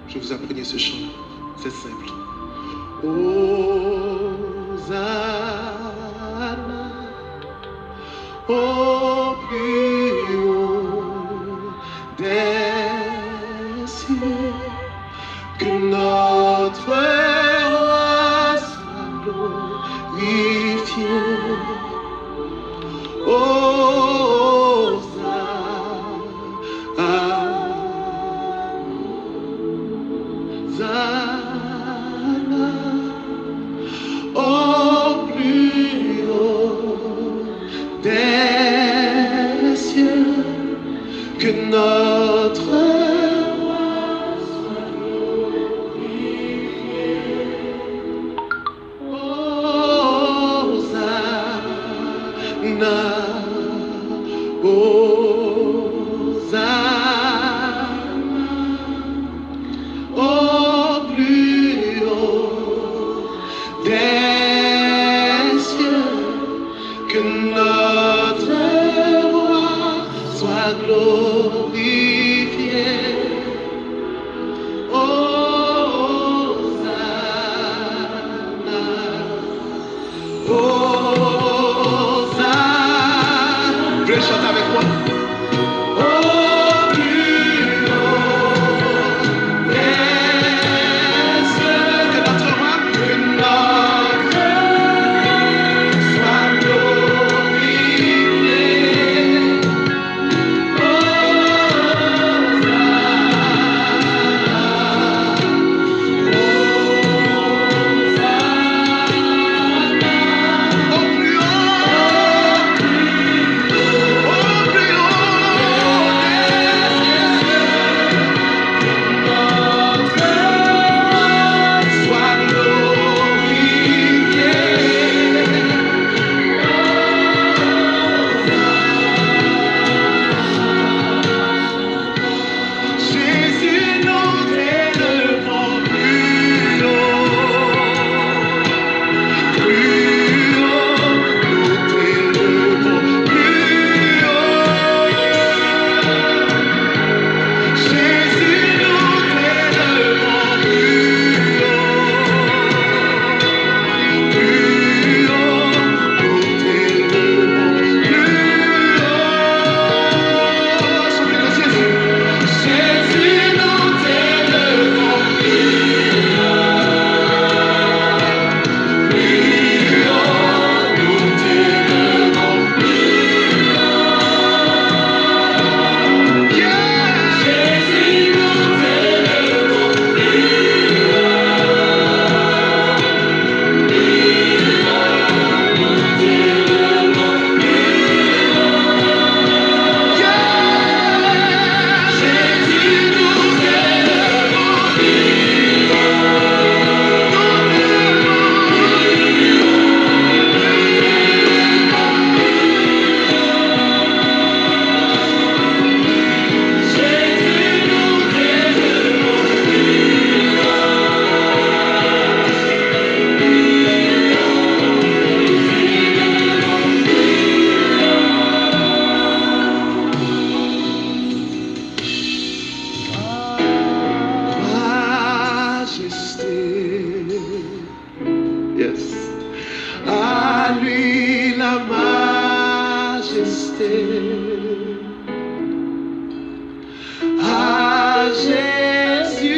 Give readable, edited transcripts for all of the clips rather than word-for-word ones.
Je vous appreniez ce chant. C'est simple. Hosanna au plus haut des cieux, que notre roi soit glorifié. Hosanna, au plus haut des cieux, que notre roi soit glorifié. Hosanna, Hosanna, au plus haut des cieux, que notre roi soit glorifié. Hosanna, Hosanna. Vous voulez chanter avec moi? Au plus haut des cieux, que notre roi, que notre soit glorifié. Hosanna, au plus haut, au plus haut des cieux, notre roi soit glorifié. Jésus, nous t'élevons plus haut, plus haut, nous t'élevons plus haut. Jésus, nous t'élevons plus haut, plus haut, nous t'élevons plus haut. Soufflez-le, Jésus. Jésus, nous t'élevons plus haut, nous t'élevons plus haut. Yeah. Jésus, nous t'élevons plus Yeah. Jésus, nous t'élevons plus haut, nous t'élevons Jésus, nous t'élevons Majesté. Yes. À lui la majesté. À Jésus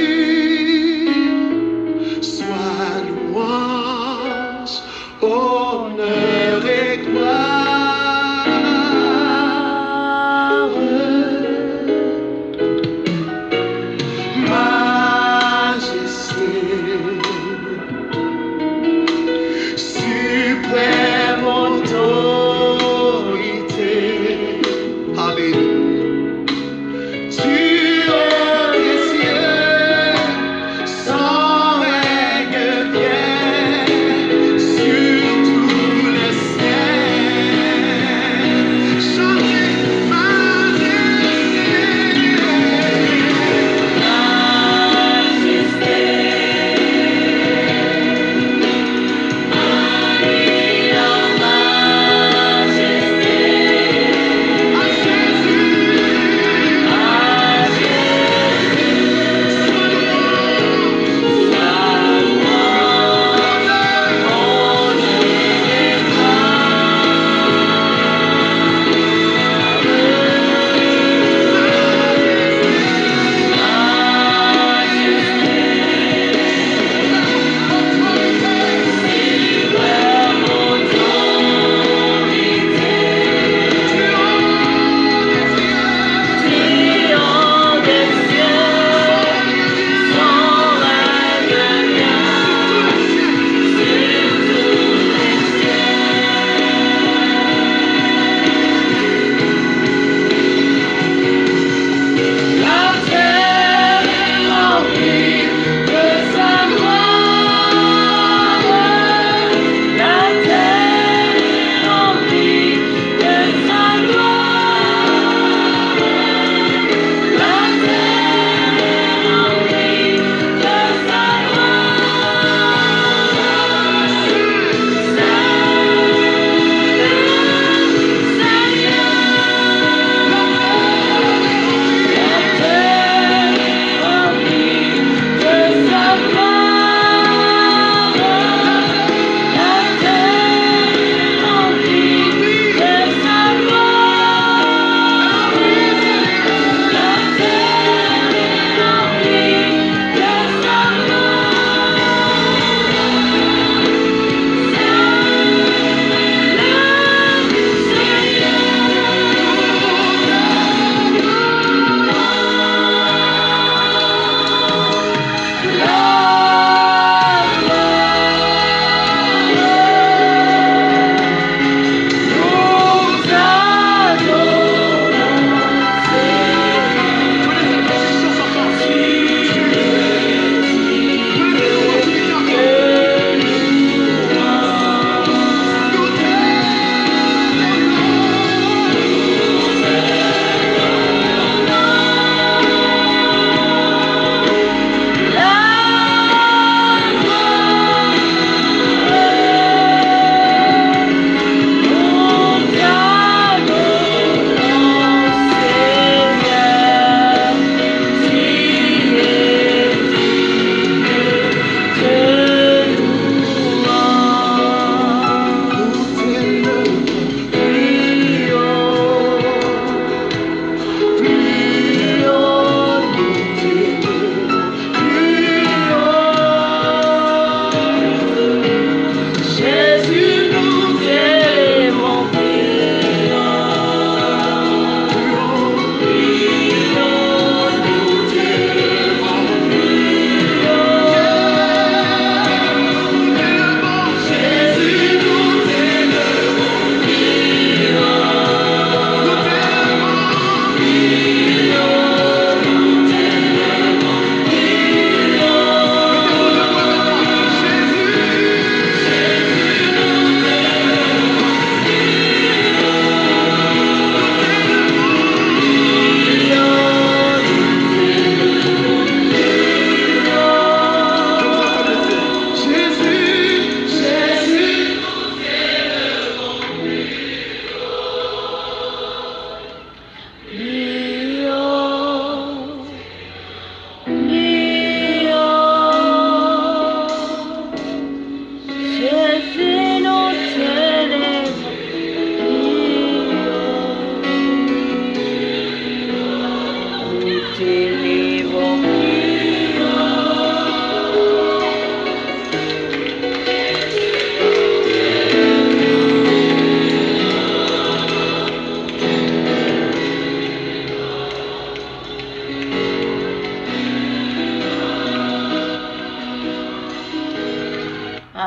soit louange, honneur et gloire. Majesté, suprême autorité. Alléluia. Tu es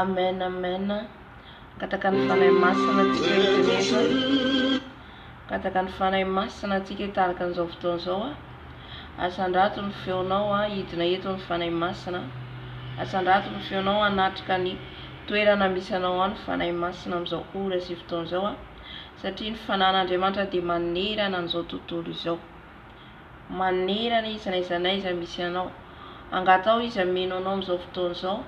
Amen amen Angataka ny Fanahy Masina antsika hidina eto Angataka ny Fanahy Masina antsika hitarika an'izao fotoana izao a. Asandrato ny feonao a, hidina eto ny Fanahy Masina. Asandrato ny feonao hanatrika ny toerana misy anao any Fanahy Masina amin'izao ora sy fotoana izao a. Satria ny Fanahin'Andriamanitra dia manerana an'izao tontolo izao. Manerana izy n'aiza n'aiza misy anao. Angataho izy hameno anao amin'izao fotoana izao.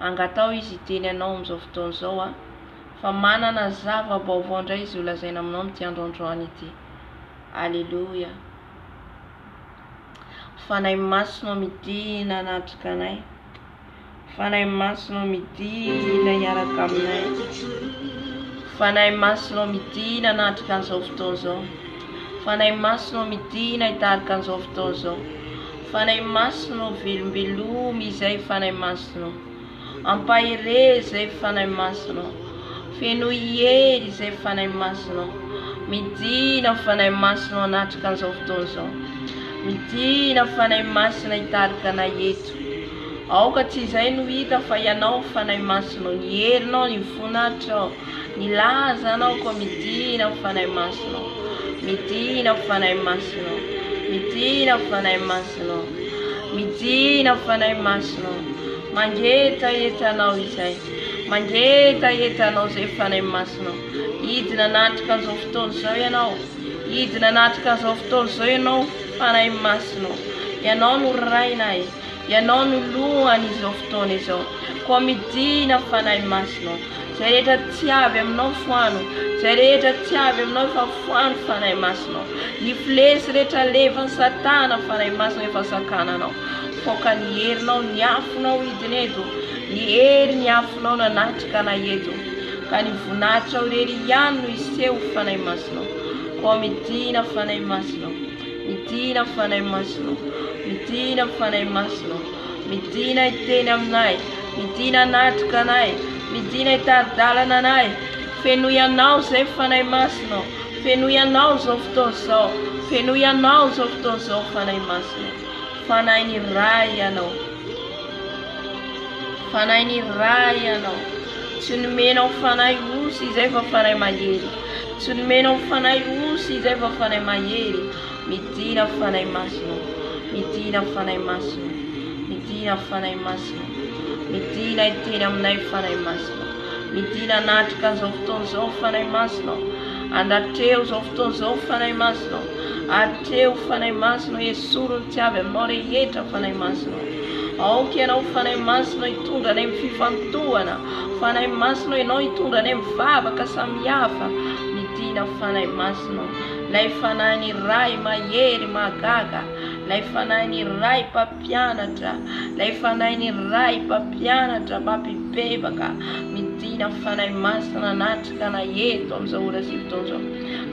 Angataho izy hiteny anao amin'izao fotoana izao a. Fa manana zava-baovao indray izy holazaina aminao amin'ity andro androany ity. Aleloia. Fanahy Masina midina hanatrika anay. Fanahy Masina midina hiaraka aminay. Fanahy Masina midina hanatrika an'izao fotoana izao. Fanahy Masina midina hitarika an'izao fotoana izao. Fanahy Masina velombelomy izay Fanahy Masina. Ampaherezo izay Fanahy Masina. Fenoy hery izay Fanahy Masina. Midina Fanahy Masina hanatrika an'izao fotoana izao. Midina Fanahy Masina hitarika anay eto. Aoka tsy izay no hita fa Ianao Fanahy Masina, ny herinao, ny voninahitrao, ny lazanao koa midina Fanahy Masina. Midina Fanahy Masina. Midina Fanahy Masina. Midina Fanahy Masina. Mangetaheta Anao izay. Mangetaheta Anao izay Fanahy Masina. Hidina hanatrika an'izao fotoana izao Ianao. Hidina hanatrika an'izao fotoana izao Ianao Fanahy Masina. Ianao no Rainay. Ianao no Lohan'izao fotoana izao. Koa midina Fanahy Masina. Izay rehetra tsy avy aminao foano. Izay rehetra tsy avy aminao efa foano Fanahy Masina. Ny flesy rehetra alefan'i Satana Fanahy Masina efa sakananao. Faoka ny herinao, ny afonao hidina eto. Ny hery ny afonao nanatrika anay eto. Ka ny voninahitrao irery ihany no hiseho Fanahy Masina. Koa midina Fanahy Masina. Midina Fanahy Masina. Midina Fanahy Masina. Midina hiteny aminay. Midina hanatrika anay. Midina hitari-dalana anay. Fenoy Anao izay Fanahy Masina. Fenoy Anao izao fotoana izao. Fenoy Anao izao fotoana izao Fanahy Masina. Fanahy ny Ray Ianao. Fanahy ny Ray Ianao. Tsy nomenao fanahy osy izay fa fanahy mahery. Tsy nomenao fanahy osy izay fa fanahy mahery. Midina Fanahy Masina. Midina Fanahy Masina. Midina Fanahy Masina. Midina hiteny aminay Fanahy Masina. Midina hanatrika an'izao fotoana izao Fanahy Masina. Andatreho izao fotoana izao Fanahy Masina. Atreho Fanahy Masina, esory ny tsy avy aminao rehetra Fanahy Masina. Aoka Ianao Fanahy Masina hitondra anay amin'ny fifantohana. Fanahy Masina Ianao hitondra anay amin'ny vavaka samihafa. Midina Fanahy Masina. Ilay Fanahin'ny Ray mahery mahagaga. Ilay Fanahin'ny Ray mpampianatra. Ilay Fanahin'ny Ray mpampianatra mampibebaka. Midina Fanahy Masina hanatrika anay eto amin'izao ora sy fotoana izao.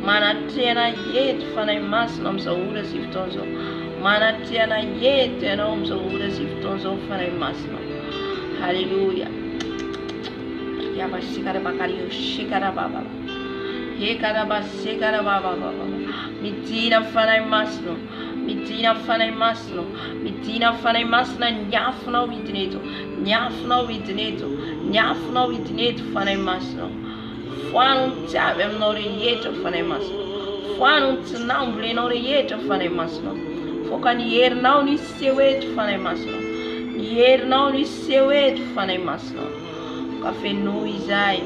Manatreha anay eto Fanahy Masina amin'izao ora sy fotoana izao. Manatreha anay eto Ianao amin'izao ora sy fotoana izao Fanahy Masina. Haleloia. Midina Fanahy Masina. Midina Fanahy Masina. Midina Fanahy Masina ny afonao hidina eto. Ny afonao hidina eto. Ny afonao hidina eto Fanahy Masina. Foano ny tsy avy aminao rehetra Fanahy Masina. Foano ny tsy nambolenao rehetra Fanahy Masina. Foka ny herinao no hiseho eto Fanahy Masina. Ny herinao no hiseho eto Fanahy Masina. Ka fenoy izay.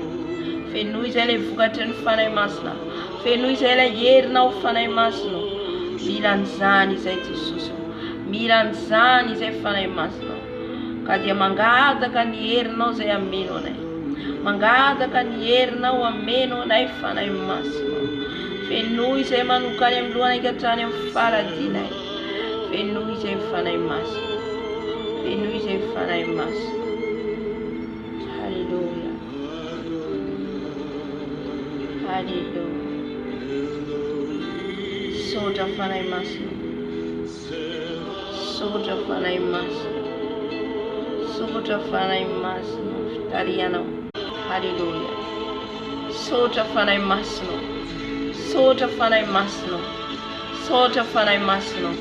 Fenoy izay ilay vokatry ny Fanahy Masina. Fenoy izay ilay herinao Fanahy Masina. Mila an'izany izay Jesosy. Mila an'izany izay Fanahy Masina. Ka dia mangataka ny herinao izay hameno anay. Mangataka ny herinao hameno anay Fanahy Masina. Fenoy izay manomboka any amin'ny lohanay ka hatrany amin'ny faradinay. Fenoy izay Fanahy Masina. Fenoy izay Fanahy Masina. Haleloia. Haleloia. Misaotra Fanahy Masina. Misaotra Fanahy Masina. Misaotra Fanahy Masina fitarihanao. Haleloia. Misaotra Fanahy Masina. Misaotra Fanahy Masina. Misaotra Fanahy Masina.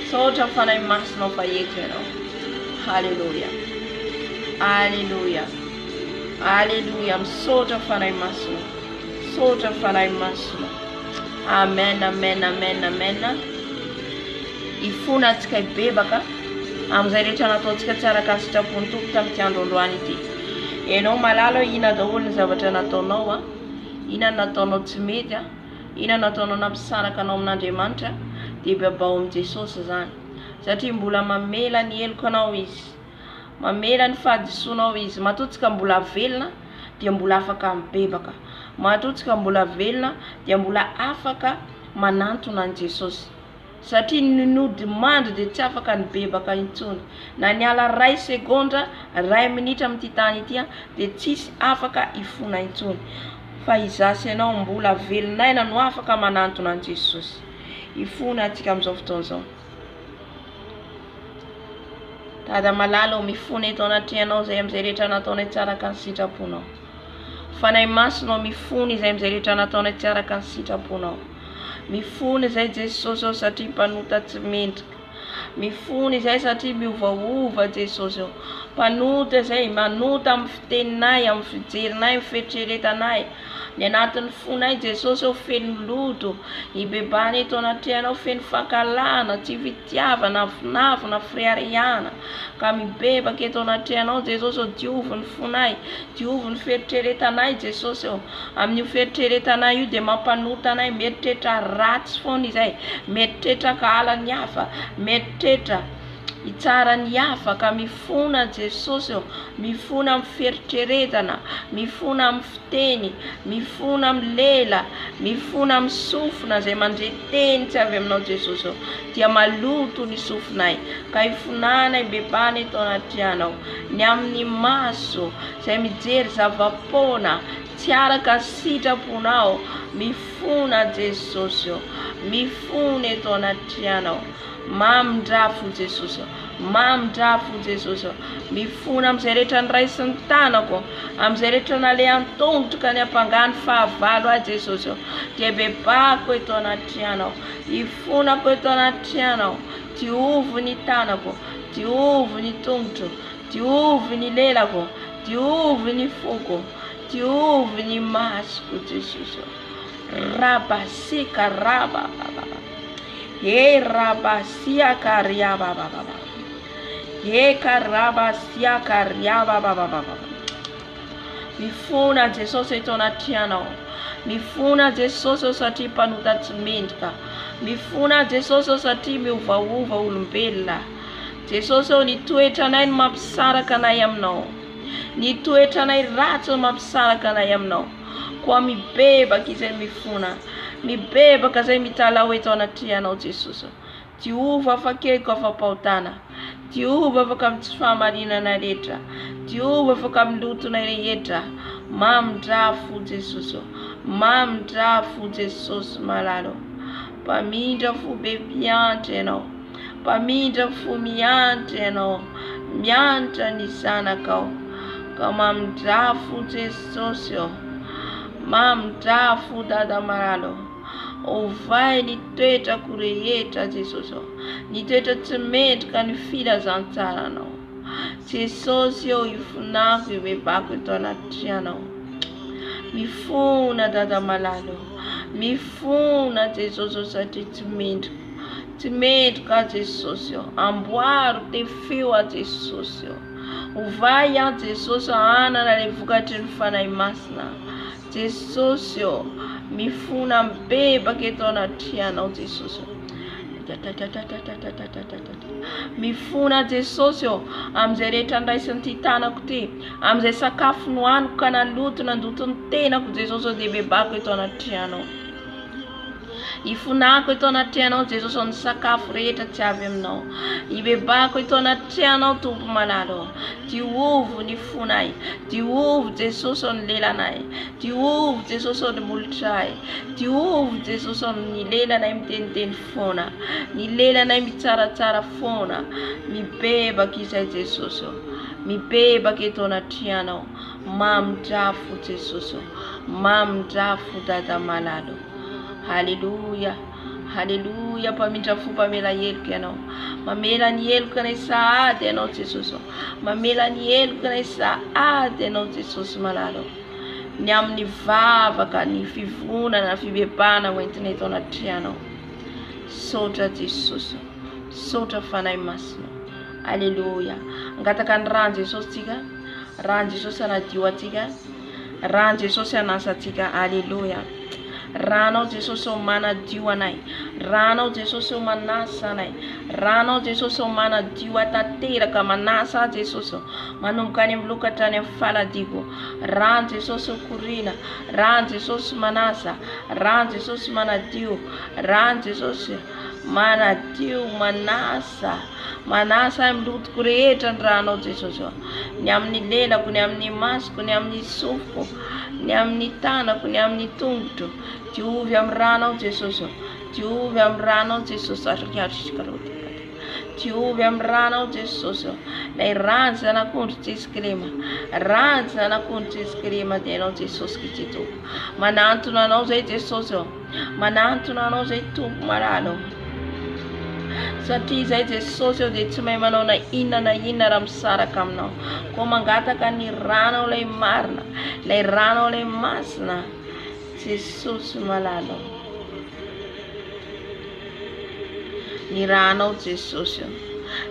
Misaotra Fanahy Masina fa eto ianao. Haleloia. Aleloia. Aleloia. Misaotra Fanahy Masina. Misaotra Fanahy Masina. Amen, amen, amen, amen. Hifona antsika hibebaka amin'izay rehetra nataontsika tsy araka ny sitrapon'ny Tompo tamin'ity andro androany ity. Ianao mahalala hoe inona daholo ny zavatra nataonao a. Inona no nataonao tsy mety a. Inona no nataonao nampisaraka anao amin'Andriamanitra dia babao amin'i Jesosy izany. Satria mbola mamela ny heloka anao Izy. Mamela ny fahadisoanao Izy. Matoa tsika mbola velona dia mbola afaka mibebaka. Matoa tsika mbola velona dia mbola afaka manantona an'i Jesosy. Satria ny nodimandry dia tsy afaka nibebaka intsony. Na niala ray segondra, ray minitra amin'ity tany ity dia tsisy afaka hifona intsony. Fa izaho sy ianao mbola velon'aina no afaka manantona an'i Jesosy. Hifona antsika amin'izao fotoana izao. Dada malala ô, mifona eto anatrehanao izay amin'izay rehetra nataonay tsy araka ny sitraponao. Fanahy Masina ô, mifona izay amin'izay rehetra nataonay tsy araka ny sitraponao. Mifona izay Jesosy ô satria mpanota tsy mendrika. Mifona izay satria miovaova Jesosy ô. Mpanota izay, manota amin'ny fiteninay, amin'ny fijerinay, amin'ny fieritreretanay. Ny anatin'ny fonay Jesosy ô feno loto, hibebahana eto anatrehanao feno fankahalana, tsy fitiavana, avonavona, fireharehana, ka mibebaka eto anatrehanao Jesosy ô diovy ny fonay, diovy ny fieritreretanay Jesosy ô, amin'io fieritreretanay io dia mampanota anay, mieritreritra ratsy foana izay, mieritreritra hankahala ny hafa, mieritreritra hitsara ny hafa ka mifona Jesosy ô, mifona amin'ny fieritreretana, mifona amin'ny fiteny, mifona amin'ny lela, mifona amin'ny sofina izay mandre teny tsy avy aminao Jesosy ô, dia maloto ny sofinay ka ifonanay bebana eto anatrehanao, ny amin'ny maso izay mijery zava-poana tsy araka ny sitraponao, mifona Jesosy ô, mifona eto anatrehanao. Mamindrà fo Jesosy ô. Mamindrà fo Jesosy ô. Mifona amin'izay rehetra noraisin'ny tanako, amin'izay rehetra nalehan-tongotro ka niampangany fahavalo ahy Jesosy ô. Dia bebahako eto anatrehanao. Ifonako eto anatrehanao. Diovy ny tanako, diovy ny tongotro, diovy ny lelako, diovy ny foko, diovy ny masoko Jesosy ô. Rabasika rabababa. He rabasia kariabababa. He karabasia kariabababa. Mifona Jesosy eto anatrehanao. Mifona Jesosy ô satria mpanota tsy mendrika. Mifona Jesosy ô satria miovaova olombelona. Jesosy ô ny toetranay no mampisaraka anay aminao. Ny toetranay ratsy no mampisaraka anay aminao. Koa mibebaka izay mifona, mibebaka izay mitalaho eto anatrehanao Jesosy. Diovy afakeko afa-pahotana, diovy afaka amin'ny tsy fahamarinana rehetra, diovy afaka amin'ny lotonay rehetra. Mamindrà fo Jesosy ô, mamindrà fo Jesosy malala ô. Mpamindra fo be mpiantra Ianao, mpamindra fo miantra Ianao, miantra ny zanakao. Ka mamindrà fo Jesosy ô, mamindrà fo Dada malala ô. Ovay ny toetrako rehetra Jesosy ô, ny toetra tsy mendrika ny filazantsaranao. Jesosy ô, ifonako, ibebako eto anatrehanao. Mifona Dada malala ô, mifona Jesosy ô satria tsy mendrika, tsy mendrika aho Jesosy ô. Amboaro, tefeo aho Jesosy ô. Ovay aho Jesosy ô, hanana ilay vokatry ny Fanahy Masina. Jesosy ô, mifona mibebaka eto anatrehanao Jesosy ô. Mifona Jesosy ô, amin'izay rehetra niraisin'ity tanako ity, amin'izay sakafo nohaniko ka naloto nandoto ny tenako Jesosy ô, dia bebako eto anatrehanao. Ifonako eto anatrehanao Jesosy ô, ny sakafo rehetra tsy avy aminao. Ibebako eto anatrehanao Tompo malala ô. Diovy ny fonay, diovy Jesosy ô ny lelanay, diovy Jesosy ô ny molotray, diovy Jesosy ô ny lelanay miteniteny foana, ny lelanay mitsaratsara foana. Mibebaka izay Jesosy ô, mibebaka eto anatrehanao. Mamindrà fo Jesosy ô, mamindrà fo Dada malala ô. Haleloia. Haleloia, mpamindra fo, mpamela heloka Ianao. Mamela ny heloka anay sahady Ianao Jesosy ô. Mamela ny heloka anay sahady Ianao Jesosy malala ô. Ny amin'ny vavaka, ny fivonana, ny fibebahana hoentina eto anatrehanao. Misaotra Jesosy ô. Misaotra Fanahy Masina ô. Aleloia. Angataka ny ràn'i Jesosy tsika. Ràn'i Jesosy hanadio antsika. Ràn'i Jesosy hanasa antsika. Aleloia. Rànao Jesosy ô manadio anay. Rànao Jesosy ô manasa anay. Rànao Jesosy ô manadio ahy tanteraka. Manasa ahy Jesosy ô. Manomboka any amin'ny loha ka hatrany amin'ny faladiako. Ràn'i Jesosy ô koriana. Ràn'i Jesosy manasa. Ràn'i Jesosy manadio. Ràn'i Jesosy manadio, manasa. Manasa ahy amin'ny lotoko rehetra ny rànao Jesosy ô. Ny amin'ny lelako, ny amin'ny masoko, ny amin'ny sofiko, ny amin'ny tanako, ny amin'ny tongotro. Diovy amin'ny rànao Jesosy ô. Diovy amin'ny rànao Jesosy. Diovy amin'ny rànao Jesosy ô. Ilay ràn'ny zanak'ondry tsisy kilema. Ràn'ny zanak'ondry tsisy kilema dia ianao Jesosy Kristy Tompo. Manantona anao izay Jesosy ô. Manantona anao izay Tompo malala ô. Satria izay Jesosy ô dia tsy mahay manao na inona na inona raha misaraka aminao. Koa mangataka ny rànao ilay marina, ilay rànao ilay masina. Jesosy malala ô. Ny rànao Jesosy ô.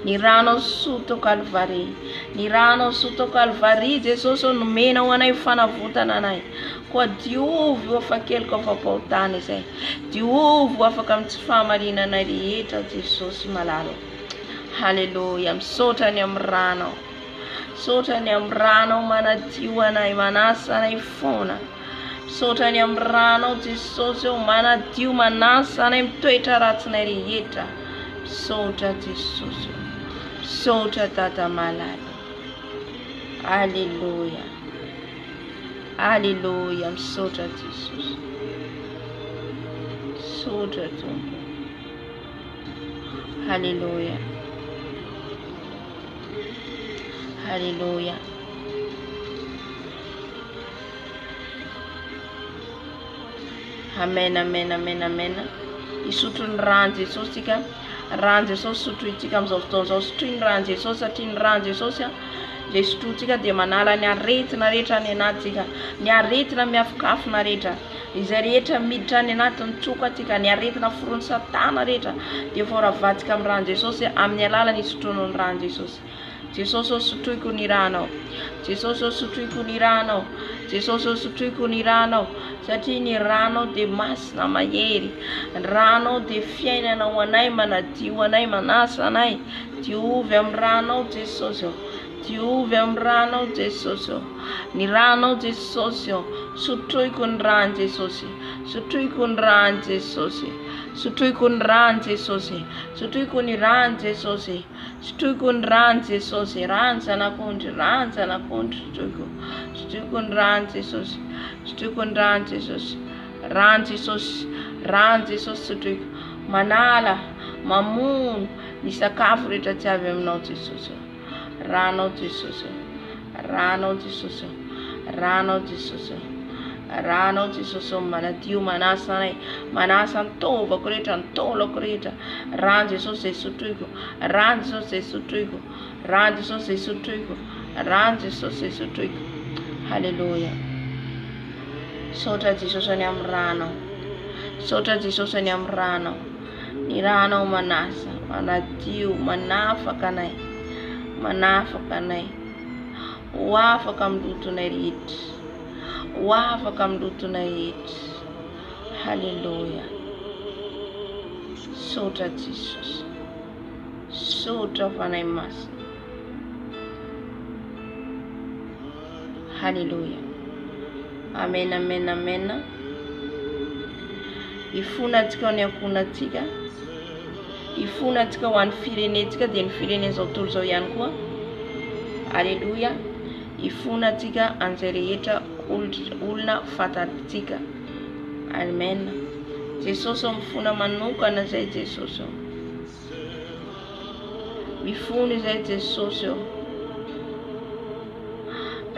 Ny rànao soa tao Kalvary. Ny rànao soa tao Kalvary Jesosy ô nomenao anay ho fanavotana anay. Koa diovy ho afa-keloka afa-pahotana izay. Diovy ho afaka amin'ny tsy fahamarinanay rehetra Jesosy malala ô. Haleloia. Misaotra ny amin'ny rànao. Misaotra ny amin'ny rànao manadio anay, manasa anay foana. Misaotra ny amin'ny rànao Jesosy ô, manadio, manasa anay mitoetra ratsinay rehetra. Misaotra Jesosy ô. Misaotra Dada malala. Aleloia. Aleloia. Misaotra Jesosy. Misaotra Tompo. Aleloia. Aleloia. Amen, amen, amen, amen. Hisotro ny ràn'i Jesosy tsika. Ràn'i Jesosy sotrointsika amin'izao fotoana izao. Sotroy ny ràn'i Jesosy satria ny ràn'i Jesosy izay sotrointsika dia manala ny aretina rehetra any anatintsika. Ny aretina miafokafona rehetra. Izay rehetra miditra any anatin'ny tsokantsika, ny aretina foron'ny satana rehetra dia efa ho ravantsika amin'ny ràn'i Jesosy amin'ny alalan'ny hisotroana ny ràn'i Jesosy. Jesosy ô sotroiko ny ranao Jesosy ô sotroiko ny ranao Jesosy ô sotroiko ny ranao Satria ny ranao dia masina mahery Ny ranao dia fiainana ho anay Manadio anay manasa anay Diovy amin'ny ranao Jesosy ô Diovy amin'ny ranao Jesosy ô Ny ranao Jesosy ô Sotroiko ny ran'i Jesosy Sotroiko ny ran'i Jesosy Sotroiko ny ran'i Jesosy Sotroiko ny ran'i Jesosy Sotroiko ny ràn'i Jesosy, ràn'ny Zanak'ondry, ràn'ny Zanak'ondry, sotroiko, sotroiko ny ràn'i Jesosy, sotroiko ny ràn'i Jesosy, ràn'i Jesosy, ràn'i Jesosy sotroiko, manala, mamono ny sakafo rehetra tsy avy aminao Jesosy ô, rànao Jesosy ô, rànao Jesosy ô, rànao Jesosy ô. Rànao Jesosy ô manadio manasa anay manasa ny taovako rehetra ny taolako rehetra Ràn'i Jesosy izay sotroiko Ràn'i Jesosy izay sotroiko Ràn'i Jesosy izay sotroiko Ràn'i Jesosy izay sotroiko Haleloia Misaotra Jesosy any amin'ny rànao Misaotra Jesosy any amin'ny rànao Ny rànao manasa manadio manafaka anay manafaka anay ho afaka amin'ny lotonay rehetra Ho afaka amin'ny lotonay rehetra. Haleloia. Misaotra Jesosy. Misaotra Fanahy Masina. Haleloia. Amen, amen, amen. Hifona antsika ho ny ankohonantsika. Hifona antsika ho an'ny firenentsika dia ny firenen'izao tontolo izao ihany koa. Aleloia. Hifona antsika an'izay rehetra olona fantatsika. Amen. Jesosy ô mifona manokana izay Jesosy ô. Mifona izay Jesosy ô.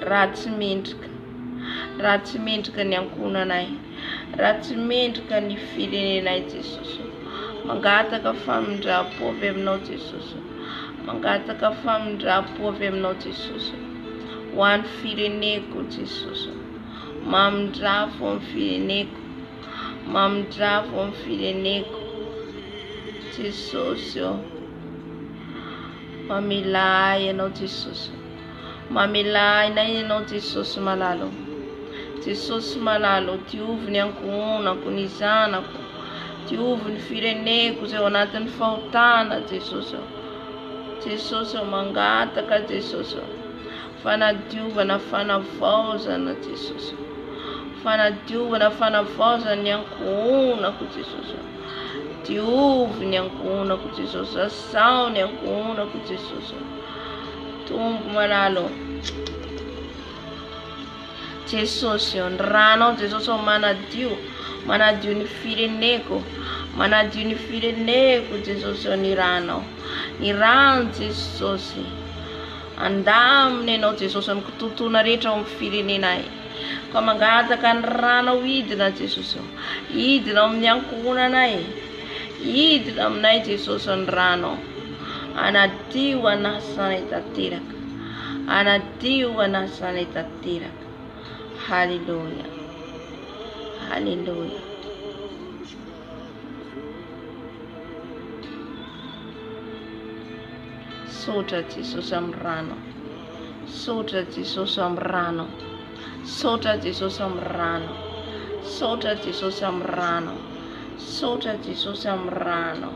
Raha tsy mendrika, raha tsy mendrika ny ankohonanay, raha tsy mendrika ny firenenay Jesosy ô. Mangataka famindram-po avy aminao Jesosy. Mangataka famindram-po avy aminao Jesosy. Ho an'ny fireneko Jesosy. Mamindrafo amin'ny fireneko. Mamindrafo amin'ny fireneko. Jesosy ô. Mamelà ahy ianao Jesosy. Mamelà ahy ianao Jesosy malala ô. Jesosy malala ô, diovy ny ankohonako, ny zanako, diovy ny fireneko izay ao anatin'ny fahotana Jesosy ô. Jesosy ô, mangataka Jesosy ô. Fanadiovana, fanavaozana Jesosy ô. Fanadiovana, fanavaozana ny ankohonako Jesosy ô. Diovy ny ankohonako Jesosy, sasao ny ankohonako Jesosy ô. Tompo malala ô. Jesosy ô, ny ranao Jesosy ô manadio, manadio ny fireneko, manadio ny fireneko Jesosy ô ny ranao, ny rano Jesosy. Andamina ianao Jesosy amin'ny kitontona rehetra ao amin'ny firenenay. Ka mangataka ny ranao hidina Jesosy ô. Hidina ao amin'ny ankohonanay. Hidina aminay Jesosy ô ny ranao. Anadio anasanay tanteraka. Anadio anasanay tanteraka. Haleloia. Haleloia. Saotra Jesosy amin'ny rano. Saotra Jesosy amin'ny rano. Saotra Jesosy amin'ny rano. Saotra Jesosy amin'ny rano. Saotra Jesosy amin'ny rano.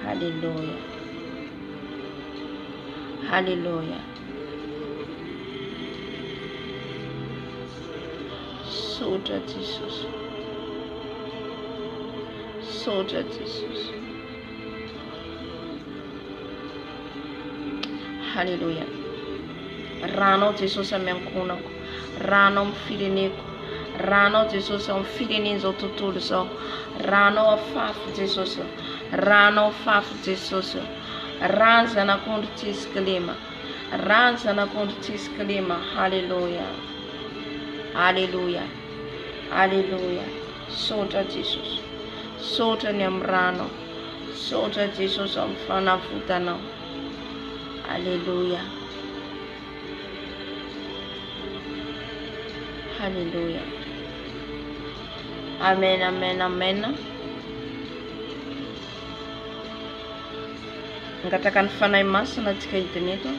Haleloia. Haleloia. Saotra Jesosy. Saotra Jesosy. Haleloia. Ranao Jesosy amin'ny ankohonako. Ranao amin'ny fireneko. Ranao Jesosy ao amin'ny firenen'izao tontolo izao. Ranao afafy Jesosy. Ranao afafy Jesosy. Rany zanak'ondry tsisy kilema. Rany zanak'ondry tsisy kilema. Haleloia. Aleloia. Aleloia. Saotra Jesosy. Saotra ny amin'ny ranao. Saotra Jesosy amin'ny fanavotanao. Aleloia. Haleloia. Amen, amen, amen. Angataka ny Fanahy Masina antsika hidina eto.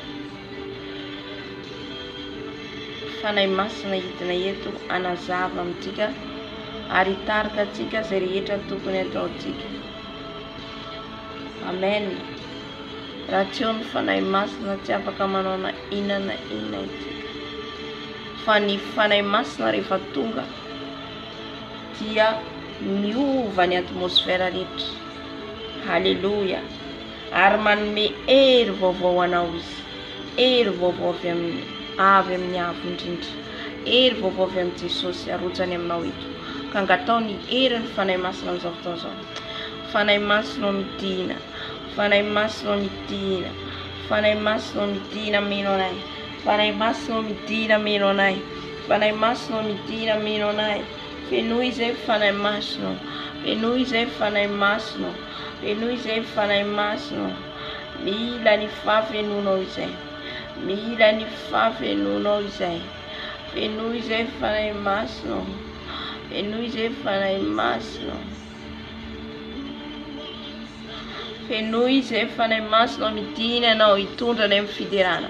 Fanahy Masina hidina eto hanazava amintsika ary hitarika antsika izay rehetra tokony hataontsika. Amen. Raha tsy eo ny Fanahy Masina tsy afaka manao na inona na inona isika. Fa ny Fanahy Masina rehefa tonga dia miova ny atmosfera rehetra. Haleloia. Ary manome hery vaovao anao Izy. Hery vaovao avy amin'ny avy amin'ny Avo Indrindra. Hery vaovao avy amin'i Jesosy arotsany aminao eto. Ka angataho ny herin'ny Fanahy Masina amin'izao fotoana izao. Fanahy Masina ô midina. Fanahy Masina ô midina. Fanahy Masina ô midina mino anay. Fanahy Masina ô midina mino anay. Fanahy Masina ô midina mino anay. Fenoy izay Fanahy Masina ô. Fenoy izay Fanahy Masina ô. Fenoy izay Fanahy Masina ô. Mila ny fahafenoanao izay. Mila ny fahafenoanao izay. Fenoy izay Fanahy Masina ô. Fenoy izay Fanahy Masina ô. Fenoy izay Fanahy Masina ô. Midina ianao hitondra anay amin'ny fiderana.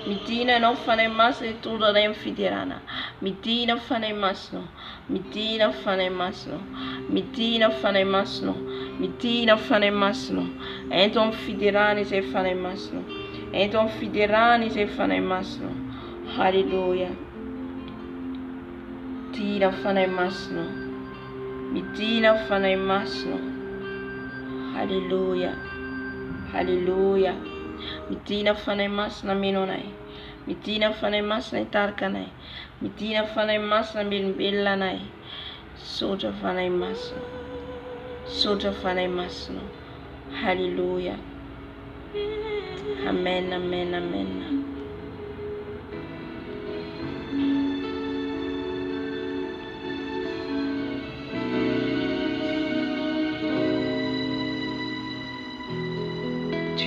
Midina ianao Fanahy Masina hitondra anay amin'ny fiderana. Midina Fanahy Masina ô. Midina Fanahy Masina ô. Midina Fanahy Masina ô. Midina Fanahy Masina ô. Ento amin'ny fiderana izay Fanahy Masina ô. Ento amin'ny fiderana izay Fanahy Masina ô. Haleloia. Midina Fanahy Masina ô. Midina Fanahy Masina ô. Haleloia. Haleloia. Midina Fanahy Masina mino anay. Midina Fanahy Masina hitarika anay. Midina Fanahy Masina melombelona anay. Saotra Fanahy Masina. Saotra Fanahy Masina. Haleloia. Amen, amen, amen.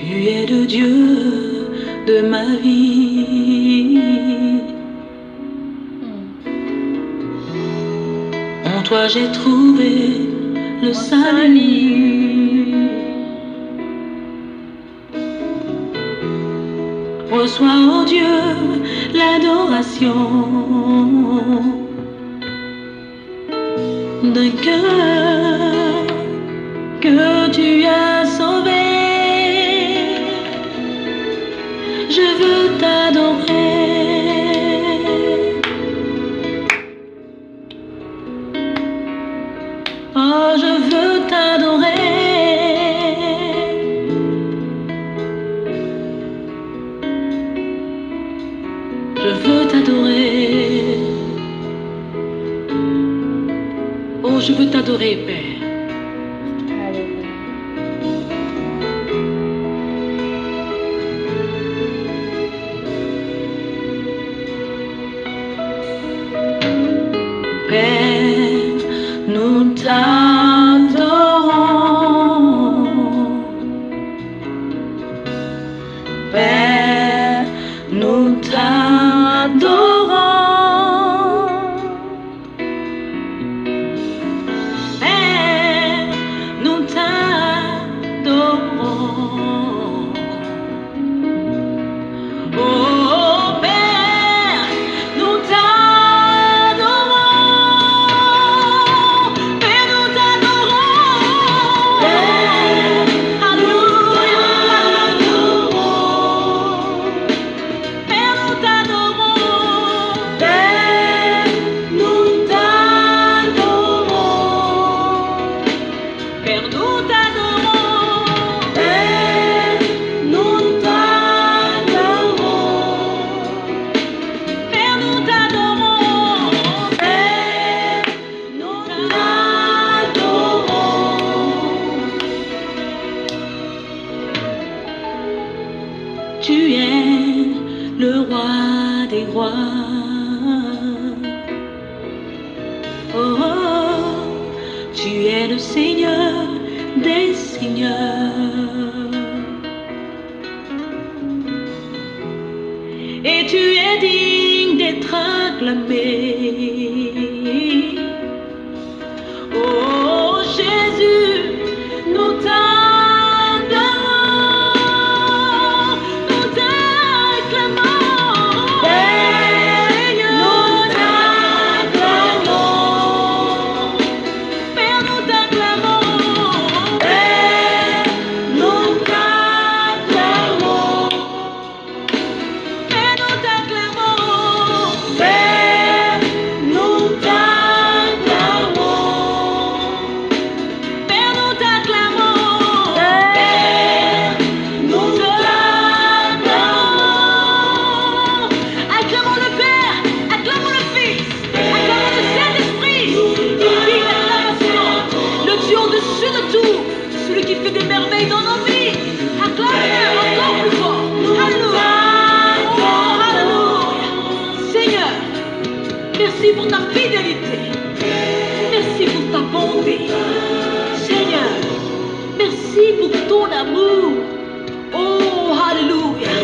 Tu es le Dieu de ma vie. En toi j'ai trouvé le salut. Reçois, ô Dieu, l'adoration d'un cœur que tu as sauvé. Je veux t'adorer. Oh, je veux t'adorer. Je veux t'adorer. Oh, je veux t'adorer, Père. Alléluia. Père, nous t'adorons. Père, nous t'adorons. Père, nous t'adorons. Oh Père, nous t'adorons. Père, nous t'adorons. Père, nous t'adorons. Père, nous t'adorons. Père, nous t'adorons. Père, nous t'adorons. Père, nous t'adorons. Père, nous t'adorons. Père, nous t'adorons. Tu es le roi des rois. Oh, oh, tu es le Seigneur des seigneurs. Et tu es digne d'être acclamé. Oh Jésus, nous t'adorons, nous t'acclamons. Père, nous t'acclamons. Père, nous t'acclamons. Père, nous t'acclamons. Père, nous t'acclamons. Père, nous t'acclamons. Père, nous t'acclamons. Père, nous t'acclamons. Acclamons le Père, acclamons le Fils, acclamons le Saint-Esprit. Il l'acclamation, le Dieu au-dessus de tout, celui qui fait des merveilles dans nos vies. Acclame-le encore plus fort. Alléluia. Oh, alléluia. Seigneur, merci pour ta fidélité. Merci pour ta bonté. Seigneur, merci pour ton amour. Oh, alléluia.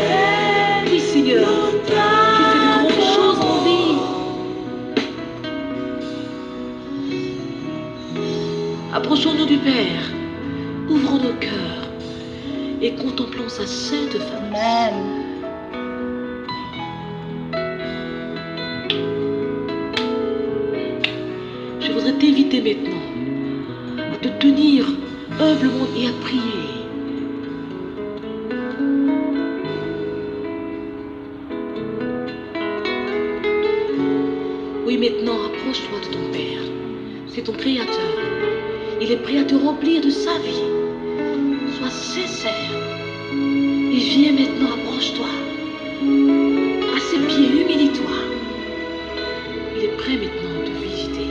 Oui, Seigneur, tu fais de grandes choses en vie. Approchons-nous du Père, ouvrons nos cœurs et contemplons sa sainte face. Amen. Je voudrais t'inviter maintenant à te tenir humblement et à prier. Oui, maintenant, approche-toi de ton Père. C'est ton Créateur. Il est prêt à te remplir de sa vie. Sois sincère. Et viens maintenant, approche-toi. À ses pieds, humilie-toi. Il est prêt maintenant à te visiter.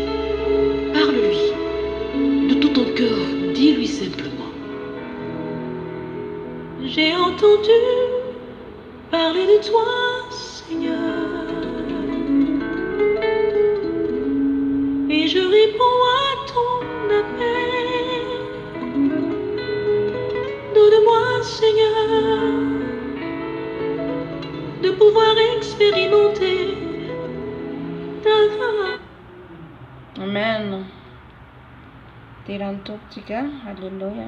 Parle-lui de tout ton cœur. Dis-lui simplement. J'ai entendu parler de toi, Seigneur. Et je réponds à ton appel. Donne-moi Seigneur, de pouvoir expérimenter ta grâce. Amen. Dera ny Tompo tsika. Alléluia.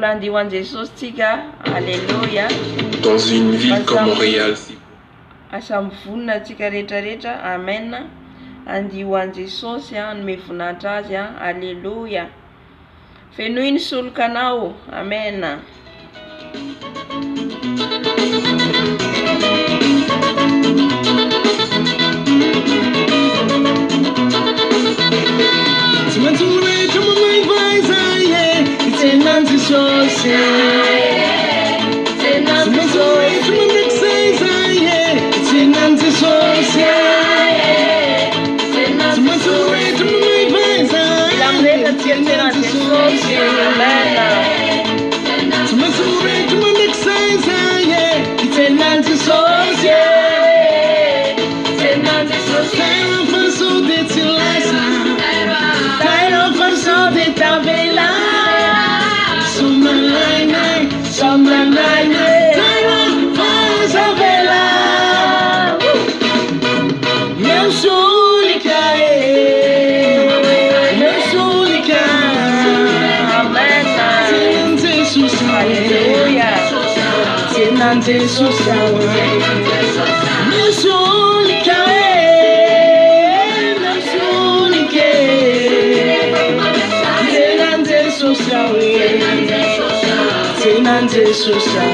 Mbola handihy ho an'i Jesosy tsika. Alléluia. Dans une ville comme Montréal, c'est Asa mivonona antsika rehetra rehetra. Amen. Handihy ho an'i Jesosy, hanome voninahitra Azy. Alléluia. Fenoy ny solokanao. Amen. Tsy maintsy mirehitra mamaivay zay e, hitsenan'i Jesosy e. Tsy maintsy mirehitra mandrakizay zay e, hitsenan'i Jesosy e. Tsy maintsy mirehitra mamaivay zay Mila e, mirehitra tsika hitsenan'i hitsenan'i Jesosy Jesosy. e. Amen. Tsy maintsy mirehitra mandrakizay zay e, hitsenan'i Jesosy e. Tairo fa sao dia tsy lasa, tairo fa sao dia tavela. Somalainay, somalainay, tairo fa aza avela. Meu solika e, meu solika. Amen. Tsenan'i Jesosy e, Alléluia. tsenan'i Jesosy e. Meu solika e, meu solika e. Tsenan'i Jesosy e, tsenan'i Jesosy e.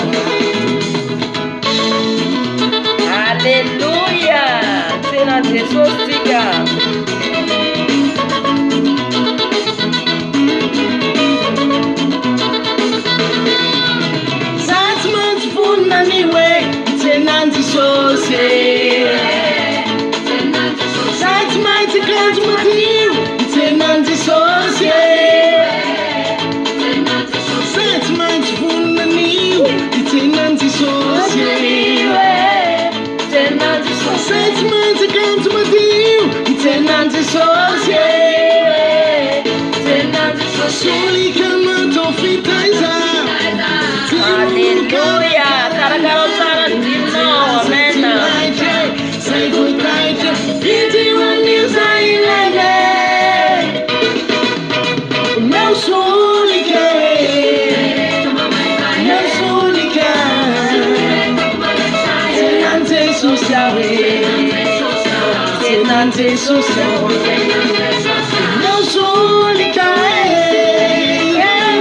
Alléluia. Tsenan'i Jesosy tsika. Za tsy maintsy vonona ny hoe hitsenan'i Jesosy e. Za tsy maintsy akanjo madio hitsenan'i Jesosy e. Za tsy maintsy vonona ny hitsenan'i Jesosy e. Tsenan'i Jesosy. Za tsy maintsy akanjo madio hitsenan'i Jesosy e. Tsenan'i Jesosy. Solika natao fitaiza. Alléluia. Karakarao tsara ny jironao. Amen. Zay votaitra, vidio an'io zay ilaina. Meu solika e, meu solika. Tsenan'i Jesosy aho e, tsenan'i Jesosy aho e. Meu solika e,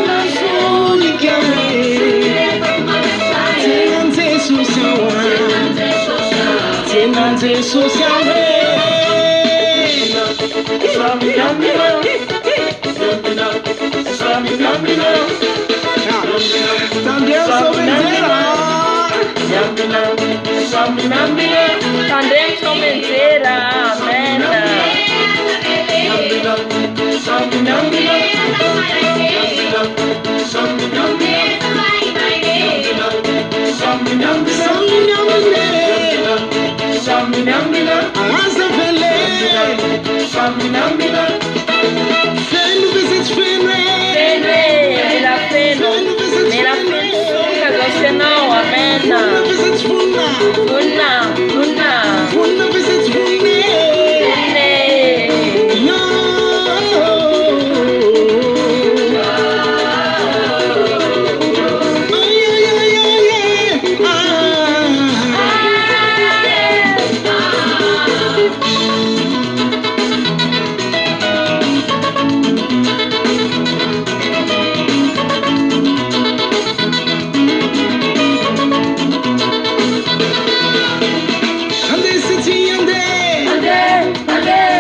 meu solika e. Tsenan'i Jesosy aho e, tsenan'i Jesosy aho e. Tandremo sao mianjera. Tandremo sao mianjera. Amen. Samy miambina. Aza vele. Feno ve sa tsy feno e? Feno e, mila feno. Feno ve sa tsy Mila feno feno e? solika zao sy ianao. Amen. Vonona ve sa tsy vonona? Vonona, vonona. Vonona ve sa tsy vonona e? Vonona e. Yo. Ay, ay, ay, ay, ay. Ah. Andeha sy tsy andeha? Andeha, andeha,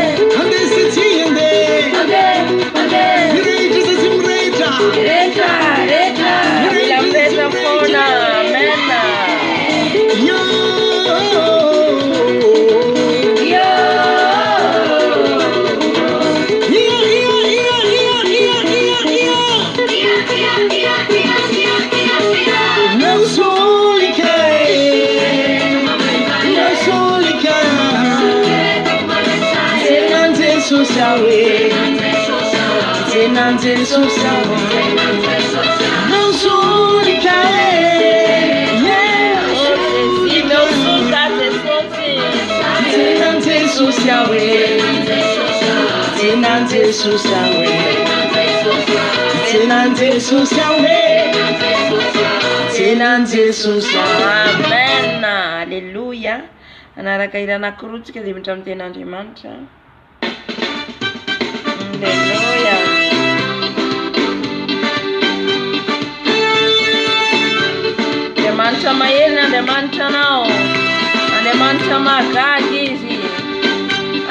Andeha sy tsy andeha? andeha, andeha. Mirehitra sa tsy mirehitra? Rehetra, rehetra. Mila mirehitra foana. Amen. Yo. Yo. Ia, ia, ia, ia, ia, ia, ia. Meu solika e, meu solika. Tsenan'i Jesosy aho e, tsenan'i Jesosy aho e. Meu solika e, yeah. Oh Jésus, meu solika Jesosy. Tsenan'i Jesosy aho e, tsenan'i Jesosy aho e. Tsenan'i Jesosy aho e, tsenan'i Jesosy aho. Amen. Aleloia. Hanaraka hira anankiroa tsika dia miditra amin'ny tenin'Andriamanitra. Aleloia. Andriamanitra mahery ny Andriamanitra anao. Andriamanitra mahagaga izy.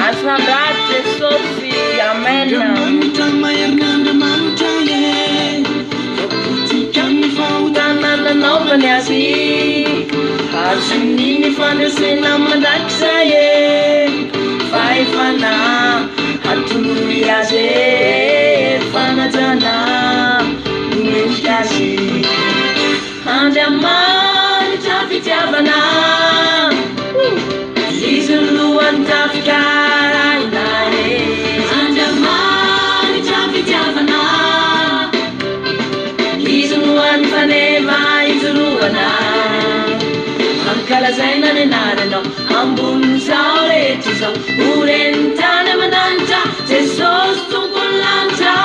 Asandrato Jesosy. Amen. Andriamanitra mahery ny Andriamanitra e, fa potika ny fahotana nanaovany azy. Azony ny fandresena mandrakizay e, fahefana atolory azy e, fanajana no mendrika azy. Andriamanitra fitiavana, Izy no lohan'ny tafika arahina e. Andriamanitra fitiavana, Izy no hany faneva ijoroana. Ankalazaina ny anaranao ambonin'izao rehetra izao, ho ren'ny tany aman-danitra, Jesosy Tompon'ny lanitra.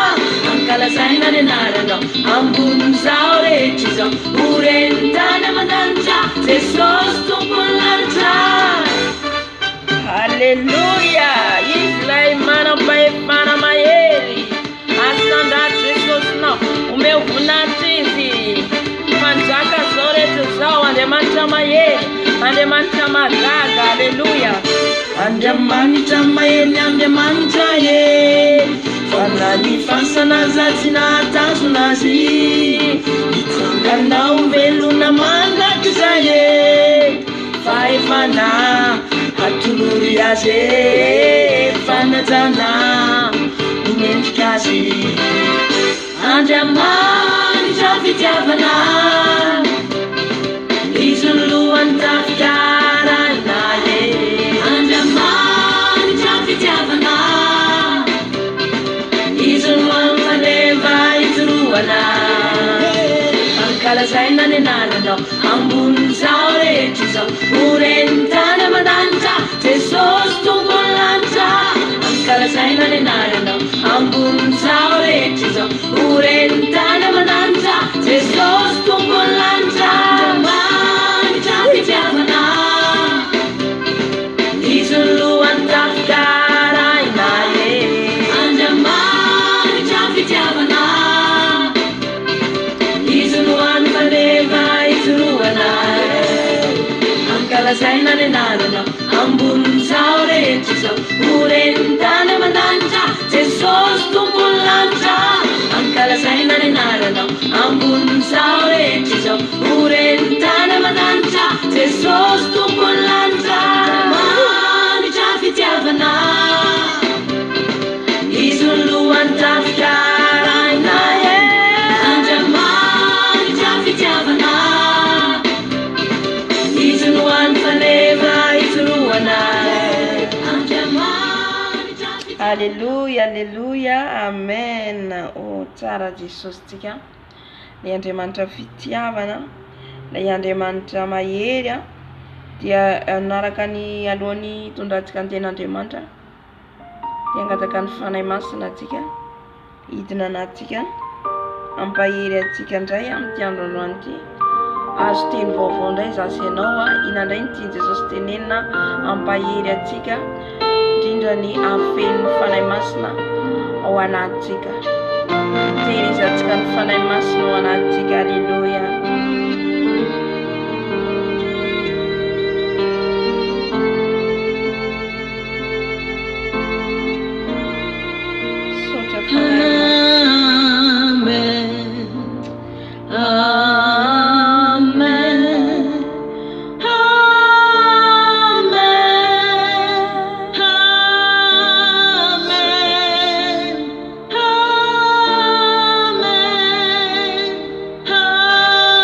Ankalazaina ny anaranao ambonin'izao rehetra izao, ho ren'ny tany aman-danitra, Jesosy Tompon'ny lanitra. Aleloia! Izy ilay manam-pahefana mahery. Asandrato Jesosinao, omeo voninahitra Izy. Mpanjaka izao rehetra izao, Andriamanitra mahery, Andriamanitra mahagaga. Aleloia! Andriamanitra mahery ny Andriamanitra e, fa na ny fasana aza tsy nahatazona azy. Nitsangana ho velona mandrakizay e, fahefana atolory azy e, fanajana no mendrika azy. Andriamanitra fitiavana, Izy no lohan'ny tafika arahina e. Andriamanitra fitiavana, Izy no hany faneva ijoroana. Ankalazaina ny anaranao ambonin'izao rehetra izao, ho ren'ny tany aman-danitra, Jesosy Tompon'ny lanitra. Ankalazaina ny anaranao ambonin'izao rehetra izao, ho ren'ny tany aman-danitra, Jesosy Tompon'ny lanitra. Andriamanitra fitiavana, Izy no lohan'ny tafika arahina e. Andriamanitra fitiavana, Izy no hany faneva ijoroana. Ankalazaina ny anaranao ambonin'izao rehetra izao, ho ren'ny tany aman-danitra, Jesosy Tompon'ny lanitra. Ankalazaina ny anaranao ambonin'izao rehetra izao, ho ren'ny tany aman-danitra, Jesosy Tompon'ny lanitra. Andriamanitra fitiavana, Izy no lohan'ny tafika arahina e. Andriamanitra fitiavana, Izy no hany faneva ijoroana. Andriamanitra fitiavana. Aleloia, aleloia, amen. Oh, tsara Jesosy tsika. Ilay Andriamanitra fitiavana, ilay Andriamanitra mahery a, dia hanaraka ny alohan'ny hitondrantsika ny tenin'Andriamanitra, dia hangataka ny Fanahy Masina antsika, hidina anatintsika, hampahery antsika indray amin'ity andro androany ity. Azo teny vaovao indray izaho sy ianao a, inona indray no tian'i Jesosy tenenina hampahery antsika, indrindra ny hafen'ny Fanahy Masina ao anatintsika. Tehirizantsika ny Fanahy Masina ao anatintsika. Aleloia. Misaotra Fanahy Masina. Amen. Amen. Amen. Amen. Amen.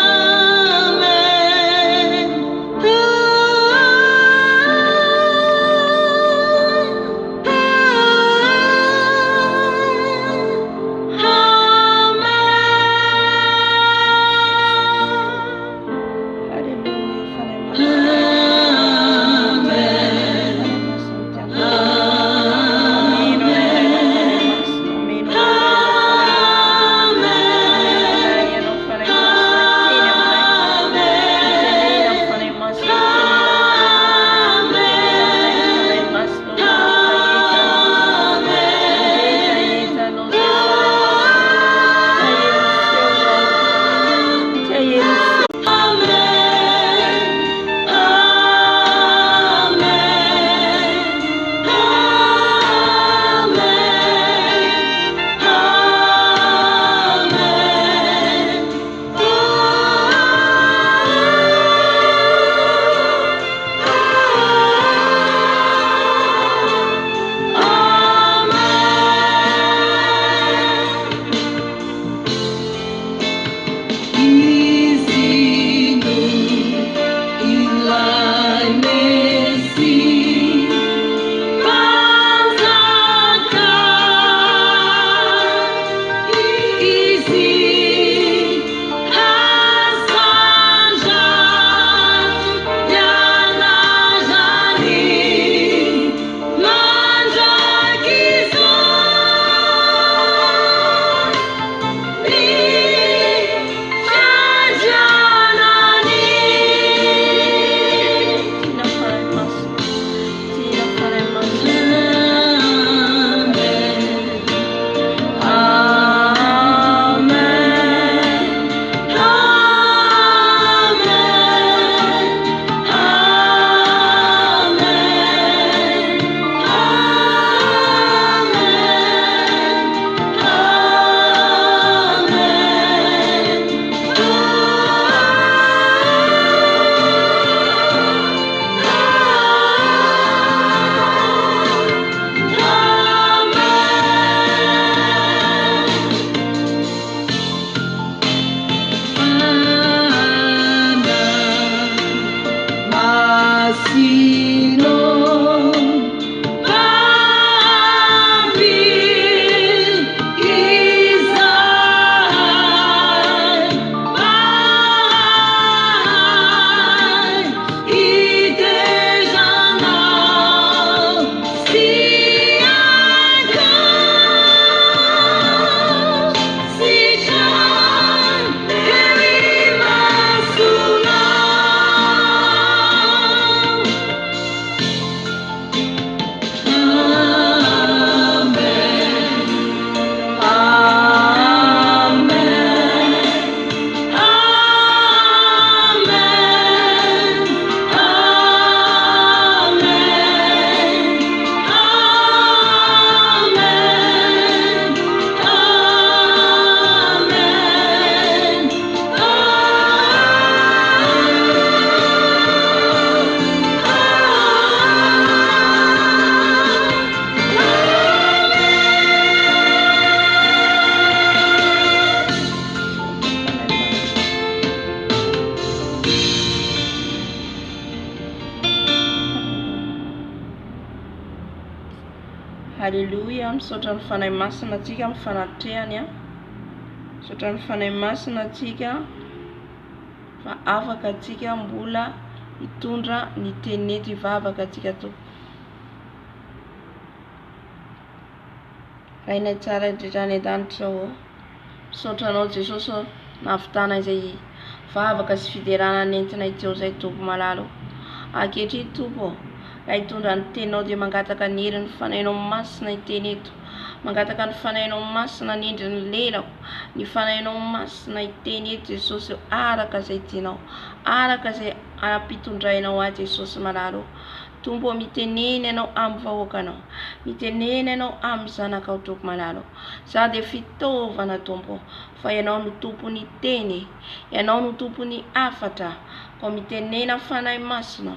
Haleloia, misaotra ny Fanahy Masina antsika amin'ny fanatrehany a. Misaotra ny Fanahy Masina antsika fa afaka antsika mbola hitondra ny teny eto hivavaka antsika Tompoko. Rainay tsara indrindra any an-danitra ô. Misaotra anao Jesosy ô nahavitana izay vavaka sy fiderana nentinay teo izay Tompo malala ô. Ankehitriny Tompo ô, raha hitondra ny teninao dia mangataka ny herin'ny Fanahinao Masina hiteny eto. Mangataka ny Fanahinao Masina hanendry ny lelako, ny Fanahinao Masina hiteny eto Jesosy ô, araka izay tianao, araka izay ampitondrainao ahy Jesosy malala ô. Tompo ô mitenena Ianao amin'ny vahoakanao, mitenena Ianao amin'ny zanakao Tompo malala ô. Za dia fitaovana Tompo ô, fa Ianao no Tompon'ny teny, Ianao no Tompon'ny hafatra, koa mitenena Fanahy Masina ô,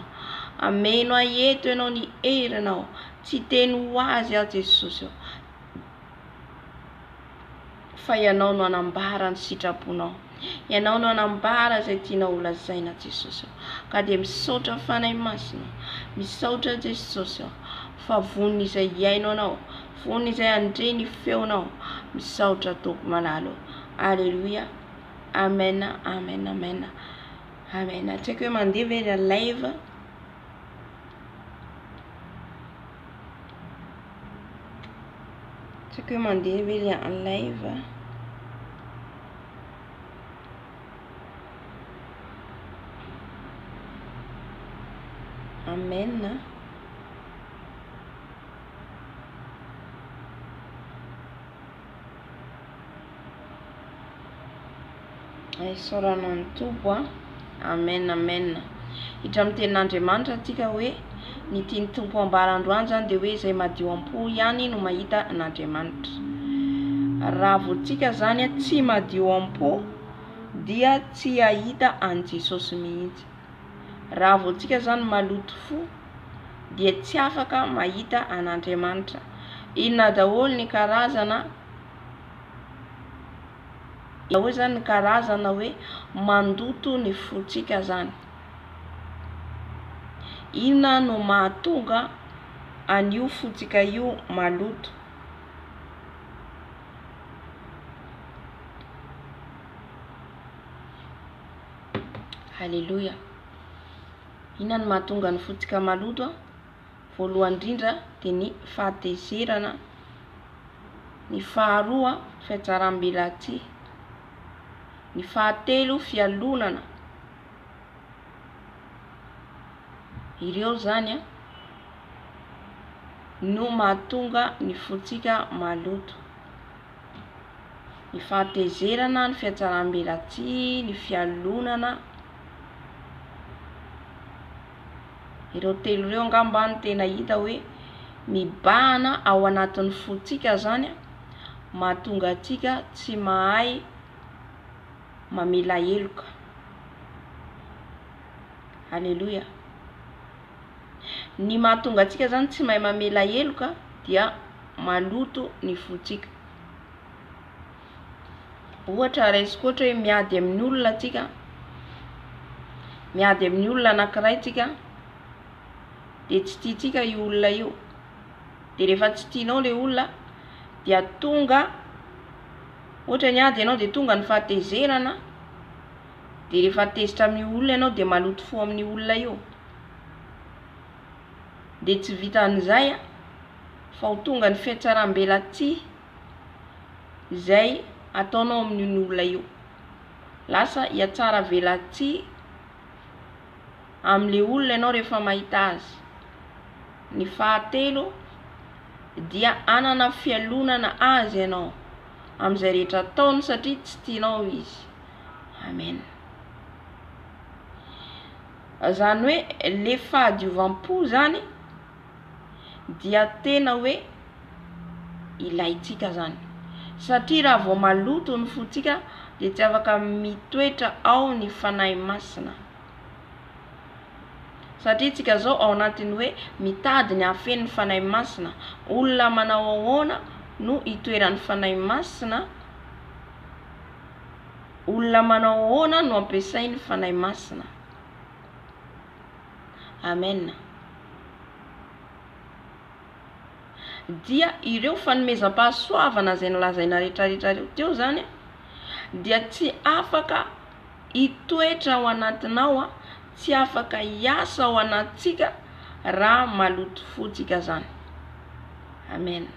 ameno ahy eto Ianao ny herinao, tsy hiteny ho azy aho Jesosy ô, fa Ianao no hanambara ny sitraponao, Ianao no hanambara izay tianao ho lazaina Jesosy ô, ka dia misaotra Fanahy Masina ô, misaotra Jesosy ô, fa vonona izay hihaino Anao, Vonona izay handre ny feonao. Misaotra Tompo malala ô. Aleloia. Amen amen amen. Amen. Tsy haiko hoe mandeha ve ilay live. Tsy haiko hoe mandeha ve ilay en live. Amen. Isaorana ny Tompo a. Amen amen. Hiditra amin'ny tenin'Andriamanitra antsika hoe ny tian'ny Tompo ambara androany izany dia hoe izay madio am-po ihany no mahita an'Andriamanitra. Raha vao tsika izany tsy madio am-po dia tsy hahita an'i Jesosy mihitsy. Raha vao tsika izany maloto fo dia tsy afaka mahita an'Andriamanitra. Inona daholo ny karazana daholo zany ny karazana hoe mandoto ny fontsika zany? Inona no mahatonga an'io fontsika io maloto? Haleloia. Inona no mahatonga ny fontsika maloto? Voalohany indrindra dia ny fahatezerana, ny faharoa fihatsaram-belatsihy, ny fahatelo fialonana. Ireo izany no mahatonga ny fontsika maloto. Ny fahatezerana, ny fihatsaram-belatsihy, ny fialonana. Ireo telo ireo angamba no tena hita hoe mibahana ao anatin'ny fontsika zany mahatonga antsika tsy mahay mamela heloka. Aleloia. Ny mahatonga antsika zany tsy mahay mamela heloka dia maloto ny fontsika. Ohatra raisiko ohatra hoe miady amin'ny olona tsika, miady amin'ny olona anankiray tsika, dia tsy tiantsika io olona io, dia rehefa tsy tianao ilay olona dia tonga, ohatra niady ianao dia tonga ny fahatezerana, dia rehefa tezitra amin'io olona ianao dia maloto fo amin'io olona io, dia tsy vitan'izay fa ho tonga ny fihatsaram-belatsihy. izay ataonao amin'io olona io. Lasa hiatsara velatsihy amin'ilay olona ianao rehefa mahita azy. Ny fahatelo dia hanana fialonana azy ianao amin'izay rehetra ataony satria tsy tianao izy. Amen. Izany hoe le fahadiovam-po zany dia tena hoe ilaintsika zany satria raha vao maloto ny fontsika dia tsy afaka mitoetra ao ny Fanahy Masina satria tsika zao ao anatin'ny hoe mitady ny hahafeno ny Fanahy Masina, olona manao ahoana no itoeran'ny Fanahy Masina, olona manao ahoana no ampiasain'ny Fanahy Masina. Amen. Dia ireo fanomezam-pahasoavana izay nolazaina rehetrarehetra ireo teo izany dia tsy afaka hitoetra ao anatinao, tsy afaka hiasa ao anatintsika raha maloto fo tsika izany. Amen.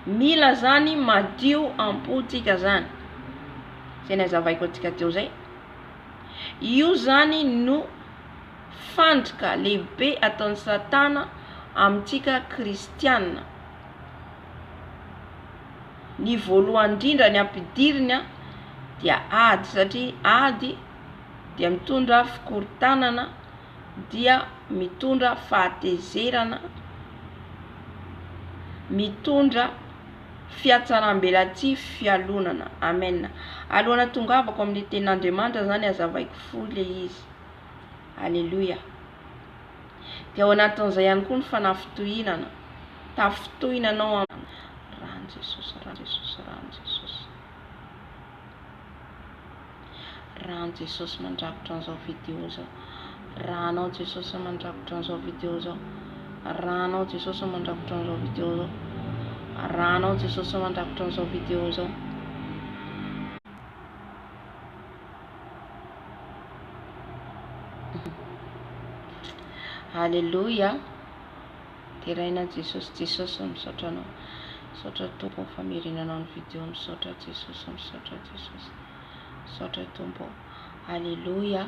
Mila zany madio am-po tsika zany. Zay nazavaiko antsika teo zay. Io zany no fandrika lehibe ataon'i satana amintsika kristiana. Ny voalohany indrindra ny ampidiriny dia ady satria ady dia mitondra fikorontanana dia mitondra fahatezerana, mitondra fihatsaram-belatsihy, fialonana. Amen. Alohan'ny hatongavako amin'ny tenin'Andriamanitra zany hazavaiko fohy le izy. Aleloia. Dia ao anatin'izay ihany koa ny fanafintohinana. Tafintohina anao amin'ny ran'i Jesosy, ran'i Jesosy, ran'i Jesosy. Rano Jesosy mandrakotra an'izao video izao. Ranao Jesosy mandrakotra an'izao video izao. Ranao Jesosy mandrakotra an'izao video izao. Ranao Jesosy mandrakotra an'izao video izao. Alléluia. Deraina Jesosy Jesosy misaotra anao. Misaotra Tompo famerenanao ny video misaotra Jesosy misaotra Jesosy. Misaotra Tompo ô. Aleloia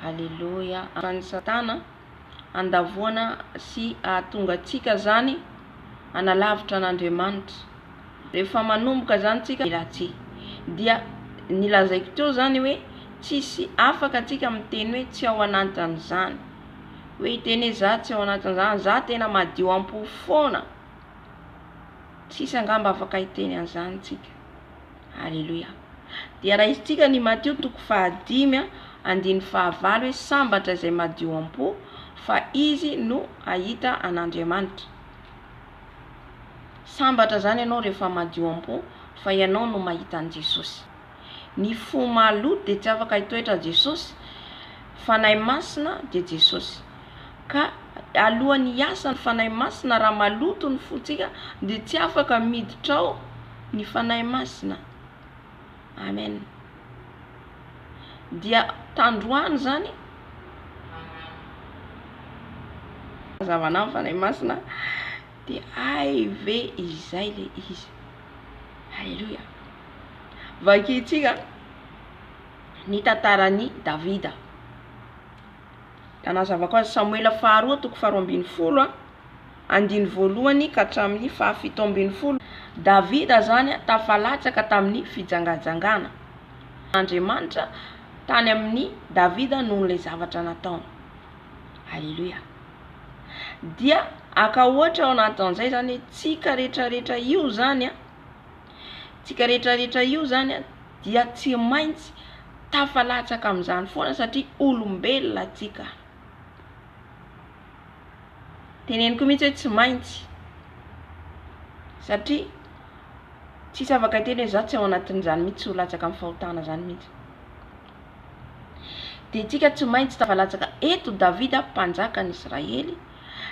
Aleloia. An'i satana handavoana sy hahatonga antsika zany hanalavitra an'Andriamanitra. Rehefa manomboka zany tsika ratsy dia ny lazaiko teo zany hoe tsisy afaka antsika miteny hoe tsy ao anatin'izany. Hoe hiteny hoe za tsy ao anatin'izany, za tena madio am-po foana. Tsisy angamba afaka hiteny an'izany tsika. Aleloia. Dia raisintsika ny Matio toko fahadimy andininy fahavalo hoe sambatra izay madio am-po fa izy no hahita an'Andriamanitra. Sambatra izany ianao rehefa madio am-po fa ianao no mahita an'i Jesosy. Ny fo maloto dia tsy afaka hitoetra Jesosy, Fanahy Masina dia Jesosy. Ka alohan'ny hiasa ny Fanahy Masina raha maloto ny fontsika dia tsy afaka miditra ao ny Fanahy Masina. Amen. Dia tandroany izany mazava ny Fanahy Masina dia hay ve izay le izy. Alléluia. Vakintsika ny tantaran'i Davida. Hanazavako azy Samoela faharoa toko faharoa ambin'ny folo a, andiny voalohany ka hatramin'ny fahafito ambin'ny folo. Davida zany tafalatsaka tamin'ny fijangajangana. Andriamanitra tany amin'ny Davida noho ilay zavatra nataony. Alléluia. Dia aka ohatra ao anatin'izay zany hoe tsika rehetrarehetra io zany a, tsika rehetrarehetra io zany a dia tsy maintsy tafalatsaka amin'izany foana satria olombelona tsika. Teneniko mihitsy hoe tsy maintsy satria tsisy afaka hiteny hoe za tsy ao anatin'izany mihitsy, tsy ho latsaka amin'ny fahotana zany mihitsy. Dia tsika tsy maintsy tafalatsaka eto Davida mpanjakan'i Israely.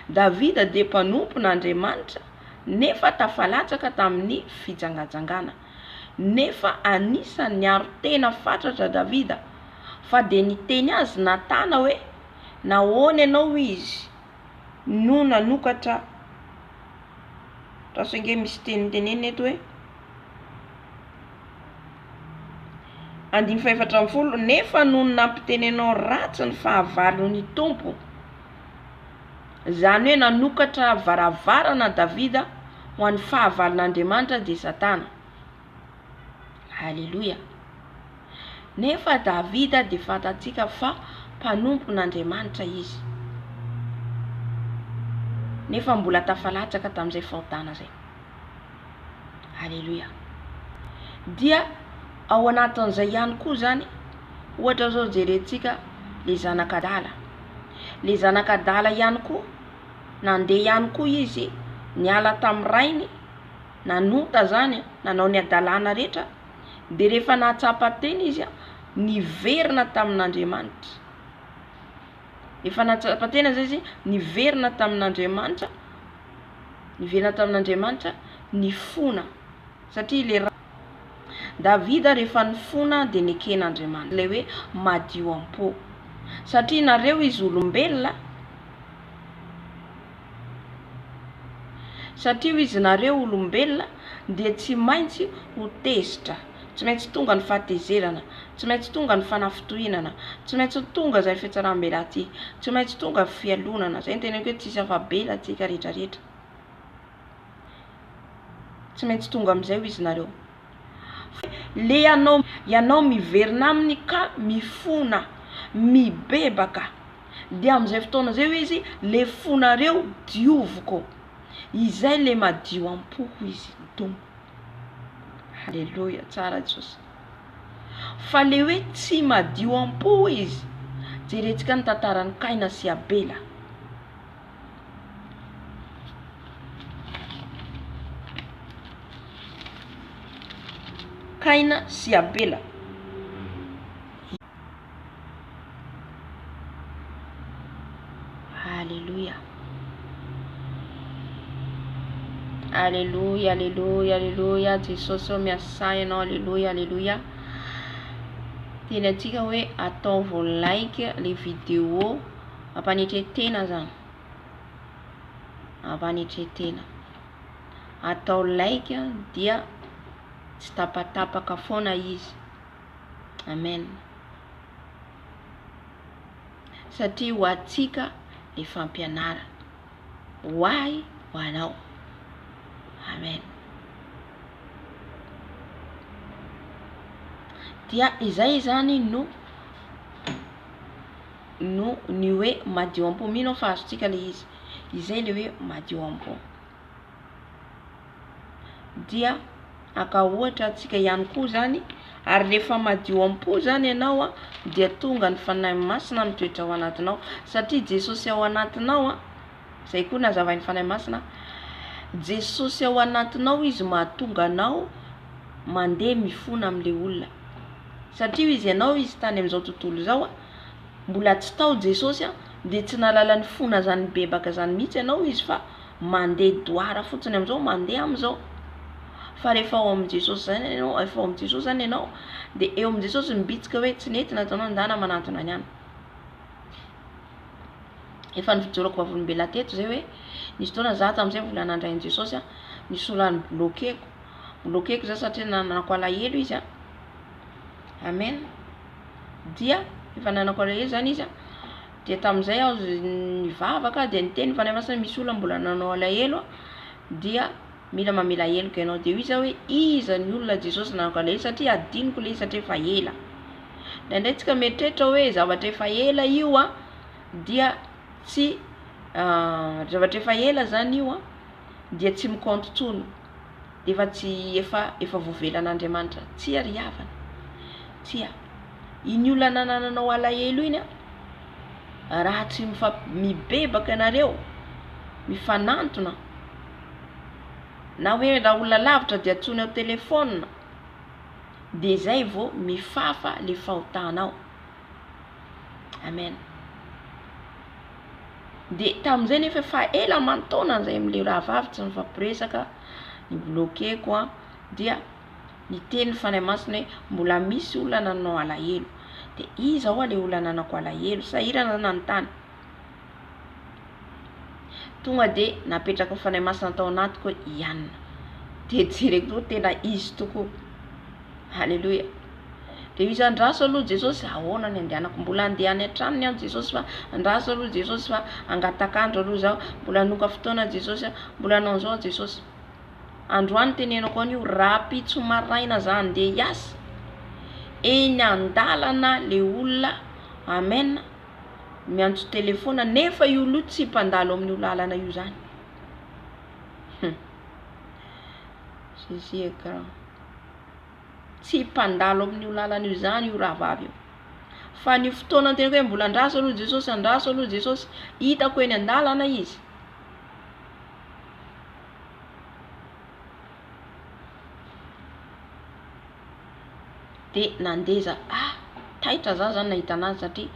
Davida dia mpanompon'Andriamanitra nefa tafalatsaka tamin'ny fijangajangana. Nefa anisan'ny niaro tena fatratra Davida, fa dia niteny azy Natana hoe, Nahoana ianao izy no nanokatra, raso ange misy teny tenenina eto hoe, andininy fahefatra ambin'ny folo, nefa nony nampitenenao ratsy ny fahavalon'ny Tompo, izany hoe nanokatra varavarana Davida ho an'ny fahavalon'Andriamanitra dia Satana. Aleloia. Nefa Davida dia fantatsika fa mpanompon'Andriamanitra izy. Nefa mbola tafalatsaka tamin'izay fahotana izay. Aleloia. Dia ao anatin'izay ihany koa izany, ohatra zao jerentsika le zanak'adala. Le zanak'adala ihany koa, nandeha ihany koa izy, niala tamin'ny rainy, nanota zany, nanao ny hadalana rehetra, dia rehefa nahatsapa tena izy, niverina tamin'Andriamanitra. Efa nahatsapa tena zay izy, niverina tamin'Andriamanitra, niverina tamin'Andriamanitra, nifona satria le ra. Davida rehefa nifona dia neken'Andriamanitra, ilay hoe madio am-po. Satria nareo izy olombelona, satria izy nareo olombelona dia tsy maintsy ho tezitra, tsy maintsy tonga ny fahatezerana, tsy maintsy tonga ny fanafintohinana, tsy maintsy tonga izay fihatsaram-belatsihy, tsy maintsy tonga fialonana, izay no teneniko hoe tsisy afa-bela antsika rehetra rehetra. Tsy maintsy tonga amin'izay hoy izy nareo. Le ianao ianao miverina aminy ka mifona, mibebaka. Dia amin'izay fotoana izay hoy izy le fonareo dioviko. Izay le madio am-po hoy izy ny Tompo. Aleloia, tsara Jesosy. Fa le hoe tsy madio am-po hoy izy, jerentsika ny tantaran'i Kaina sy Abela. Kaina sy Abela. Aleloia. Aleloia, aleloia, aleloia. Jesosy ô miasa ianao. Aleloia, aleloia. Teny antsika hoe ataovy like le vidéo. Ampanetre-tena zany. Ampanetre-tena. Atao like dia tsy tapatapaka foana izy. Amen. Satria ho antsika le fampianarana. Ho ahy, ho anao. Amen. Dia izay izany no no ny hoe madio am-po. Mino aho fa azontsika ilay izy. Izay ilay hoe madio am-po. Dia haka ohatra antsika ihany koa izany, ary rehefa madio am-po izany ianao an, dia tonga ny Fanahy Masina mitoetra ao anatinao. Satria Jesosy ao anatinao an, izay koa nazavain'ny Fanahy Masina, Jesosy ao anatinao Izy mahatonga anao mandeha mifona amin'ilay olona. Satria izy ianao izy tany amin'izao tontolo izao an, mbola tsy tao Jesosy an, dia tsy nahalala ny fona zany nibebaka zany mihitsy ianao izy fa mandeha doara fotsiny amin'izao, mandeha amin'izao. Fa rehefa ao amin'i Jesosy zany ianao, efa ao amin'i Jesosy zany ianao, dia eo amin'i Jesosy mibitsika hoe tsy nety nataonao ndana manantona ny any. Efa nijorako vavolombelona teto zay hoe nisy fotoana za tamin'izay mbola nandray an'i Jesosy an, nisy olona ni-bloquer-ko, bloquer-ko za satria nanako alahelo izy an. Amen. Dia efa nanako alahelo zany izy an, dia tamin'izay aho nivavaka dia niteny ny Fanahy Masina misy olona mbola nanao alahelo an, dia mila mamela heloka ianao. Dia hoy izy hoe iza ny olona Jesosy nanako alahelo satria adinoko ilay izy satria efa ela. Indraindray tsika mieritreritra hoe zavatra efa ela io an, dia tsy zavatra efa ela zany io an, dia tsy mi-compte intsony. Efa tsy efa efa voavelan'Andriamanitra. Tsia ry havana. Tsia. Iny olona nanananao alahelo iny an, raha tsy mifamp- mibebaka ianareo, mifanantona, na hoe raha olona lavitra dia antsoina ao telephone, dia zay vao mifafa le fahotanao. Amen. Dia tamin'izay nefa efa ela aman-taona izay amin'ilay rahavavy tsy nifampiresaka, ni-bloquer-ko an, dia niteny ny Fanahy Masina hoe mbola misy olona nanao alahelo. Dia iza hoa ilay olona nanako alahelo? Sahirana aho nanontany. Tonga dia napetraky ny Fanahy Masina tao anatiko hoe i Anna. Dia jereko tokoa tena izy tokoa. Haleloia. Dia izy andraso aloha Jesosy, ahoana ny andehanako? Mbola andeha any an-tranony aho Jesosy fa andraso aloha Jesosy fa angatak'andro aloha zaho, mbola hanoka fotoana Jesosy a, mbola hanao an'izao aho Jesosy. Androany tenenako an'io, rahampitso maraina za andeha hiasa, eny an-dalana le olona, amen, miantso telephone, nefa io olona io tsy mpandalo amin'io lalana io zany. Hum. Jésus est grand. Tsy mpandalo amin'io lalana io izany io rahavavy io. Fa ny fotoana niteneniko hoe mbola andraso aloha Jesosy, andraso aloha Jesosy, hitako eny an-dalana izy. Dia nandeha za, ah, taitra za zany nahita anazy satria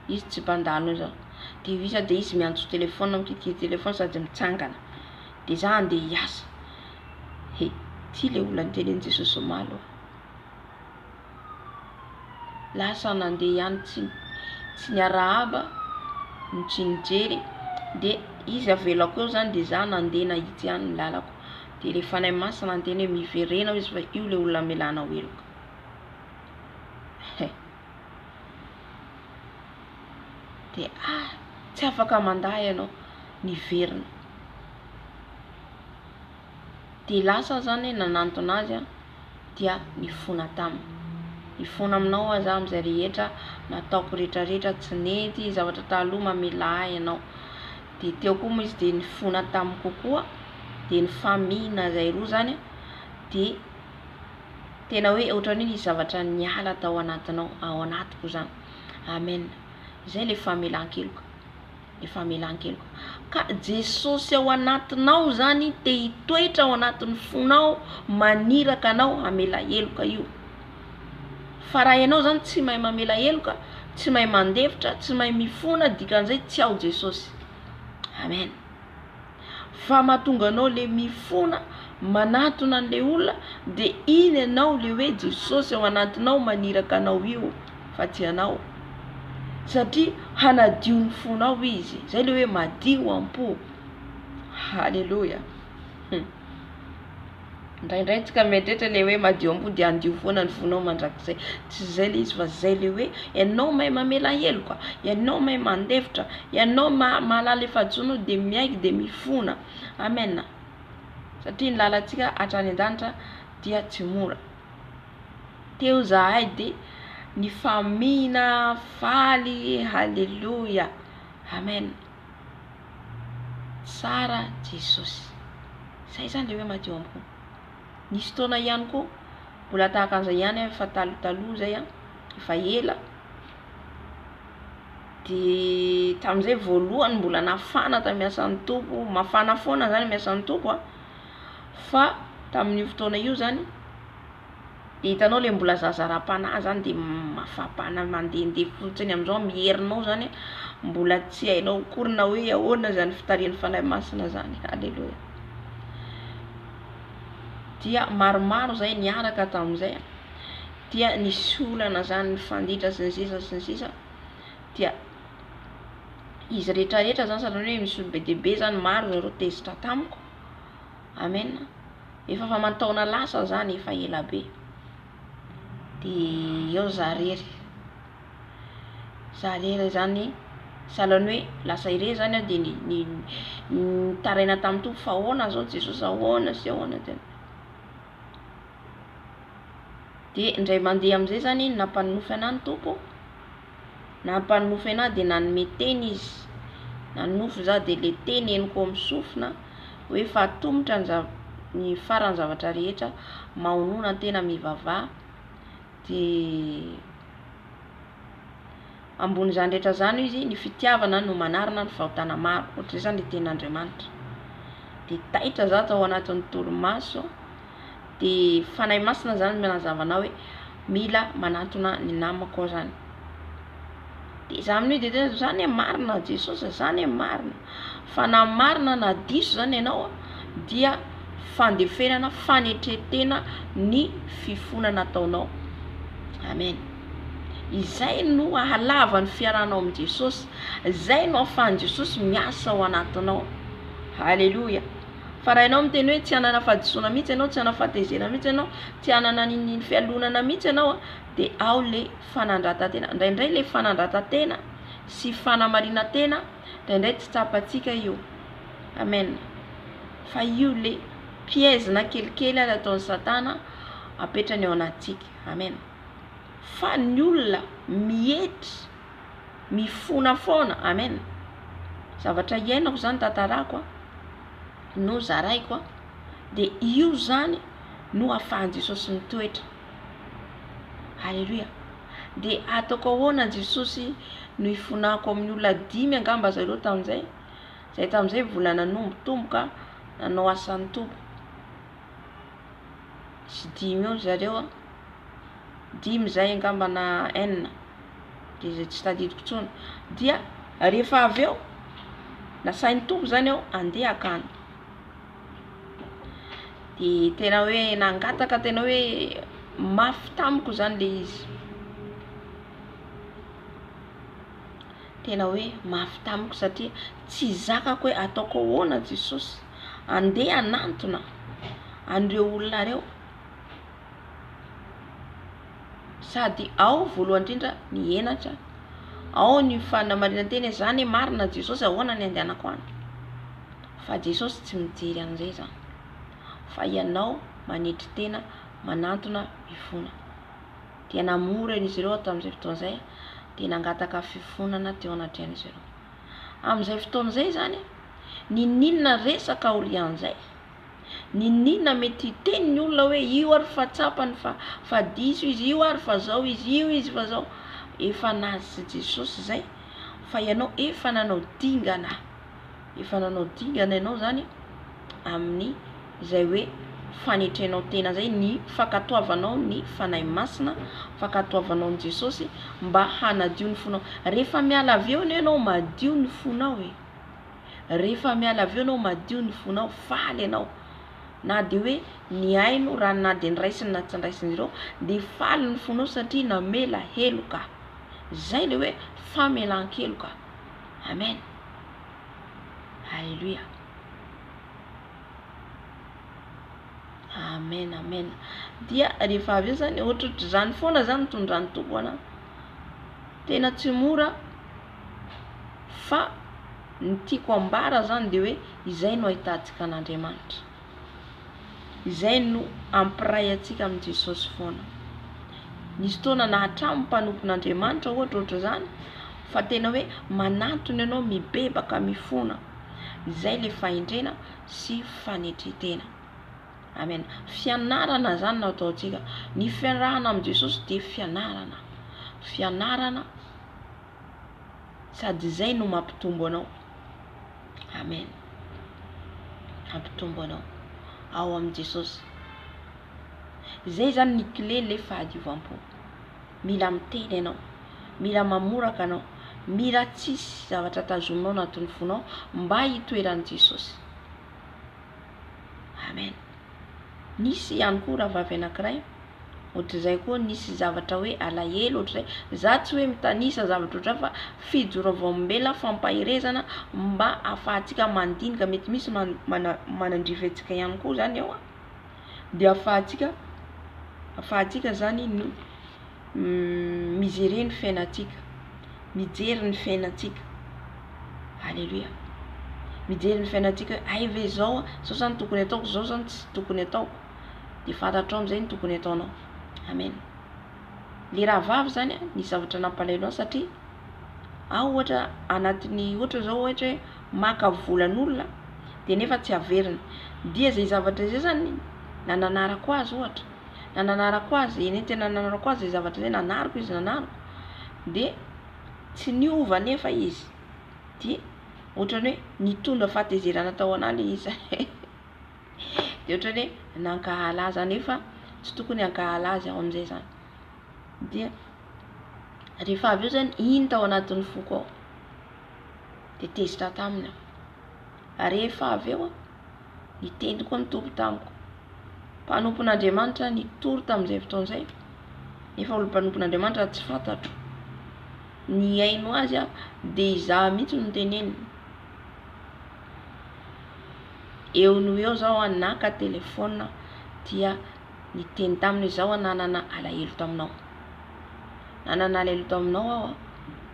Izy tsy mpandalo eo zany. De izy de izy miantso téléphone, mikitikity téléphone sady mitsangana. De za andeha hiasa. He, ty le olona nitenenin'i Jesosy omaly oa. Lasa nandeha ihany tsy tsy niarahaba no tsy nijery de izy avelako eo zany de za nandeha nahitsy ihany ny lalako. De le Fanahy Masina niteny hoe miverena hoy izy fa io le olona amelanao heloka. He. De ah, tsy afaka mandà ianao, niverina. Dia lasa aho zany nanantona azy dia nifona taminy. Mifona aminao aho za amin'izay rehetra nataoko retraretra tsy nety, zavatra taloha mamela ahy ianao. Dia teo koa moa izy dia nifona tamiko koa, dia nifamihina zay roa zany dia tena hoe ohatran'ny hoe nisy zavatra niala tao anatinao, ao anatiko zany. Amen. Izay le famelan-keloka. Ny famelan-keloka. Ka Jesosy ao anatinao zany te hitoetra ao anatin'ny fonao, maniraka anao hamela heloka io. Fa raha ianao zany tsy mahay mamela heloka, tsy mahay mandefitra, tsy mahay mifona, dikan'izay tsy ao Jesosy. Amen. Fa mahatonga anao le mifona, manatona an'le olona, de iny ianao le hoe Jesosy ao anatinao maniraka anao io fa tsy ianao. Satria hanadio ny fonao Izy. Zay le hoe madio am-po. Haleloia. Hum. Indraindray tsika mieritreritra le hoe madio am-po dia handio foana ny fonao mandrakizay. Tsy izay le izy fa zay le hoe ianao mahay mamela heloka, ianao mahay mandefitra, ianao mahalala le fahadisoanao dia miaiky dia mifona. Amen. Satria ny lalantsika hatrany an-danitra dia tsy mora. Teo zahay dia nifamihina faly, haleloia. Amen. Tsara Jesosy. Zay zany le hoe madio am-po. Nisy fotoana ihany koa mbola tahaka an'izay ihany aho efa talotaloha zay an, efa ela, de tamin'izay voalohany mbola nafana tamin'ny asan'ny Tompo, mafana foana zany miasan'ny Tompo an, fa tamin'io fotoana io zany De hitanao le mbola zaza ara-panahy zany de mafapana mandehandeha fotsiny amizao miherina ao zany mbola tsy hainao akory na hoe ahoana zany fitarihan'ny Fanahy Masina zany, aleloia. Dia maromaro zay niaraka tamin'izay dia nisy olana zany nifanditra sy ny sisa sy ny sisa dia izy rehetrarehetra zany sahala hoe misy olo be dia be zany maro zareo tezitra tamiko, amen. Efa aman-taona lasa zany, efa ela be. De eo za rery, za rery zany sahalan'ny hoe lasa irery zany aho de nitaraina tamin'ny Tompo fa ahoana zao Jesosy, ahoana sy ahoana de de indray mandeha am'zay zany nampanonofy anah ny Tompo, nampanonofy anah de nanome teny izy, nanonofy za de le teny henoko amin'ny sofina hoe fa atomotra ny zav- ny faran'ny zavatra rehetra, mahonona tena mivavaha, de ambonin'izany rehetra izany hoy izy, ny fitiavana no manarina ny fahotana maro, ohatr'izay zany le tenin'Andriamanitra, de taitra za tao anatin'ny torimaso, de Fanahy Masina zany manazava anah hoe mila manantona ny namako aho zany, de za amin'io de tena zany e marina Jesosy zany e marina, fa na marina na diso zany ianao dia fandeferana fanetren-tena ny fifonana ataonao, amen, izay no ahalava ny fiarahanao amin'i Jesosy, izay no ahafahan'i Jesosy miasa ao anatinao, haleloia. Fa raha ianao miteny hoe tsy hanana fahadisoana mihitsy ianao, tsy hanana fahatezerana mihitsy ianao, tsy hanana n'inon'ino fialonana mihitsy ianao an, dia ao le fanandratan-tena. Indraindray le fanandratan-tena sy fanamarinan-tena, indraindray tsy tsapantsika io. Amen. Fa io le piège na kelikely ary ataon'i satana apetrany ao anatintsika. Amen. Fa ny olona mietry, mifona foana. Amen. Zavatra iainako zany tantarako an, no zaraiko an, dia io zany no ahafahan'i Jesosy mitoetra. Aleloia. Dia ataoko ahoana Jesosy no hifonako amin'ny olona dimy angamba zareo tamin'izay, zay tamin'izay vola nanombotomboka nanao asan'ny Tompo. Sy dimy eo zareo an, dimy zay angamba na enina. Dia izay tsy tadidiko intsony. Dia rehefa avy eo, nasain'ny Tompo izany aho handeha hankany. Dia tena hoe nangataka tena hoe mafy tamiko izany ilay izy. Tena hoe mafy tamiko satria tsy zakako hoe ataoko ahoana Jesosy, andeha hanantona an'ireo olona ireo. Sady ao voalohany indrindra ny henatra, ao ny fanamarinan-tena hoe za anie marina Jesosy ahoana ny andehanako any? Fa Jesosy tsy mijery an'izay zany fa ianao manetry tena manantona mifona. Dia namory an'izy ireo aho tamin'izay fotoana izay dia nangataka fifonana teo anatrehan'izy ireo. Amin'izay fotoana izay izany, ninoninona resaka aorian'izay, Niniana mety hiteny ny olona hoe io ary fa tsapany fa fa diso izy, io ary fa zao izy, io izy fa zao. Efa nazy sy Jesosy izay fa ianao efa nanao dingana, efa nanao dingana ianao zany amin'ny izay hoe fanetrenao tena zay, ny fankatoavanao ny Fanahy Masina, fankatoavanao an'i Jesosy mba hanadio ny fonao. Rehefa miala avy eo anie ianao madio ny fonao e. Rehefa miala avy eo ianao madio ny fonao, faly ianao. Na dia hoe nihaino raha na dia niraisiny na tsy niraisiny ireo dia faly ny fonao satria namela heloka. Izay ilay hoe famelan-keloka. Amen. Alléluia. Amen, amen. Dia rehefa avy eo zany ohatrohatr'izany foana zany nitondran'ny Tompo anah. Tena tsy mora fa ny tiako ambara zany de hoe izay no ahitantsika an'Andriamanitra. Izay no hampiray antsika amin'i Jesosy foana. Nisy fotoana nahatramo mpanompon'Andriamanitra ohatra ohatr'izany fa tena hoe manantona ianao mibebaka mifona. Izay le fahendrena sy fanetren-tena. Amen. Fianarana zany no ataontsika. Ny fiarahana amin'i Jesosy dia fianarana. Fianarana sady izay no mampitombo anao. Amen. Mampitombo anao ao amin'i Jesosy. Izay zany ny clé le fahadiovam-po. Mila miteny ianao, mila mamoraka anao, mila tsisy zavatra tazominao anatin'ny fonao mba hitoeran'i Jesosy. Amen. Nisy ihany koa rahavavy anankiray, ohatr'izay koa nisy zavatra hoe alahelo ohatr'izay. Za tsy hoe mitanisa zavatra ohatr'izay fa fijoroavaombela fampaherezana mba ahafahantsika mandinika, mety misy manandrify antsika ihany koa zany eo an, dia ahafahantsika ahafahantsika zany no mi-gerer ny fiainantsika, mijery ny fiainantsika. Alléluia. Mijery ny fiainantsika hoe hay ve zao, zao zany tokony ataoko, zao zany tsy tokony ataoko. Dia fantatrao amin'izay ny tokony ataonao. Amen. Le rahavavy zany an, nisy zavatra nampalahelo ahy satria aho ohatra anatin'ny ohatra zao ohatra hoe maka volan'olona dia nefa tsy averina. Dia izay zavatra izay zany nananarako azy ohatra. Nananarako azy, eny tena nananarako azy izay zavatra izay, nanariko izy nanariko, dia tsy niova anefa izy, dia ohatran'ny hoe nitondra fahatezerana tao anah le izy dia ohatran'ny hoe nankahala azy aho nefa tsy tokony hankahala azy aho amin'izay zany, dia rehefa avy eo zany iny tao anatin'ny foko ao, dia tezitra taminy aho, rehefa avy eo an, niteny koa ny Tompo tamiko, Mpanompon'Andriamanitra nitory tamin'izay fotoana izay, nefa olo mpanompon'Andriamanitra tsy fantatro. Nihaino azy aho, dia izaho mihitsy no noteneniny. Eo noho eo zaho an, naka telephone dia niteny taminy hoe zaho nanana alahelo taminao. Nanana alahelo taminao aho an,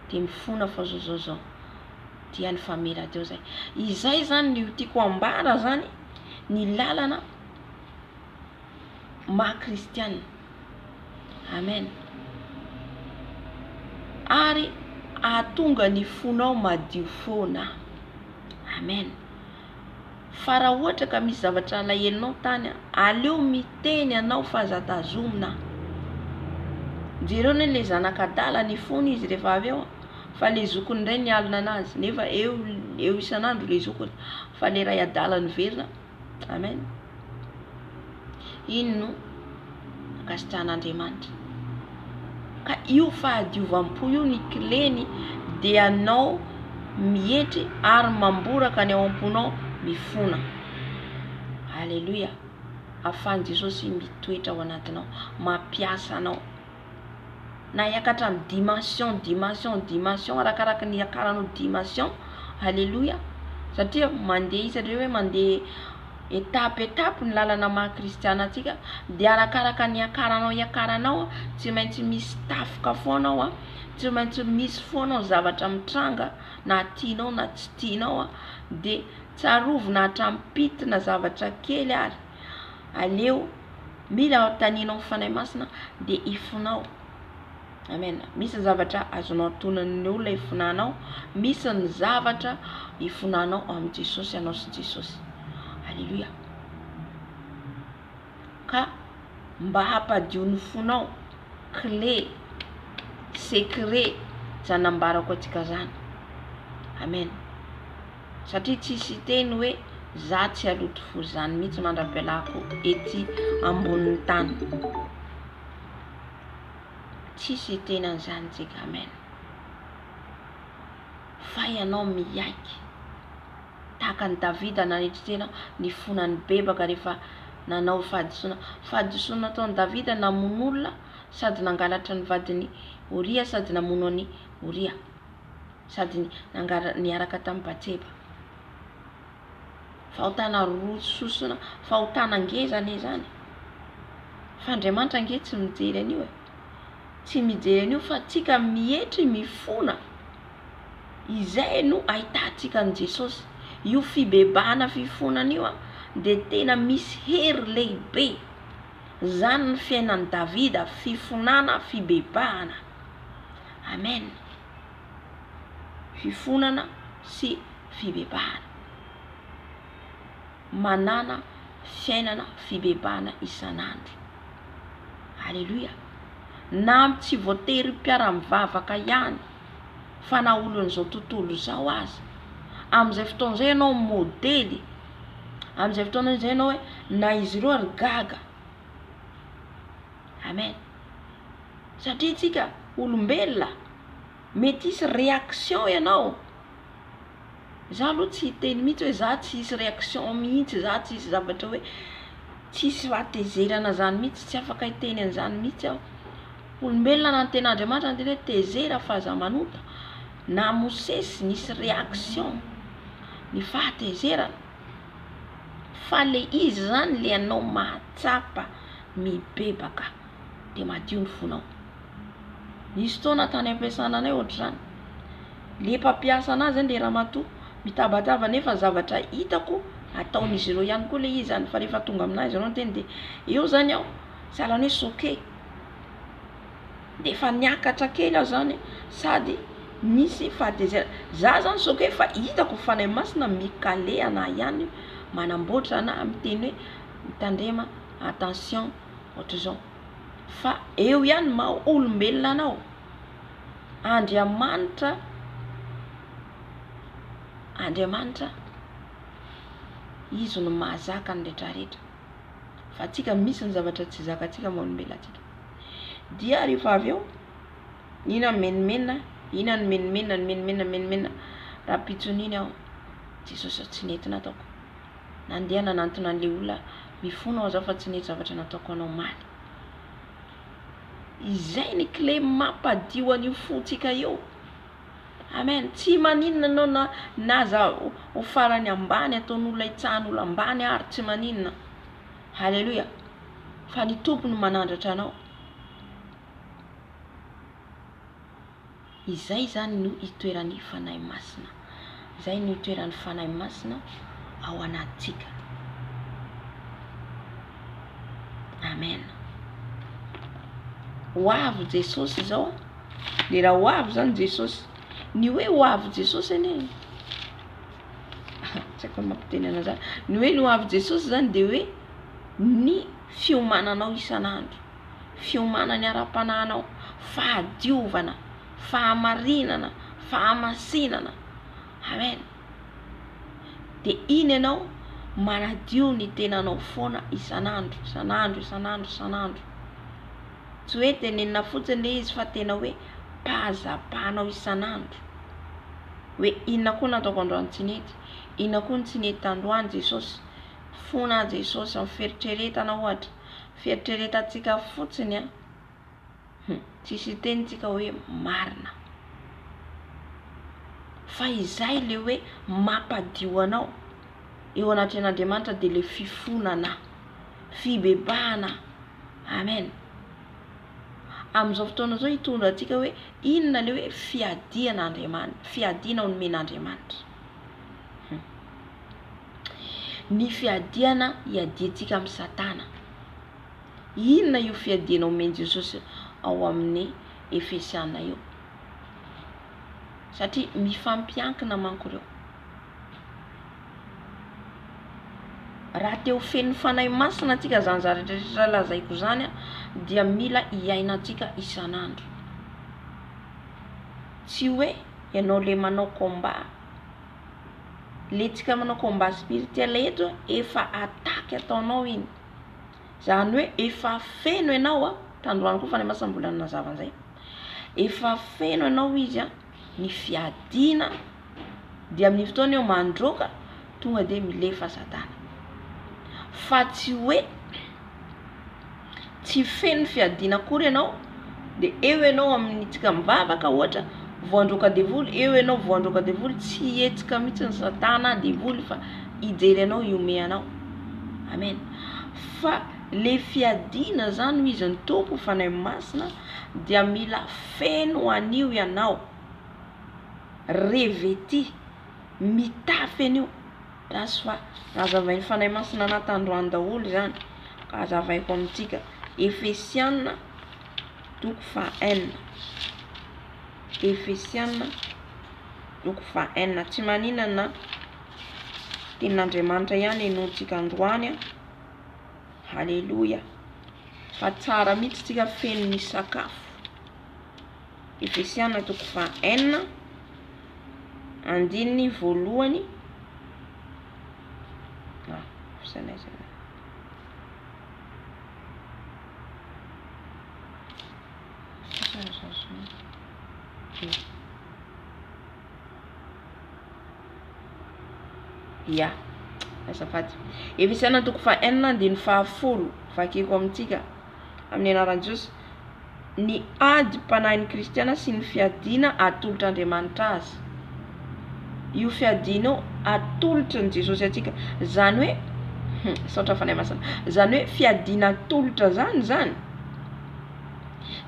dia mifona fa zao zao zao. Dia nifamela teo zay. Izay zany no tiako ambara zany. ny lalana maha kristiana. Amen. Ary ahatonga ny fonao madio foana. Amen. Fa raha ohatra ka misy zavatra alahelonao tany, aleo miteny anao fa aza tazomina. Jereo anie le zanak'adala nifona izy rehefa avy eo fa le zokiny indray nialona anazy nefa eo eo isan'andro le zokiny fa le ray adala niverina amen iny no ankasitrahan'Andriamanitra. Ka io fahadiovam-po io ny clé-ny dia anao mietry ary mamboraka ny ao am-ponao mifona. Aleloia. Ahafahan'i Jesosy mitoetra ao anatinao, mampiasa anao. Na hiakatra amin'ny dimension, dimension, dimension, arakaraka ny hiakaranao dimension, aleloia, satria mandeha isandreo hoe mandeha étape étape ny lalana maha kristiana antsika, dia arakaraka ny hiakaranao hiakaranao, tsy maintsy misy tafoka foana ao, tsy maintsy misy foana ao zavatra mitranga na tianao na tsy tianao, dia tsarovy na hatramin'ny pitina zavatra kely ary, aleo mila anontanianao ny Fanahy Masina dia ifonao. Amen. Misy ny zavatra azonao atonan'ny olona ifonanao, misy ny zavatra ifonanao ao amin'i Jesosy ianao sy Jesosy. Alléluia. Ka mba hampadio ny fonao, clé, secret, zany ambarako antsika zany. Amen. Satria tsisy hiteny hoe za tsy haloto fo zany mihitsy mandra-pialako ety ambonin'ny tany. Tsisy hiteny an'izany tsika. Amen. Fa ianao miaiky. Tahaka an'i Davida nanetry tena nifona nibebaka rehefa nanao fahadisoana. Fahadisoana nataon'i Davida namono olona sady nangalatra ny vadin'i Oria sady namono an'i Oria. Sady nangala niaraka tamin'i Batseba. Fahotana roa sosona, fahotana ngeza anie izany. Fa Andriamanitra ange tsy mijery an'io e. Tsy mijery an'io fa tsika mietry mifona. Izay no ahitantsika an'i Jesosy. Io fibebahana fifonana io dia tena misy hery lehibe. Izany ny fiainan'i Davida, fifonana, fibebahana. Amen. Fifonana sy fibebahana. Manàna fiainana fibebahana isan'andro. Aleloia. Na tsy voatery mpiara-mivavaka ihany fa na olon'izao tontolo izao aza. Amin'izay fotoana izay ianao modely. Amin'izay fotoana izay ianao hoe na izy ireo ary gaga. Amen. Satria tsika olombelona mety hisy réaction ianao. Za aloha tsy hiteny mihitsy hoe za tsy hisy réaction mihitsy, za tsy hisy zavatra hoe tsy hisy fahatezerana zany mihitsy, tsy afaka hiteny an'izany mihitsy aho. Olombelona na ny tenin'Andriamanitra niteny hoe tezera fa aza manota, na Mosesy nisy réaction ny fahatezerana, fa le izy zany le anao mahatsapa mibebaka de madio ny fonao. Nisy fotoana tany am-piasana anay ohatr'izany, le mpampiasa anahy zany le ramatoa mitabataba nefa zavatra hitako ataon'izy ireo ihany koa le izy zany fa rehefa tonga aminahy izy ireo niteny de eo zany aho sahalan'ny hoe choqué, de efa niakatra kely aho zany sady nisy fahatezerana, za zany choqué fa hitako fanahy masina mi-caler anahy ihany manamboatra anahy miteny hoe mitandrema attention ohatr'izao fa eo ihany maha olombelona anao. Andriamanitra, Andriamanitra, Izy no mahazaka ny retraretra, fa antsika misy ny zavatra tsy zakantsika maha olombelona antsika. Dia rehefa avy eo, ina ny menomenona, ina ny menomenona, ny menomenona, menomenona, rahampitson'iny aho, Jesosy ô tsy nety nataoko, nandeha nanantona an'ilay olona, mifona aho zao fa tsy nety zavatra nataoko anao omaly. Izay ny clé mampadio an'io fontsika io. Amen. Tsy maninona anao na na aza ho farany ambany ataon'olona hitsahan'olona ambany ary tsy maninona. Haleloia. Fa ny Tompo no manandratra anao. Izay izany no itoeran'ny Fanahy Masina. Izay no itoeran'ny Fanahy Masina ao anatintsika. Amen. Ho avy Jesosy izao. Le raha ho avy zany Jesosy. Ny hoe ho avy Jesosy anie. Tsy haiko ny mampiteny an'izany. Ny hoe ny ho avy Jesosy zany dia hoe ny fiomananao isan'andro. fiomanany ara-panahinao, fahadiovana, fahamarinana, fahamasinana. Amen. Dia iny ianao manadio ny tenanao foana isan'andro, isan'andro, isan'andro, isan'andro. Tsy hoe tenenina fotsiny le izy fa tena hoe pazapanao isan'andro. Hoe inona koa nataoko androany tsy nety, inona koa no tsy nety tandroany Jesosy, fona aho Jesosy, ny fieritreretana ohatra, fieritreretantsika fotsiny an, hum, tsisy hiteny tsika hoe marina. Fa izay le hoe mampadio anao eo anatrehan'Andriamanitra dia le fifonana, fibebahana. Amen. Amin'izao fotoana izao hitondra antsika hoe inona le hoe fiadiana Andriamanitra, fiadiana omen'Andriamanitra. Hum. Ny fiadiana iadiantsika amin'i Satana. Inona io fiadiana omen'i Jesosy ao amin'ny Efesiana io? Satria mifampiankina manko ireo. Raha te ho feno Fanahy Masina antsika izany zavatra rehetra lazaiko izany dia mila iainantsika isan'andro. Tsy hoe ianao le manao combat, le tsika manao combat spirituel eto efa attaque ataonao iny. Izany hoe efa feno ianao an, tandroany koa Fanahy Masina mbola nanazava an'izay, efa feno ianao izy an, ny fiadiana dia amin'iny fotoana io mandroaka tonga dia milefa satana fa tsy hoe tsy feno fiadiana akory ianao dia eo ianao amin'ny tsika mivavaka ohatra voandroaka devoly eo ianao voandroaka devoly tsy hihetsika mihitsy ny satana devoly fa hijery anao hihomehy anao amen fa le fiadiana zany hoy izy ny Tompo Fanahy Masina dia mila feno an'io ianao revêti, mitafy an'io, gasy fa nazavain'ny Fanahy Masina anahy tandroany daholo izany, ka hazavaiko amintsika, Efesiana toko faha-enina, Efesiana toko faha-enina, tsy maninona na tenin'Andriamanitra ihany henointsika androany an, haleloia, fa tsara mihitsy tsika feno ny sakafo. Efesiana toko faha enina andininy voalohany ah, Ya, azafady. Efesiana toko faha enina andininy fahafolo, vakiko amintsika amin'ny anaran'i Jesosy. Ny adim-panahin'ny kristiana sy ny fiadiana atolotr'Andriamanitra azy. Io fiadiana io atolotry ny Jesosy antsika. Izany hoe, misaotra Fanahy Masina, izany hoe fiadiana atolotra izany izany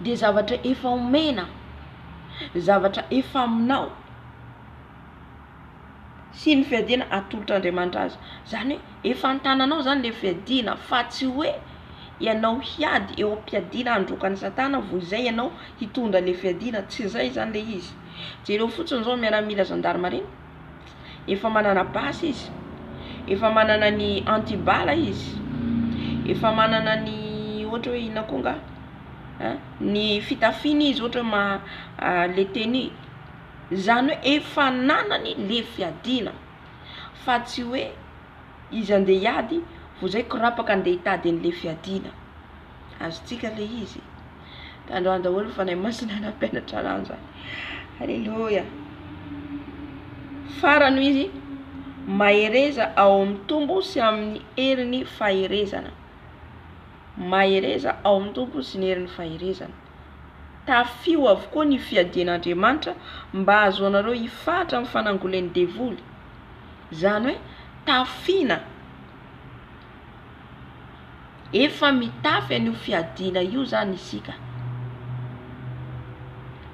dia zavatra efa omena, zavatra efa aminao. Sy ny fiadiana atolotr'Andriamanitra azy. Izany hoe efa an-tananao izany ilay fiadiana fa tsy hoe ianao hiady eo am-piadiana handroaka an'i Satana vao izay ianao hitondra ilay fiadiana, tsy izay izany ilay izy. Jereo fotsiny izao ny miaramila gendarmerie, efa manana basy izy, efa manana ny anti-bala izy, efa manana ny ohatra hoe inona koa angaha an, ny fitafiana izy ohatra hoe ma- le tenue. Izany hoe efa ananany le fiadiana fa tsy hoe izy andeha hiady vao zay korapaka andeha hitady an'le fiadiana. Azontsika le izy. Tandroany daholo ny Fanahy Masina nampianatra anah zany. Aleloia. Farany hoy izy, mahereza ao amin'ny Tompo sy amin'ny herin'ny faherezana. Mahereza ao amin'ny Tompo sy ny herin'ny faherezana. Tafio avokoa ny fiadian'Andriamanitra mba hahazoanareo hifahatra amin'ny fanangolen'ny devoly. Izany hoe tafiana. Efa mitafy an'io fiadiana io izany isika.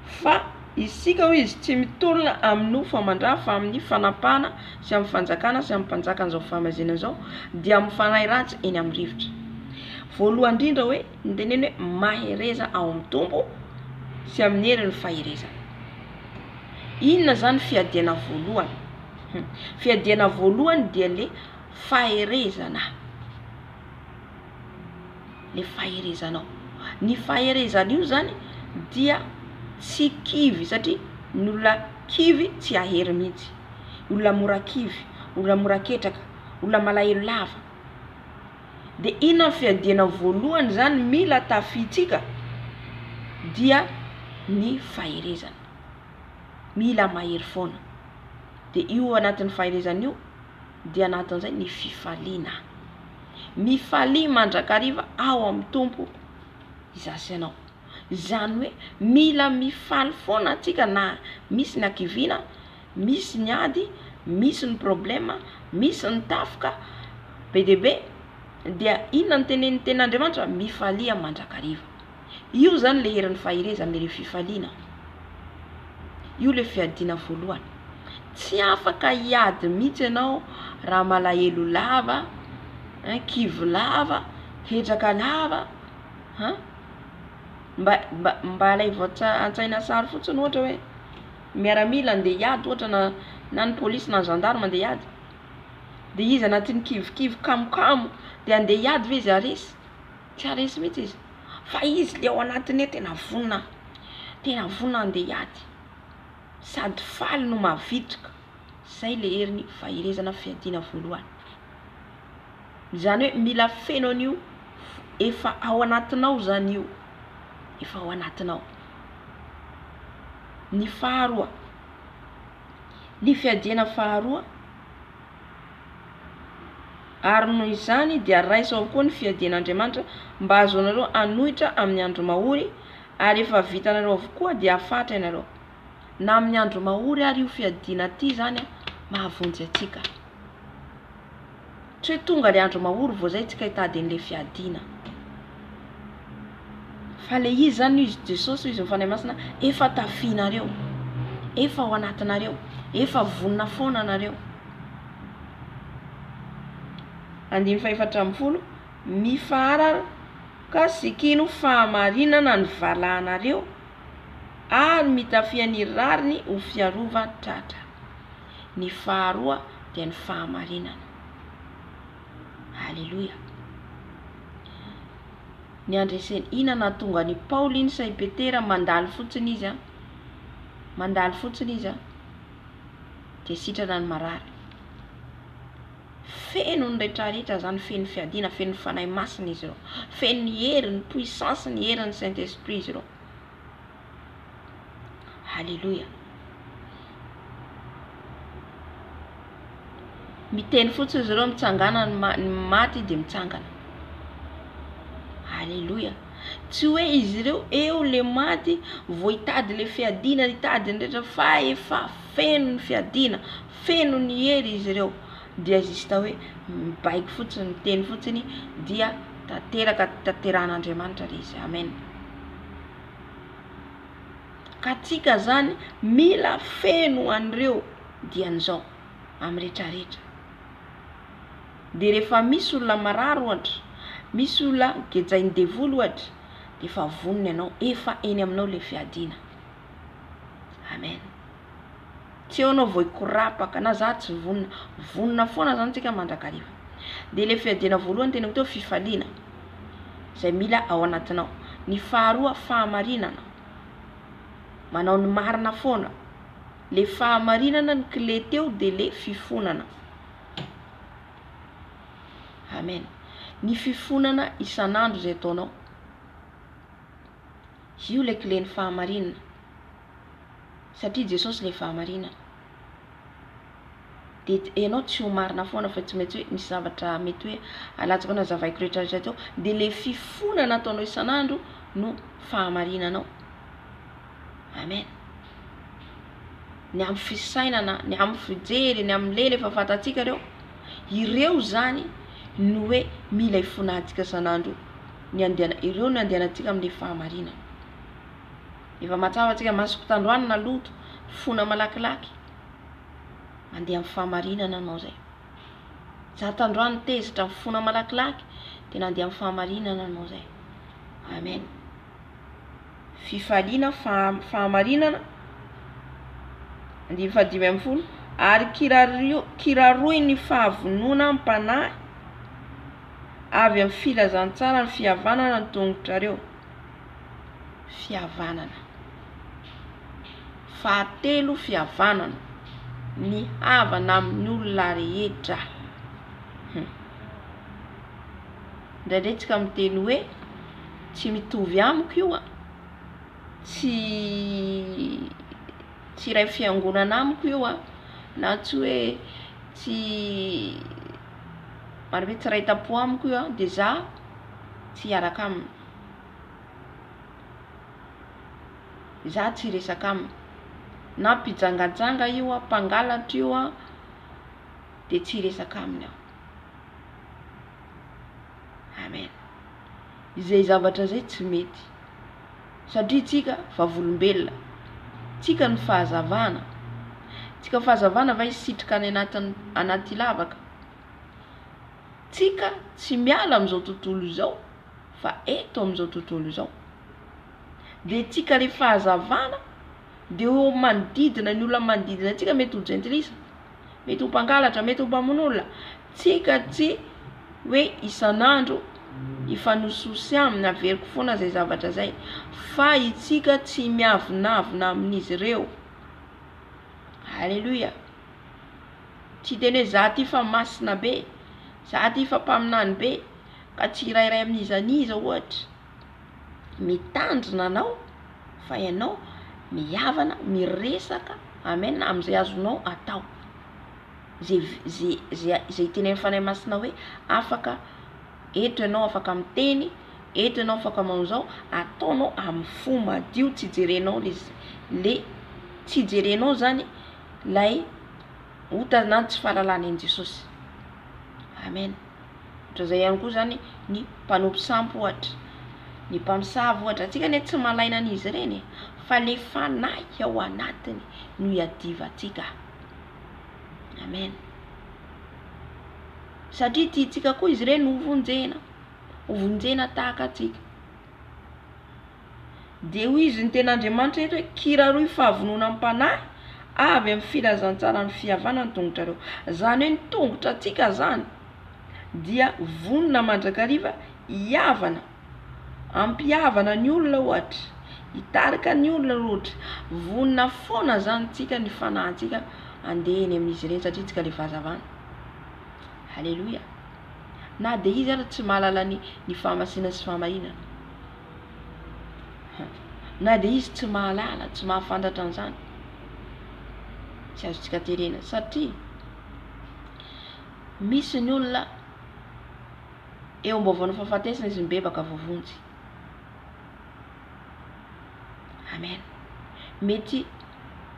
Fa isika hoy izy tsy mitolona amin'ny nofo aman-dra fa amin'ny fanapahana sy amin'ny fanjakana sy amin'ny mpanjakan'izao fahamaizinana izao dia amin'ny fanahy ratsy eny amin'ny rivotra. Voalohany indrindra hoe Ny teneno hoe mahereza ao amin'ny Tompo sy amin'ny herin'ny faherezana. Inona izany fiadiana voalohany? Fiadiana voalohany dia le faherezana. Le faherezanao. Ny faherezana io izany dia tsy kivy satria ny olona kivy tsy hahery mihitsy. Olona mora kivy, olona mora ketraka, olona malahelo lava. De inona ny fiadiana voalohany zany mila tafihintsika? dia ny faherezana. Mila mahery foana. Dia io anatin'ny faherezana io dia anatin'izay ny fifaliana. Mifalia mandrakariva ao amin'ny Tompo izaho sy ianao. Izany hoe mila mifaly foana antsika na misy ny hakiviana, misy ny ady, misy ny problème, misy ny tafika be dia be, dia inona no tenenin'ny tenin'Andriamanitra? Mifalia mandrakariva. Io izany ilay herin'ny faherezana, ilay fifaliana. Io ilay fiadiana voalohany. Tsy afaka hiady mihitsy ianao raha malahelo lava, hein, kivy lava, ketraka lava, hein. Mba mba mba alaivo an-tsaina sary fotsiny ohatra hoe miaramila andeha hiady ohatra na na ny polisy na ny gendarme andeha hiady, dia izy anatin'ny kivikivy kamokamo dia andeha hiady ve izy haharesy? Tsy haharesy mihitsy izy, fa izy le ao anatiny ao tena vonona, tena vonona andeha hiady. Sady faly no mavitrika, zay le herin'ny faherezana fiadiana voalohany. Izany hoe mila feno an'io efa ao anatinao zany io, efa ao anatinao. Ny faharoa, ny fiadiana faharoa, ary noho izany dia raiso avokoa ny fiadian'Andriamanitra mba hahazoanareo hanohitra amin'ny andro mahory, ary efa vitanareo avokoa dia hafatra ianareo. Na amin'ny andro mahory ary io fiadiana ity izany mahavonjy antsika. Tsy hoe tonga le andro mahory vao zay tsika hitady an'le fiadiana. Fa le izy zany izy Jesosy izy ny Fanahy Masina efa tafianareo. Efa ao anatinareo. Efa vonona foana anareo. Andininy faha-14, Mifaharaka sikino fahamarinana ny valahanareo ary mitafia ny rariny ho fiarovan-tratra. Ny faharoa dia ny fahamarinana. Aleloia. Ny andreseny ina nahatonga an'i Paoly iny sa i Petera mandalo fotsiny izy an. Mandalo fotsiny izy an. Dia sitrana ny marary. Feno ny retraretra zany, feno fiadiana, feno fanahy masina izy ireo. Feno ny hery, ny puissance, ny herin'ny Saint Esprit izy ireo. Aleloia. Miteny fotsiny izy ireo mitsangana ny ny maty dia mitsangana. Aleloia. Tsy hoe izy ireo eo le maty vao hitady le fiadiana, hitady ny rehetra fa efa feno ny fiadiana, feno ny hery izy ireo. Dia juste hoe mibaiko fotsiny, miteny fotsiny dia tanteraka, tanterahan'Andriamanitra le izy. Amen. Ka tsika zany mila feno an'ireo dian'izao amin'ny retraretra. De rehefa misy olona marary ohatra, misy olona gejain'ny devoly ohatra, de efa vonona ianao, efa eny aminao le fiadiana. Amen. Tsy eo anao vao hikorapaka na za tsy vonona, vonona foana zany tsika mandrakariva. De le fiadiana voalohany teneniko teo fifaliana, zay mila ao anatinao. Ny faharoa fahamarinana, manao ny marina foana, le fahamarinana ny clé teo de le fifonana. Amen. Ny fifonana isan'andro zay ataonao, io le clé ny fahamarinana. Satria Jesosy ilay fahamarinana. Dia ianao tsy ho marina foana fa tsy maintsy hoe misy zavatra mety hoe alatsaka nazavaiko rehetra rehetra teo. Dia ilay fifonana ataonao isan'andro no fahamarinanao. Amen. Ny amin'ny fisainana, ny amin'ny fijery, ny amin'ny lela efa fantatsika ireo. Ireo izany no hoe mila ifonantsika isan'andro. Ny andehana, ireo no andehanantsika amin'ilay fahamarinana. Efa mahatsapa antsika masoko tandroany naloto, fona malakilaky. Mandeha amin'ny fahamarinana anao zay. Za tandroany tezitra, fona malakilaky, dia nandeha amin'ny fahamarinana anao zay. Amen. Fifaliana, fahamarinana. Andininy faha-15. Ary kirario, kiraroy ny fahavonona am-panahy avy amin'ny filazantsara ny fihavanana ny tongotrareo. Fihavanana. Fahatelo fihavanana. Mihavana amin'ny olona rehetra. Hum. Indraindray tsika miteny hoe tsy mitovy amiko io an. tsy tsy iray fiangonana amiko io a, na tsy hoe tsy ary hoe tsy iray tampo amiko io a, de za tsy hiaraka aminy, za tsy hiresaka aminy, na mpijangajanga io a, mpangalatra io a, de tsy hiresaka aminy aho. Amen. Izay zavatra izay tsy mety. Satria tsika vavolombelona. Tsika ny fahazavana. Tsika fahazavana va hisitrika any anatin'ny anaty lavaka? Tsika tsy miala amin'izao tontolo izao fa eto amin'izao tontolo izao. Dia tsika le fahazavana dia eo manodidina ny olona manodidina antsika mety ho jentilisa. mety ho mpangalatra, mety ho mpamono olona, tsika tsy hoe isan'andro hifanosihosy aminy, averiko foana zay zavatra zay, fa itsika tsy miavonavona amin'izy ireo, aleloia, tsy hiteny hoe za ty fa masina be, za ty fa mpaminany be, ka tsy hirairay amin'iza n'iza ohatra, mitandrina anao fa ianao mihavana, miresaka, amen, amin'izay azonao atao, ze ze ze izay itenen'ny Fanahy Masina hoe afaka eto ianao afaka miteny, eto ianao afaka manao izao, ataonao amin'ny fo madio, tsy jerenao le le tsy jerenao zany lay ota na tsy fahalalana an'i Jesosy, amen. Ohatran'izay ihany koa zany ny mpanompo sampy ohatra, ny mpamosavy ohatra, antsika anie tsy malaina an'izy ireny e, fa le fanahy ao anatiny no iadivantsika, amen, satria tiantsika koa izy ireny ho vonjena, ho vonjena tahaka antsika. Dia hoy izy ny tenin'Andriamanitra eto hoe kiraroy fahavononam-panahy avy amin'ny filazantsaran'ny fihavanana ny tongotrareo. Izany hoe ny tongotrantsika izany dia vonona mandrakariva hihavana, hampihavana ny olona ohatra, hitarika ny olona ohatra, vonona foana izany tsika ny fanahintsika handeha eny amin'izy ireny satria tsika ilay fahazavana. Aleloia. Na dia izy ary tsy mahalala ny ny fahamasinana sy fahamarinana. Na dia izy tsy mahalala, tsy mahafantatra an'izany, tsy azontsika terena satria misy ny olona eo am-baovaon'ny fahafatesana izy mibebaka voavonjy. Amen. Mety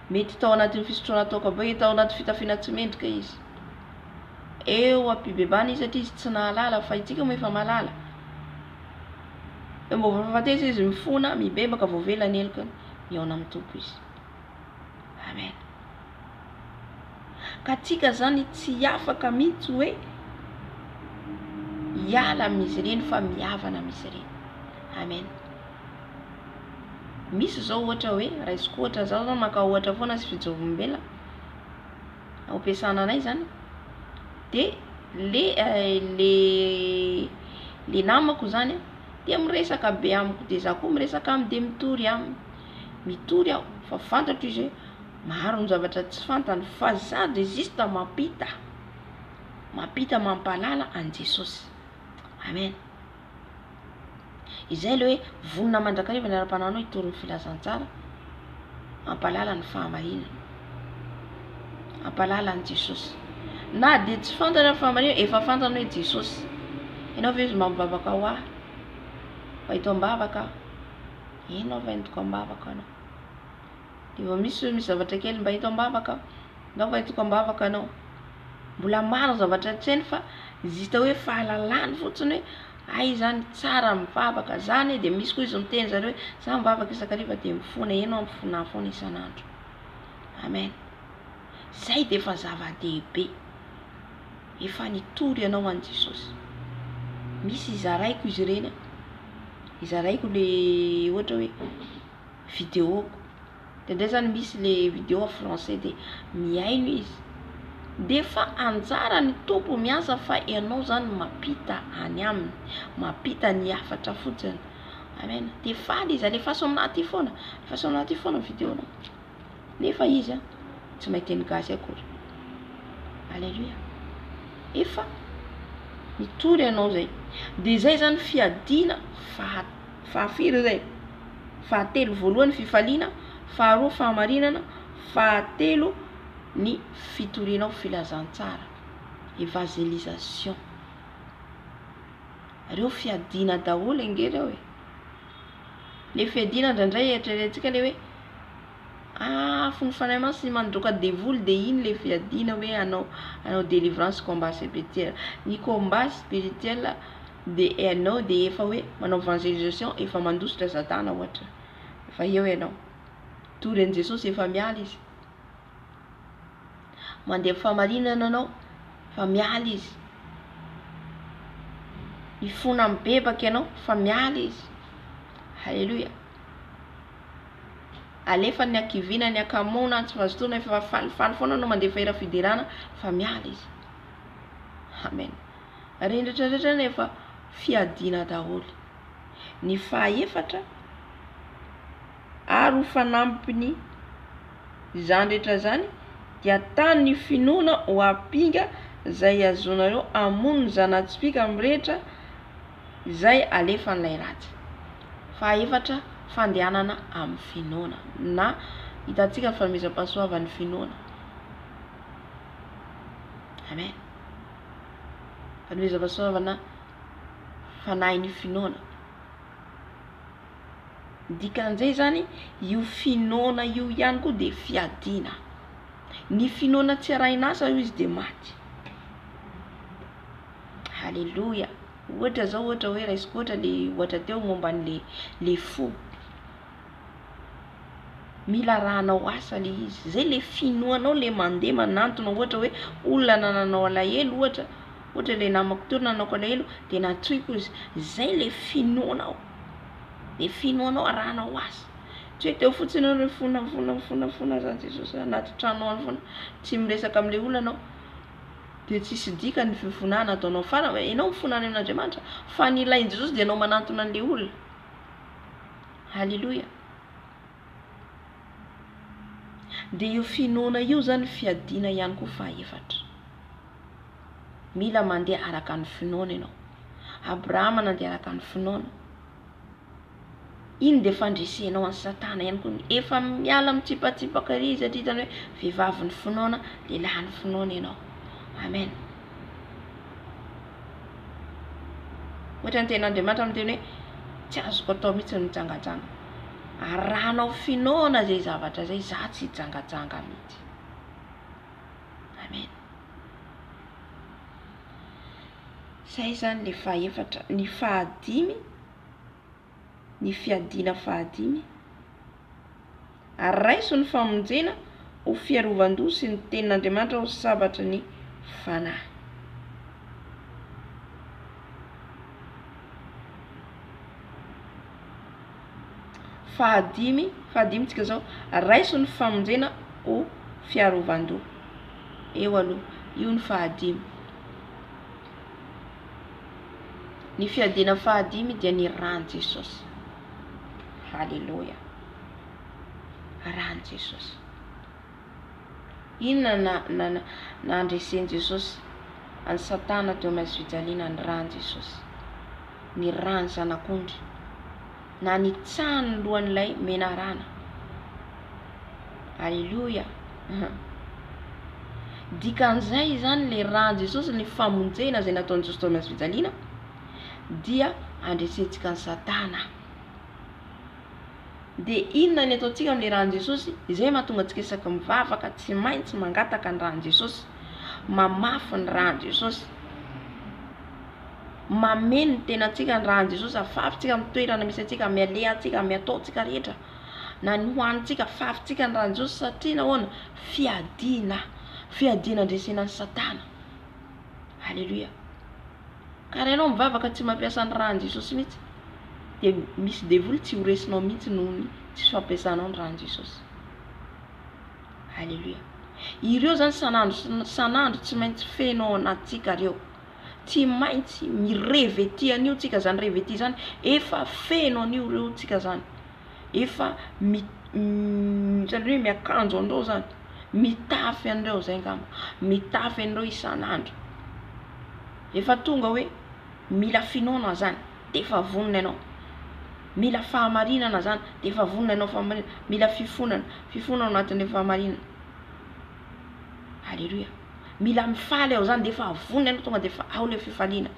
mety tao anatin'ny fisotroana toaka be, tao anaty fitafiana tsy mendrika izy. Eo am-pibebahana izy satria izy tsy nahalala fa isika moa efa mahalala. Eo ambony fahafatesana izy mifona, mibebaka, voavela ny helokany, mihaona amin'ny Tompo izy. Amen. Ka tsika zany tsy afaka mihitsy hoe hiala amin'izy ireny fa mihavana amin'izy ireny. Amen. Misy zao ohatra hoe, raisiko ohatra, zaho zao maka ohatra foana sy fijorombelona. ao am-piasana anay zany de le le le namako zany a de miresaka be amiko de za koa miresaka aminy de mitory aminy, mitory aho fa fantatro izy hoe maro ny zavatra tsy fantany fa za de juste mampita, mampita mampahalala an'i Jesosy, amen. Izay ilay hoe vonona mandrakariva ny ara-panahinao hitory ny filazantsara, hampahalala ny fahamarinana, hampahalala an'i Jesosy. Na dia tsy fantany ny fahamarinana, efa fantany hoe Jesosy. Ianao ve izy mba mivavaka ho ahy? Mba eto am-bavaka aho. Ianao va entiko am-bavaka anao? Dia vao misy misy zavatra kely mba eto am-bavaka aho. Ndao fa entiko am-bavaka anao. Mbola maro ny zavatra tsy hainy fa juste hoe fahalalany fotsiny hoe hay zany tsara mivavaka zany e, de misy koa izy miteny zareo hoe za mivavaka isan-kariva de mifona, eny aho mifona foana isan'andro. Amen. Zay de efa zava-dehibe. Efa nitory ianao an'i Jesosy. Misy izaraiko izy ireny an, izaraiko le ohatra hoe video-ko. Indraindray zany misy le video en français de mihaino izy de fa anjarany Tompo miasa fa ianao zany mampita any aminy, mampita ny hafatra fotsiny, amen, de faly izy alefaso aminah aty foana, alefaso aminah aty foana video nao, nefa izy an tsy mahay teny gasy akory, aleloia, efa mitory ianao zay, de zay zany fiadiana faha fahafiry zay? Fahatelo, voalohany fifaliana, faharoa fahamarinana, fahatelo ny fitorianao filazantsara, evazelisation. Reo fiadiana daholo ange reo e. Le fiadiana indraindray eritreretintsika le hoe afo ny fanahy masina mandroaka devoly de iny le fiadiana hoe hanao hanao délivrance combat spirituel. Ny combat spirituel de ianao de efa hoe manao evangelisation efa mandositra satana ohatra, efa eo ianao. Mitory an'i Jesosy efa miala izy. Mandeha fahamarinana anao fa miala izy. Mifona mibebaka ianao fa miala izy. Haleloia. Alefa ny hakiviana, ny hakamoana, ny tsy fahazotoana, efa falifaly foana anao mandefa hira fiderana fa miala izy. Amen. Ireny rehetra rehetra ireny efa fiadiana daholo. Ny fahaefatra ary ho fanampiny izany rehetra izany dia tano ny finoana ho ampinga izay azonareo hamono ny zana-tsipìka mirehitra izay alefan'ilay ratsy. Fahaefatra, fandehanana amin'ny finoana na hitantsika ny fanomezam-pahasoavan'ny finoana. Amen. Fanomezam-pahasoavana fanahin'ny finoana. Ny dikan'izay zany, io finoana io ihany koa dia fiadiana. Ny finoana tsy arahin'asa hoy izy dia maty. Haleloia. Ohatra zao ohatra hoe raisiko ohatra le ohatra teo momba an'le le fo. Mila arahanao asa le izy. Zay le finoanao le mandeha manantona ohatra hoe olona anananao alahelo ohatra, ohatra le namako teo nanako alahelo de nantsoiko izy. Zay le finoanao. Le finoanao arahanao asa. Tsy hoe teo fotsiny ianao mifona mifona mifona mifona zany Jesosy anaty trano any foana, tsy miresaka amle olona anao. Dia tsisy dikany ny fifonana ataonao fa ianao mifona any amin'Andriamanitra fa ny ilain'i Jesosy dia ianao manantona an'le olona. Haleloia. Dia io finoana io zany fiadiana ihany koa fahaefatra. Mila mandeha araka ny finoana ianao. Abrahama nandeha araka ny finoana. Iny dia fandresenao an'i satana ihany koa. Efa miala mitsipatsipaka ery izy satria hitany hoe vehivavin'ny finoana, lehilahin'ny finoana ianao. Amen. Ohatra ny tenin'Andriamanitra miteny hoe tsy azoko atao mihitsy ny mijangajanga. Arahanao finoana izay zavatra izay, za tsy hijangajanga mihitsy. Amen. Zay izany le fahefatra. Ny fahadimy, ny fiadiana fahadimy, ary raiso ny famonjena ho fiarovan-doha sy ny tenin'Andriamanitra ho sabatry ny fanahy. Fahadimy, fahadimy tsika zao, raiso ny famonjena ho fiarovan-doha. Eo aloha, io ny fahadimy. Ny fiadiana fahadimy dia ny ran'i Jesosy. Haleloia. Ran'i Jesosy. Inona na na na nandresen'i Jesosy an'i Satana teo amin'ny hazo fijaliana? Ny ran'i Jesosy. Ny ran'ny zanak'ondry. Nanitsahany ny lohan'ilay menarana. Aleloia. Dikan'izay izany le ran'i Jesosy, ny famonjena izay nataon'i Jesosy teo amin'ny hazo fijaliana dia andresentsika an'i Satana. Dia inona ny ataontsika amin'ilay ran'i Jesosy? Izay mahatonga antsika isaky mivavaka tsy maintsy mangataka ny ran'i Jesosy, mamafy ny ran'i Jesosy, mameno ny tenantsika ny ran'i Jesosy, afafintsika amin'ny toerana misy antsika, amin'ny alehantsika, amin'ny ataontsika rehetra, na ny hohanintsika, afafintsika ny ran'i Jesosy satria nahoana? Fiadiana, fiadiana andresena an'i Satana. Aleloia. Ka raha ianao mivavaka tsy mampiasa ny ran'i Jesosy mihitsy dia misy devoly tsy ho resinao mihitsy noho ny tsy fampiasanao ny ran'i Jesosy. Aleloia. Ireo zany sanandro sanandro tsy maintsy feno ao anatintsika ireo. Tsy maintsy mi-revêtir an'io tsika zany revêtir zany efa feno an'io ireo tsika zany. Efa mi zany hoe miakanjo an'ireo zany, mitafy an'ireo zay angamba, mitafy an'ireo isan'andro. Efa tonga hoe mila finoana zany de efa vonona ianao. Mila fahamarinana zany de efa vonona ianao fahamarinana. Mila fifonana, fifonana ao anatin'le fahamarinana. Aleloia. Mila mifaly ao zany de efa vonona ianao tonga de efa ao le fifaliana.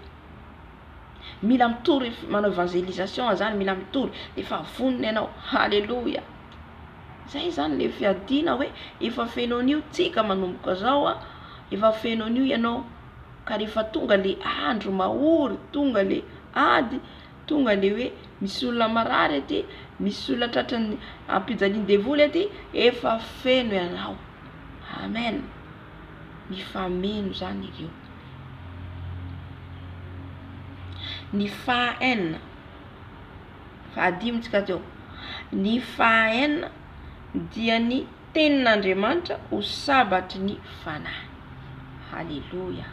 Mila mitory manao evangelisation zany, mila mitory de efa vonona ianao. Aleloia. Zay zany le fiadiana hoe efa feno an'io tsika manomboka zao a, efa feno an'io ianao. Ka rehefa tonga le andro mahory, tonga le ady, tonga le hoe misy olona marary aty, misy olona tratran'ny ampijalian'ny devoly aty, efa feno ianao. Amen. Mifameno zany ireo. Ny faha-enina, fahadimy tsika teo, ny faha-enina dia ny tenin'Andriamanitra ho sabatry ny fanahy. Haleloia.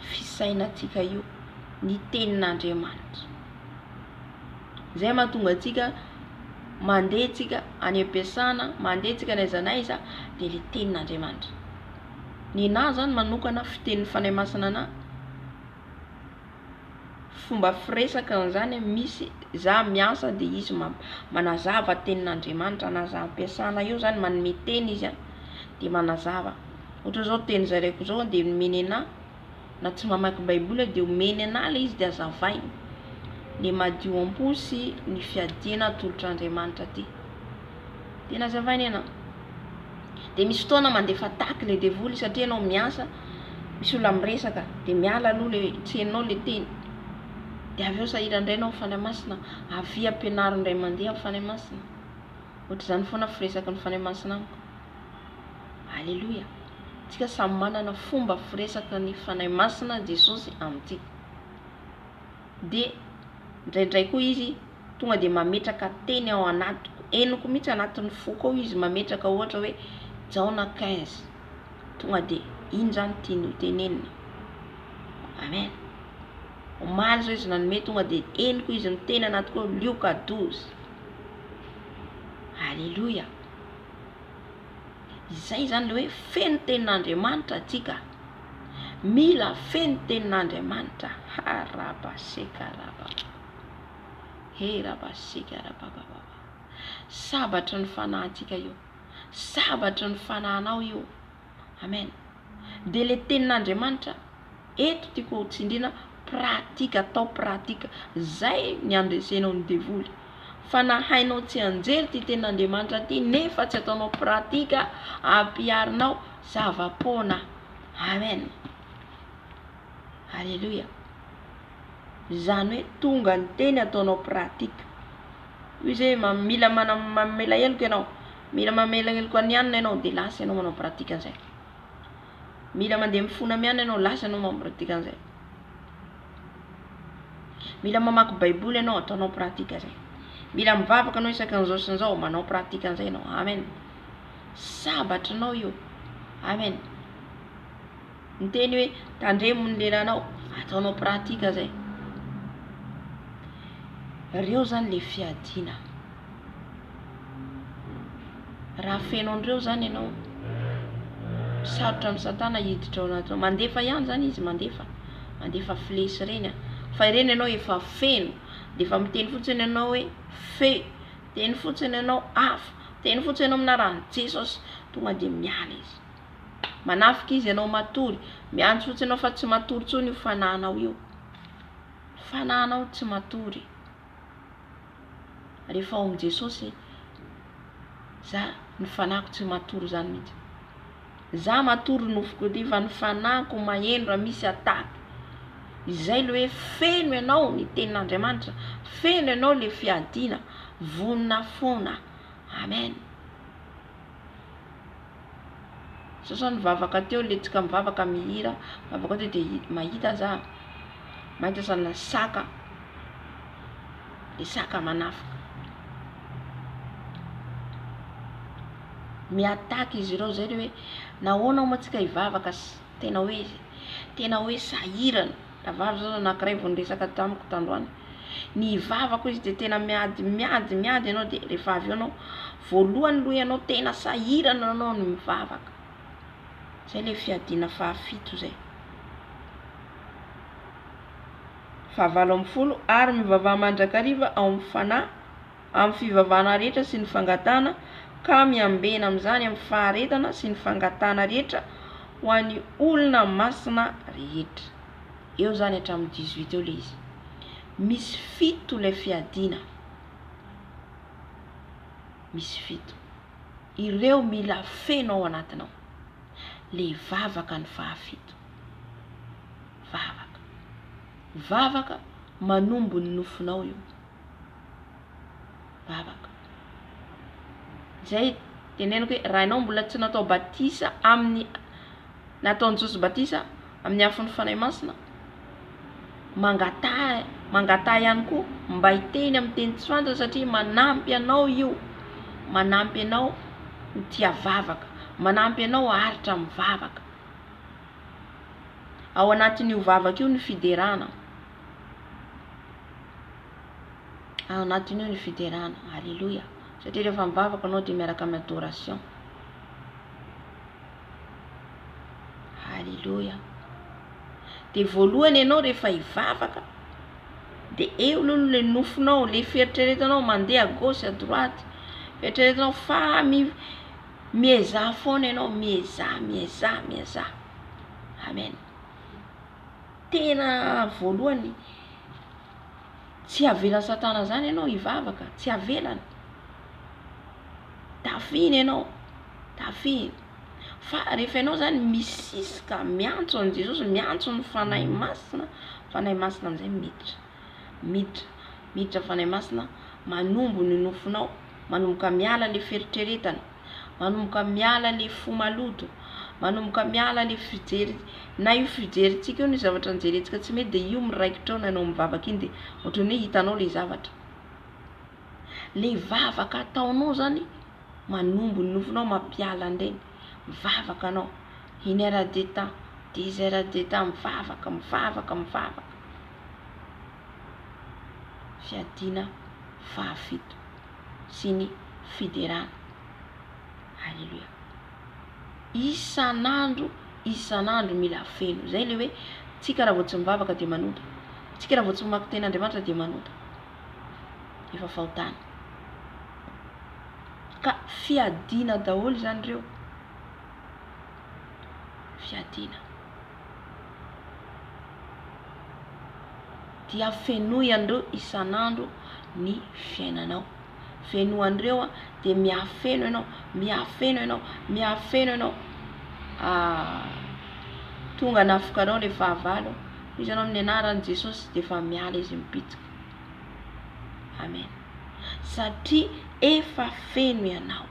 Fisainantsika io, ny tenin'Andriamanitra. Izay mahatonga antsika mandeha tsika any am-piasana, mandeha tsika n'aiza n'aiza dia le tenin'Andriamanitra. Nenah zany manokana fitenin'ny Fanahy Masina anah, fomba firesaka an'izany misy za miasa dia izy manazava tenin'Andriamanitra na za am-piasana eo zany manome teny izy an, dia manazava. Ohatra zao teny zaraiko zao dia nomeny anah na tsy mamaky baiboly aho dia omeny anah le izy dia azavainy le madio am-po sy ny fiadiana atolotr'Andriamanitra aty. Dia nazavainy anah. Dia misy fotoana mandefa attaque le devoly satria ianao miasa, misy olona miresaka dia miala aloha le tsy henonao le teny. Dia avy eo sahirana indray ianao Fanahy Masina, avia ampianaro indray mandeha ny Fanahy Masina. Ohatr'izany foana firesaky ny Fanahy Masina amiko. Aleloia. Tsika samy manana fomba firesaka ny Fanahy Masina Jesosy amintsika. Dia indraindray koa izy tonga dia mametraka teny ao anatiko, henoko mihitsy anatin'ny foko ao izy mametraka ohatra hoe Jaona 15, tonga dia iny zany tiany ho tenenina. Amen. Omaly zao izy nanome tonga dia henoko izy miteny anatiko ao Lioka 12. Aleloia. Izay zany le hoe feno tenin'Andriamanitra atsika. Mila feno tenin'Andriamanitra. Harabasekaraba. Herabasekarabababa. Sabatry ny fanahintsika io. Sabatry ny fanahinao io. Amen. Dia le tenin'Andriamanitra eto tiako ho tsindrina pratique, atao pratique. Zay ny andresenao ny devoly. Fa na hainao tsianjery ty tenin'Andriamanitra ty nefa tsy ataonao pratique, ampiharinao, zava-poana. Amen. Alléluia. Izany hoe tonga ny teny ataonao pratique. Hoy izy hoe mila mamela heloka ianao, mila mamela heloka an'i anona ianao dia lasa ianao manao pratique an'izay. Mila mandeha mifona mianona ianao, lasa ianao manao pratique an'izay. Mila mamaky baiboly ianao, ataonao pratique izay. Mila mivavaka ianao isaky ny izao sy ny izao, manao pratique an'izay ianao. Amen. Sabatrinao io. Amen. Niteny hoe tandremo ny lelanao, ataonao pratique zay. Reo zany le fiadiana. Raha feno an'ireo zany ianao, sarotra amin'i satana hiditra ao anatinao. Mandefa ihany zany izy, mandefa, mandefa flesy ireny an. Fa ireny ianao efa feno, dia efa miteny fotsiny ianao hoe feu, miteny fotsiny ianao afo, miteny fotsiny ianao amin'ny anaran'i Jesosy, tonga dia miala izy. Manafika izy ianao matory, miantso fotsiny ianao fa tsy matory intsony io fanahinao io. Fanahinao tsy matory. Rehefa ao amin'i Jesosy, za ny fanahiko tsy matory zany mihitsy. Za matory nofoko ity fa ny fanahiko maheno raha misy attaque. Izay le hoe feno ianao ny tenin'Andriamanitra, feno ianao le fiadiana, vonona foana. Amen. Sasany mivavaka teo le tsika mivavaka mihira mivavaka teo de mahita za mahita zany saka le saka manafika mi-attaque izy ireo zay le hoe nahoana moa tsika hivavaka tena hoe tena hoe sahirana Rahavavy zao anakiray vao niresaka tamiko tandroany, ny hivavaka hoy izy dia tena miady miady miady ianao dia rehefa avy eo ianao voalohany aloha ianao tena sahirana ianao ny mivavaka, zay le fiadiana fahafito zay. Fahavalo ambin'ny folo, ary mivavaha mandrakariva ao amin'ny Fanahy, amin'ny fivavahana rehetra sy ny fangatahana, ka miambena amin'izany amin'ny faharetana sy ny fangatahana rehetra ho an'ny olona masina rehetra. Eo izany hatramin'ny 18 eo ilay izy. Misy fito ilay fiadiana. Misy fito. Ireo mila feno ao anatinao. Le vavaka ny fahafito. Vavaka. Vavaka manombo ny nofonao io. Vavaka. Zay teneniko hoe raha ianao mbola tsy natao batisa amin'ny nataon'i Jesosy batisa amin'ny afon'ny Fanahy Masina, mangataha mangataha ihany koa mba hiteny amin'ny teny tsy fantatra satria manampy anao io, manampy anao ho tia vavaka, manampy anao haharitra amin'ny vavaka. Ao anatin'io vavaka io ny fiderana. Ao anatin'io ny fiderana. Alléluia. Satria rehefa mivavaka anao dia miaraka amin'ny adoration. Alléluia. Dia voalohany ianao rehefa hivavaka dia eo aloha le nofonao, le fieritreretanao mandeha à gauche à droite, fieritreretanao fa mi miezaha foana ianao, miezaha, miezaha, miezaha. Amen. Tena voalohany tsy avelan'i satana zany ianao hivavaka, tsy avelany. Tafihiny ianao, tafihiny. Fa rehefa ianao zany misisika miantso an'i Jesosy, miantso ny Fanahy Masina, Fanahy Masina amin'izay miditra, miditra, miditra Fanahy Masina, manombo ny nofonao, manomboka miala le fieritreretana, manomboka miala le fo maloto, manomboka miala le fijery, na io fijerintsika io ny zavatra nijerentsika tsy mety de io miraikitra ao na ianao mivavaka iny de ohatran'ny hoe hitanao le zavatra. Le vavaka ataonao zany manombo ny nofonao mampiala an'ireny, mivavaka anao, une heure de temps, deux heures de temps mivavaka, mivavaka, mivavaka. Fiadiana fahafito sy ny fiderana. Alléluia. Isan'andro, isan'andro mila feno. Zay le hoe tsika raha vao tsy mivavaka dia manota. Tsika raha vao tsy mamaky tenin'Andriamanitra dia manota. Efa fahotana. Ka fiadiana daholo izany ireo. Fiadiana. Dia fenoy an'ireo isan'andro ny fiainanao. Fenoy an'ireo dia mihafeno ianao, mihafeno ianao, mihafeno ianao. Ah, tonga hanafoka anao ilay fahavalo. Hoy izy anao amin'ny anaran'i Jesosy dia efa miala izy mipitsika. Amen. Satria efa feno ianao.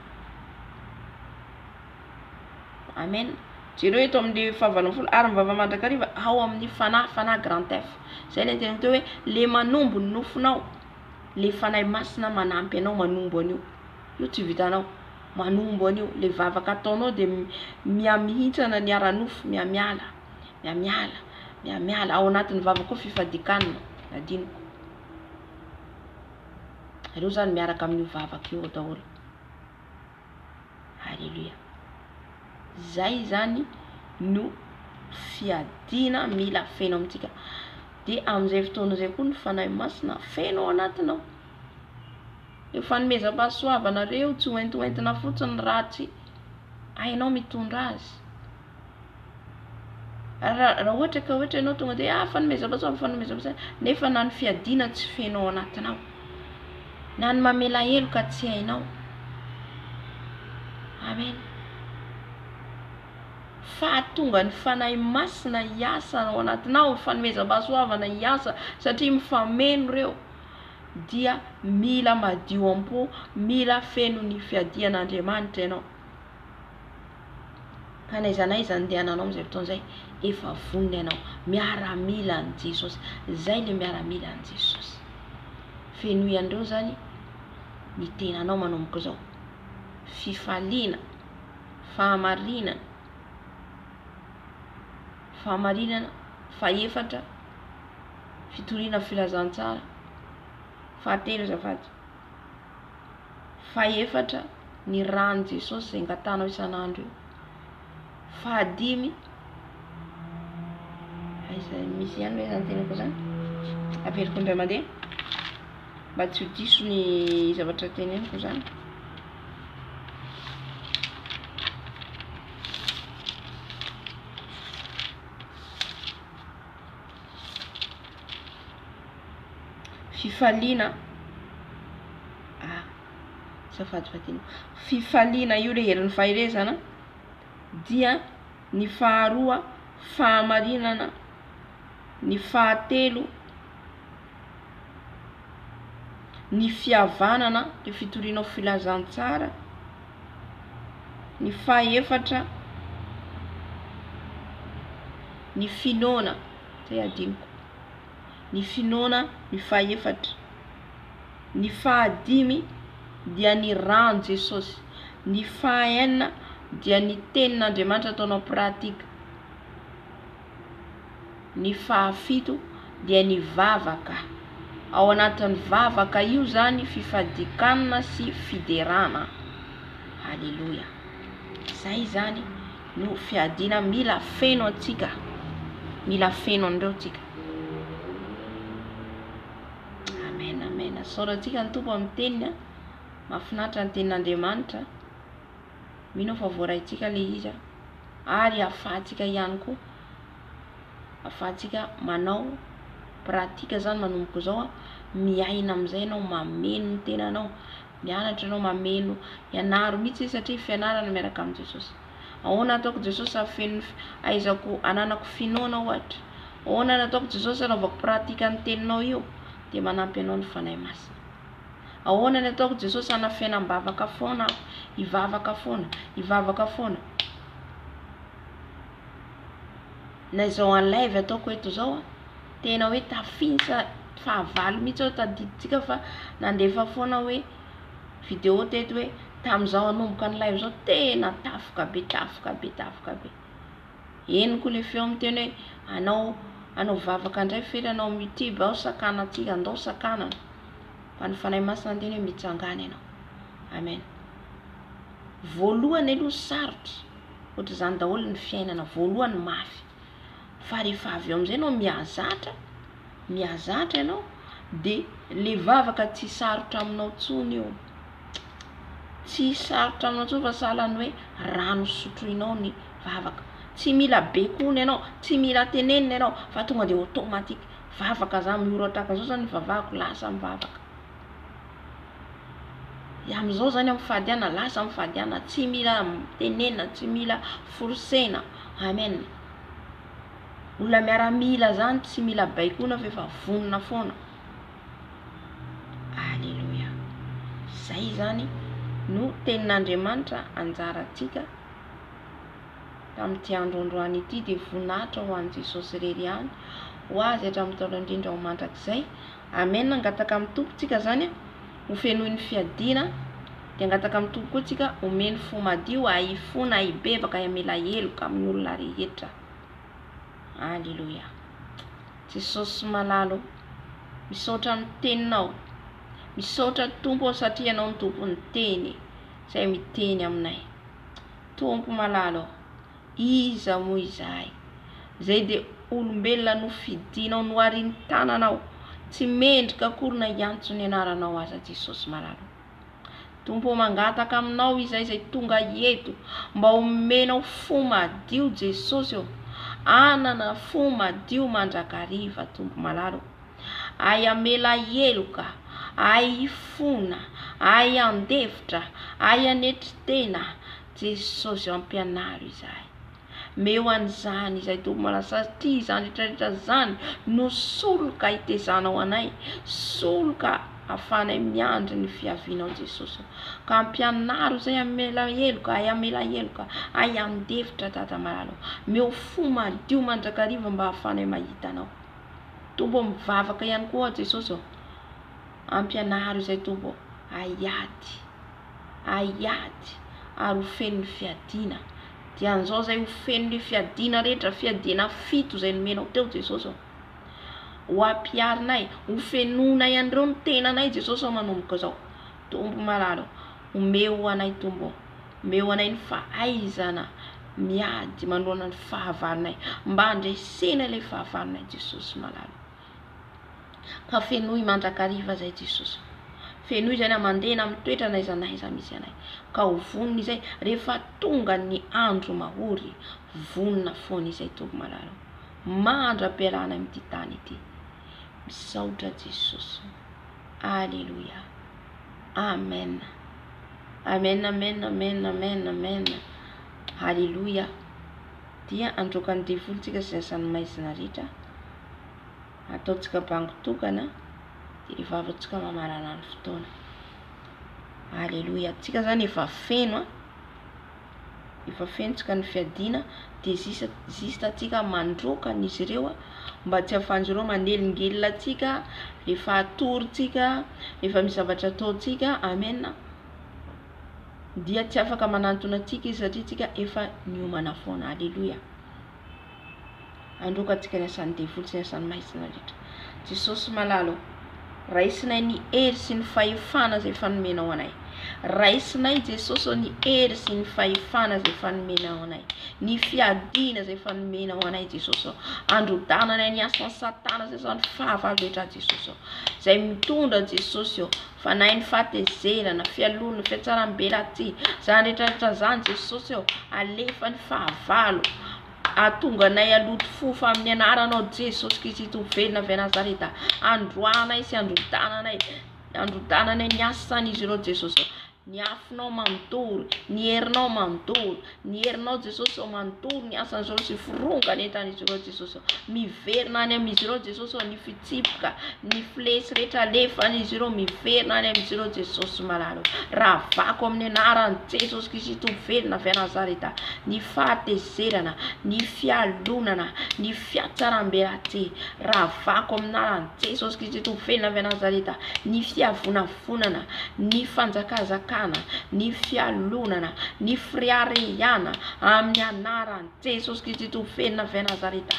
Amen. Jereo eto amin'ny fahavalo ambin'ny folo, ary mivavaha mandrakariva ao amin'ny fanahy, fanahy grand F. Izay ilay niteneniko teo hoe le manombo ny nofonao, le fanahy masina manampy anao manombo an'io. Io tsy vitanao. Manombo an'io. Le vavaka ataonao dia mihamihintsana ny ara-nofo, mihamiala, mihamiala, mihamiala. Ao anatin'ny vavaka koa fifadikanina, adinoko. Ireo zany miaraka amin'io vavaka io daholo. Alléluia. Zay zany no fiadiana mila feno amintsika. Dia amin'izay fotoana izay koa ny Fanahy Masina feno ao anatinao. Io fanomezam-pahasoavana reo tsy hoentihoentina fotsiny raha tsy hainao mitondra azy. Raha raha ohatra ka ohatra ianao tonga dia ah fanomezam-pahasoavana fanomezam-pahasoavana nefa na ny fiadiana tsy feno ao anatinao, na ny mamela heloka tsy hainao. Amen. Fahatonga ny Fanahy Masina hiasa ao anatinao, fanomezam-pahasoavana hiasa satria mifameno ireo dia mila madio am-po, mila feno ny fiadian'Andriamanitra ianao. Ka n'aiza n'aiza andehananao amin'izay fotoana izay, efa vonona ianao. Miaramila an'i Jesosy. Izay ilay miaramila an'i Jesosy. Fenoy an'ireo izany ny tenanao manomboka izao. Fifaliana, fahamarinana, fahamarinana, fahefatra, fitoriana filazantsara, fahatelo azafady. Fahefatra, ny ran'i Jesosy izay angatahanao isan'andro io. Fahadimy, aiza misy ihany ve izany tenako izany? Averiko indray mandeha mba tsy ho diso ny zavatra teneniko zany. Fifaliana ah azafady fa adinoko, fifaliana io le herin'ny faherezana dia ny faharoa fahamarinana, ny fahatelo ny fihavanana le fitorianao filazantsara, ny fahaefatra ny finoana, zay adinoko, ny finoana ny fahaefatra, ny fahadimy dia ny ran'i Jesosy, ny fahaenina dia ny tenin'Andriamanitra ataonao pratique, ny fahafito dia ny vavaka, ao anatin'ny vavaka io zany fifadikanina sy fiderana, aleloia, zay zany no fiadiana mila feno antsika, mila feno an'ireo tsika. Amen amen, isaorantsika ny Tompo amin'ny teniny a, mahafinaritra ny tenin'Andriamanitra, mino aho fa voaraintsika le izy a, ary ahafahantsika ihany koa, ahafahantsika manao pratique zany manomboka izao a, miaina amin'izay ianao, mameno ny tenanao, mianatra ianao mameno, ianaro mihitsy satria fianarana miaraka amin'i Jesosy. Ahoana ataoko Jesosy hahafeno ahaizako hananako finoana ohatra? Ahoana ny ataoko Jesosy hanaovako pratique ny teninao io? Dia manampy anao ny Fanahy Masina. Ahoana ny ataoko Jesosy hanafenam-bavaka foana aho, hivavaka foana, hivavaka foana. Na izao en live ataoko eto izao a, tena hoe tafinsa fahavalo mihitsy aho tadidintsika fa nandefa foana hoe video teto hoe tamin'izaho hanomboka ny live izao tena tafoka be tafoka be tafoka be. Henoko le feo miteny hoe anao hanao vavaka indray fery anao amin'ny youtube ao sakanantsika andao sakanana. Fa ny Fanahy Masina niteny hoe mitsangàna ianao. Amen. Voalohany aloha sarotra, ohatr'izany daholo ny fiainana, voalohany mafy. Fa rehefa avy eo amin'izay ianao mihazatra, mihazatra ianao dia le vavaka tsy sarotra aminao intsony io. Tsy sarotra aminao intsony fa sahala ny hoe rano sotroinao ny vavaka. Tsy mila baikoina ianao, tsy mila tenenina ianao fa tonga dia automatique. Vavaka zany, mihoratraka zao zany ny vavahako, lasa mivavaka. Dia amin'izao zany aho mifady ana, lasa mifady ana, tsy mila tenenina, tsy mila forcena. Amen. Olona miaramila zany tsy mila baikoina fa efa vonona foana. Aleloia. Zay zany no tenin'Andriamanitra anjarantsika tamin'ity andro androany ity dia voninahitra ho an'i Jesosy irery ihany, ho azy hatramin'ny taona indrindra ho mandrakizay. Amen. Angataka amin'ny Tompo tsika zany ho fenoin'ny fiadiana dia angataka amin'ny Tompo koa tsika omeny fo madio hahifona hibebaka hamela heloka amin'ny olona rehetra. Aleloia. Jesosy malala o, misaotra amin'ny teninao. Misaotra Tompo o satria ianao no tompon'ny teny izay miteny aminay. Tompo malala o, iza moa izahay izay dia olombelona nofidinao noharin'ny tananao, tsy mendrika akory na hiantso ny anaranao aza Jesosy malala o. Tompo ô mangataka aminao izahay izay tonga eto mba omenao fo madio Jesosy ô, anana fo madio mandrakariva Tompo malala ô. Ahy hamela heloka, ahy hifona, ahy handefitra, ahy hanetry tena, Jesosy ô ampianaro izahay. Meo an'izany izay Tompo malala satria izany rehetra rehetra izany no soloka hitezanao anay, soloka ahafahanay miandry ny fiavianao Jesosy ô. Ka ampianaro izay hamela heloka, ahay hamela heloka, ahay handefitra Dada malala ô. Meo fo madio mandrakariva mba ahafahanay mahita anao. Tompo ô mivavaka ihany koa aho Jesosy ô. Ampianaro izay Tompo ô, haiady. Haiady ary ho feno ny fiadiana. Dia an'izao izay ho feno ny fiadiana rehetra, fiadiana fito izay nomenao teo Jesosy ô. Ho ampiharinay, ho fenoinay an'ireo ny tenanay Jesosy ô manomboka izao. Tompo malala ô, omeo anay Tompo ô, omeo anay ny fahaizana miady manoloana ny fahavalonay, mba handresena ilay fahavalonay Jesosy malala ô. Fa fenoy mandrakariva izay Jesosy. Fenoy izay na mandeha na mitoetra na aiza na aiza misy anay. Ka ho vonona izay rehefa tonga ny andro mahory, vonona foana izay Tompo malala o. Mandra-pialana amin'ity tany ity. Misaotra Jesosy. Aleloia. Amen. Amen amen amen amen amen. Aleloia. Dia androaka ny devoly tsika sy ny asan'ny maizina rehetra. Ataontsika bango tokana dia rehefa avy eo tsika mamarana ny fotoana. Aleloia. Tsika zany efa feno a. Efa feno tsika ny fiadiana dia zisa juste tsika mandroaka an'izy ireo a mba tsy ahafahan'izy ireo manelingelina antsika rehefa atory tsika, rehefa misy zavatra ataontsika. Amen. Dia tsy afaka manantona antsika izy satria tsika efa niomana foana. Aleloia. Androaka antsika ny asan'ny devoly sy ny asan'ny maizina rehetra. Jesosy malala ô, raisinay ny hery sy ny fahefana izay efa nomenao anay. Raisinay Jesosy ô ny hery sy ny fahefana izay efa nomenao anay. Ny fiadiana izay efa nomenao anay Jesosy ô. Androdananay ny asan'ny satana sy asan'ny fahavalo rehetra Jesosy ô. Izay mitondra Jesosy ô, fanahin'ny fahatezerana, fialonana, fihatsaram-belatsihy, izany rehetra rehetra izany Jesosy ô, alefa ny fahavalo. Hahatonga anay haloto fo fa amin'ny anaranao Jesosy Kristy Tompo velona avy any Nazareta androahanay sy androdananay androdananay ny asan'izy ireo Jesosy ny afonao manontolo ny herinao manontolo ny herinao Jesosy ô manontolo ny asan'izy ireo sy forongany entan'izy ireo Jesosy miverina any amin'izy ireo Jesosy ô ny fitsipika ny flesy rehetra alefan'izy ireo miverina any amin'izy ireo Jesosy malala ravako amin'ny anaran'i Jesosy Kristy Tompo velona avy any Nazareta ny fahatezerana ny fialonana ny fiatsaram-belatsihy ravako amin'ny anaran'i Jesosy Kristy Tompo velona avy any Nazareta ny fiavonavonana ny fanjakazakana ny fialonana ny fireharehana amin'ny anaran'i Jesosy Kristy Tompo velona avy any Nazareta.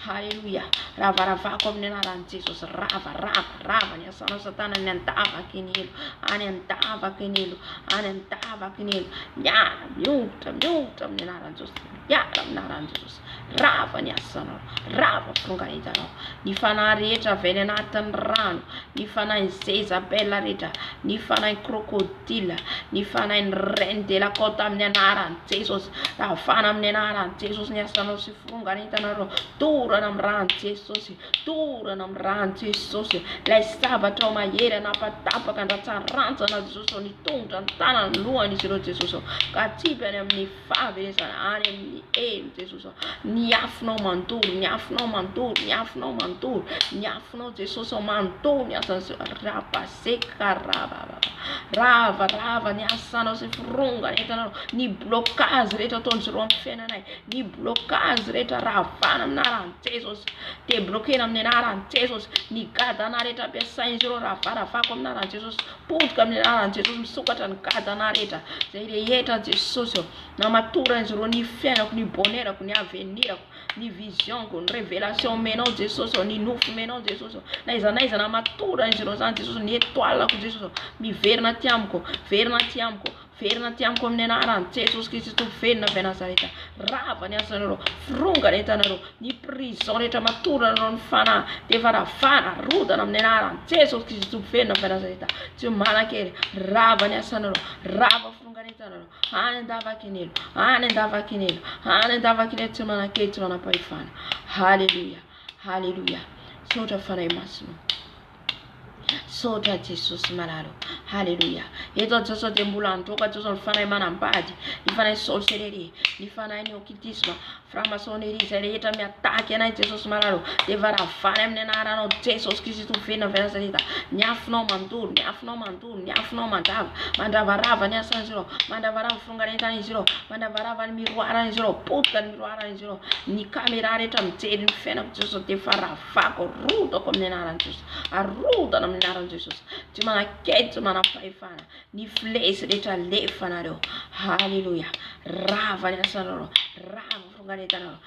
Haleloia. Ravaravako amin'ny anaran'i Jesosy. Rava, rava, rava ny asanao satana any an-davaky ny helo. Any an-davaky ny helo. Any an-davaky ny helo. Miala, miongotra, miongotra amin'ny anaran'i Jesosy. Miala amin'ny anaran'i Jesosy. Rava ny asanao. Rava firongaretanao. Ny fanahy rehetra avy any anatin'ny rano. Ny fanahin'i Jezabel rehetra. Ny fanahin'i crocodile. Dila ny fanahin'ny reine de la côte amin'ny anaran'i Jesosy. Ravana amin'ny anaran'i Jesosy ny asanao sy fironganentanareo. Dorana amin'ny ran'i Jesosy. Dorana amin'ny ran'i Jesosy. Ilay sabatra ao mahery hanapatapaka an-dratsarantsana Jesosy ny tongotra, ny tanany, ny lohan'izy ireo Jesosy. Ka atsipy any amin'ny fahaverezana, any amin'ny helo Jesosy. Ny afonao mandoro, ny afonao mandoro, ny afonao mandoro, ny afonao Jesosy mandoro ny asan'izy ireo. Rabaseka rabababa. Rava, rava ny asanao sy firongana entanao, ny blocage rehetra ataon'izy ireo amin'ny fiainanay, ny blocage rehetra ravana amin'ny anaran'i Jesosy, debloquena amin'ny anaran'i Jesosy, ny gadana rehetra ampiasain'izy ireo ravaravako amin'ny anaran'i Jesosy, potika amin'ny anaran'i Jesosy, misokatra ny gadana rehetra, izay rehetra Jesosy ô, namatoran'izy ireo ny fiainako, ny bonheur-ko, ny avenir-ko. ny vision-ko, ny révélation omenao Jesosy ô, ny nofy omenao Jesosy ô, na aiza na aiza namatorana izy ireo zany Jesosy ô, ny étoile-ko Jesosy ô, miverina aty amiko, verina aty amiko, verina aty amiko amin'ny anaran'i Jesosy Kristy Tompo velona avy any Nazareta, rava ny asanareo, firongana entanareo, ny prison rehetra matoranareo ny fanahy dia efa ravana, rodana amin'ny anaran'i Jesosy Kristy Tompo velona avy any Nazareta, tsy manan-kery, rava ny asanareo, rava firongana entanareo. Any an-davaky ny helo, any an-davaky ny helo, any an-davaky ny helo tsy manan-kery, tsy manam-pahefana. Haleloia, haleloia. Misaotra Fanahy Masina. Misaotra Jesosy malala. Haleloia. Eto Jesosy dia mbola androaka Jesosy ny fanahy manambady, ny fanahy sorcellerie, ny fanahy ny occultisme, Franc-maçonnerie izay rehetra miataky anay Jesosy malala ô, dia varavany amin'ny anaranao Jesosy Kristy Tompo velona avy Nazareta, ny afonao mandoro, ny afonao mandoro, ny afonao mandrava, mandravarava ny asan'izy ireo, mandravarava firongarentan'izy ireo, mandravarava ny miroaran'izy ireo, potika ny miroaran'izy ireo, ny camera rehetra mijery ny fiainako Jesosy dia efa ravako, rodako amin'ny anaran'i Jesosy, arodana amin'ny anaran'i Jesosy, tsy manan-kery, tsy manam-pahefana. Ny flesy rehetra alefanareo. Haleloia. Rava ny asanareo. Rava ny fonganetanareo.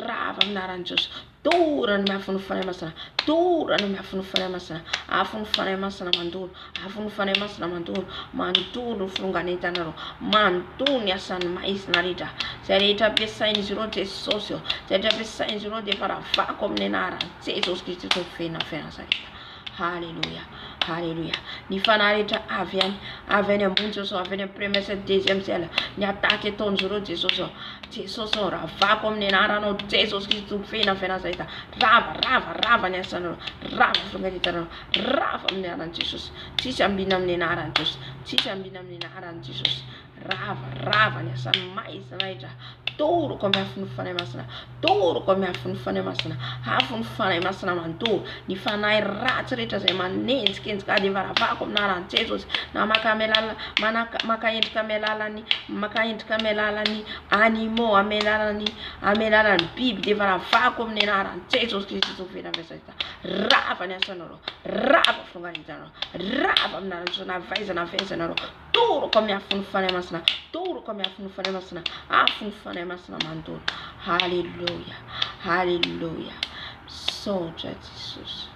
Rava amin'ny anaran'i Jesosy. Dora ny afon'ny Fanahy Masina. Dora ny afon'ny Fanahy Masina. Afon'ny Fanahy Masina mandoro. Afon'ny Fanahy Masina mandoro. Mandoro ny fonganetanareo. Mandoro ny asan'ny maizina rehetra. Izay rehetra ampiasain'izy ireo Jesosy. Izay rehetra ampiasain'izy ireo dia efa ravako amin'ny anaran'i Jesosy Kristy Tompo feno avy Nazareta. Haleloia. Haleloia. Ny fanahy rehetra avy any, avy any ambony Jesosy, avy any amin'ny premier ciel, deuxième ciel, ny attaque ataon'izy ireo Jesosy ô. Jesosy ô, ravako amin'ny anaranao Jesosy Kristy Tompo feno avy Nazareta. Rava, rava, rava ny asanareo. Rava firongaretanareo. Rava amin'ny anaran'i Jesosy. Tsisy ambina amin'ny anaran'i Jesosy. Tsisy ambina amin'ny anaran'i Jesosy. Rava, rava ny asan'ny maizina rehetra. Toroko amin'ny afon'ny Fanahy Masina. Toroko amin'ny afon'ny Fanahy Masina. Afon'ny Fanahy Masina mandoro ny fanahy ratsy rehetra izay manenjikenjika ahy dia efa ravako amin'ny anaran'i Jesosy. Na maka amin'ny alalan'ny, manaka, maka endrika amin'ny alalan'ny, maka endrika amin'ny alalan'ny animaux, amin'ny alalan'ny, amin'ny alalan'ny biby dia efa ravako amin'ny anaran'i Jesosy Kristy Tompo feno avy aiza. Rava ny asanareo. Rava firongarenjanareo. Rava amin'ny anaran'i Jesosy. Na avy aiza na avy aiza nareo. Toroko amin'ny afon'ny Fanahy Masina, toroko amin'ny afon'ny Fanahy Masina, afon'ny Fanahy Masina mandoro. Haleloia, haleloia. Misaotra Jesosy.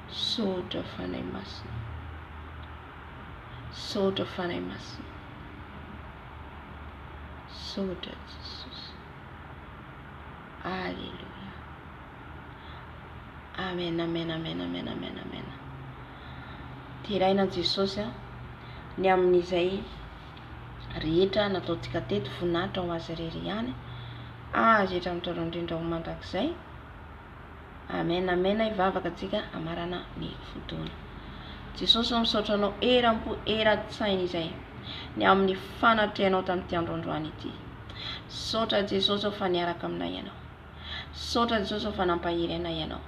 Misaotra Fanahy Masina. Misaotra Fanahy Masina. Misaotra Jesosy. Aleloia. Amen, amen, amen, amen, amen, amen. Deraina Jesosy a, ny amin'izay rehetra nataontsika teto, voninahitra ho Azy irery ihany, Azy hatramin'ny taloha indrindra ho mandrakizay. Amen, amen, hivavaka antsika hamarana ny fotoana. Jesosy ô, misaotra Anao eram-po, eran-tsaina izay, ny amin'ny fanatrehanao tamin'ity andro androany ity. Misaotra Jesosy ô fa niaraka aminay Ianao. Misaotra Jesosy ô fa nampahery anay Ianao.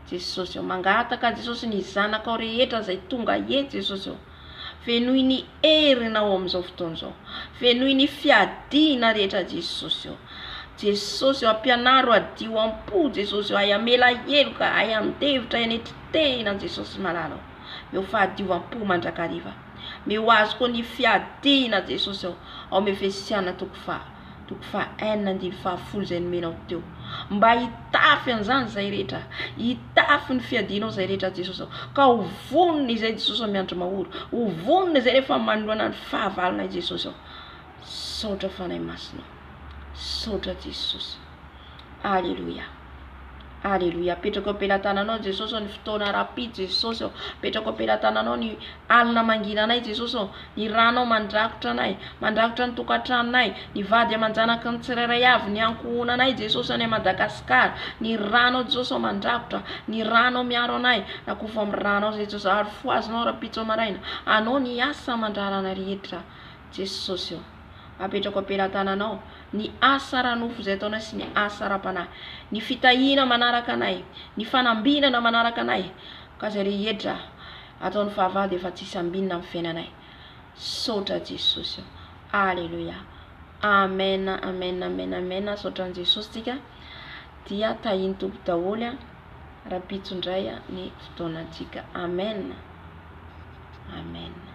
Jesosy ô. Mangataka Jesosy ny zanakao rehetra izay tonga eto Jesosy ô. Fenoy ny herinao amin'izao fotoana izao. Fenoy ny fiadiana rehetra Jesosy ô. Jesosy ô, ampianaro hadio am-po Jesosy ô, hay hamela heloka, hay handevitra, hay hanetry tena Jesosy malala ô. Meo fahadiovam-po mandrakariva. Meo azy koa ny fiadiana Jesosy ô. Ao amin'ny Efesiana toko faha. toko faha enina andininy faha folo izay nomenao teo. Mba hitafy an'izany izay rehetra, hitafy ny fiadianao izay rehetra Jesosy ô. Ka ho vonona izay Jesosy ô miandry mahory, ho vonona izay rehefa manoloana ny fahavalonay Jesosy ô. Misaotra Fanahy Masina ô. Misaotra Jesosy. Aleloia. Aleloia. Apetrako am-pelatananao Jesosy ô ny fotoana rapide Jesosy ô. Apetrako am-pelatananao ny alina mangina anay Jesosy ô. Ny ranao mandrakotra anay, mandrakotra ny tokantranonay, ny vady aman-janaky ny tsirairay avy, ny ankohonanay Jesosy any Madagascar. Ny ranao Jesosy ô mandrakotra, ny ranao miaro anay. Rakofo amin'ny ranao izay Jesosy ary fohazinao rahampitso maraina. Anao ny asa aman-drarana rehetra Jesosy ô. Apetrako am-pelatananao ny asa ara-nofo izay ataonay sy ny asa ara-panahy, ny fitahiana manaraka anay, ny fanambinana manaraka anay, ka izay rehetra ataon'ny fahavalo dia efa tsisy ambinina amin'ny fiainanay. Saotra Jesosy o. Aleloia. Amen, amen, amen, amen. Saotra an'i Jesosy tsika. Dia tahin'ny Tompo daholo a. Rahampitso indray ny fotoanantsika. Amen. Amen.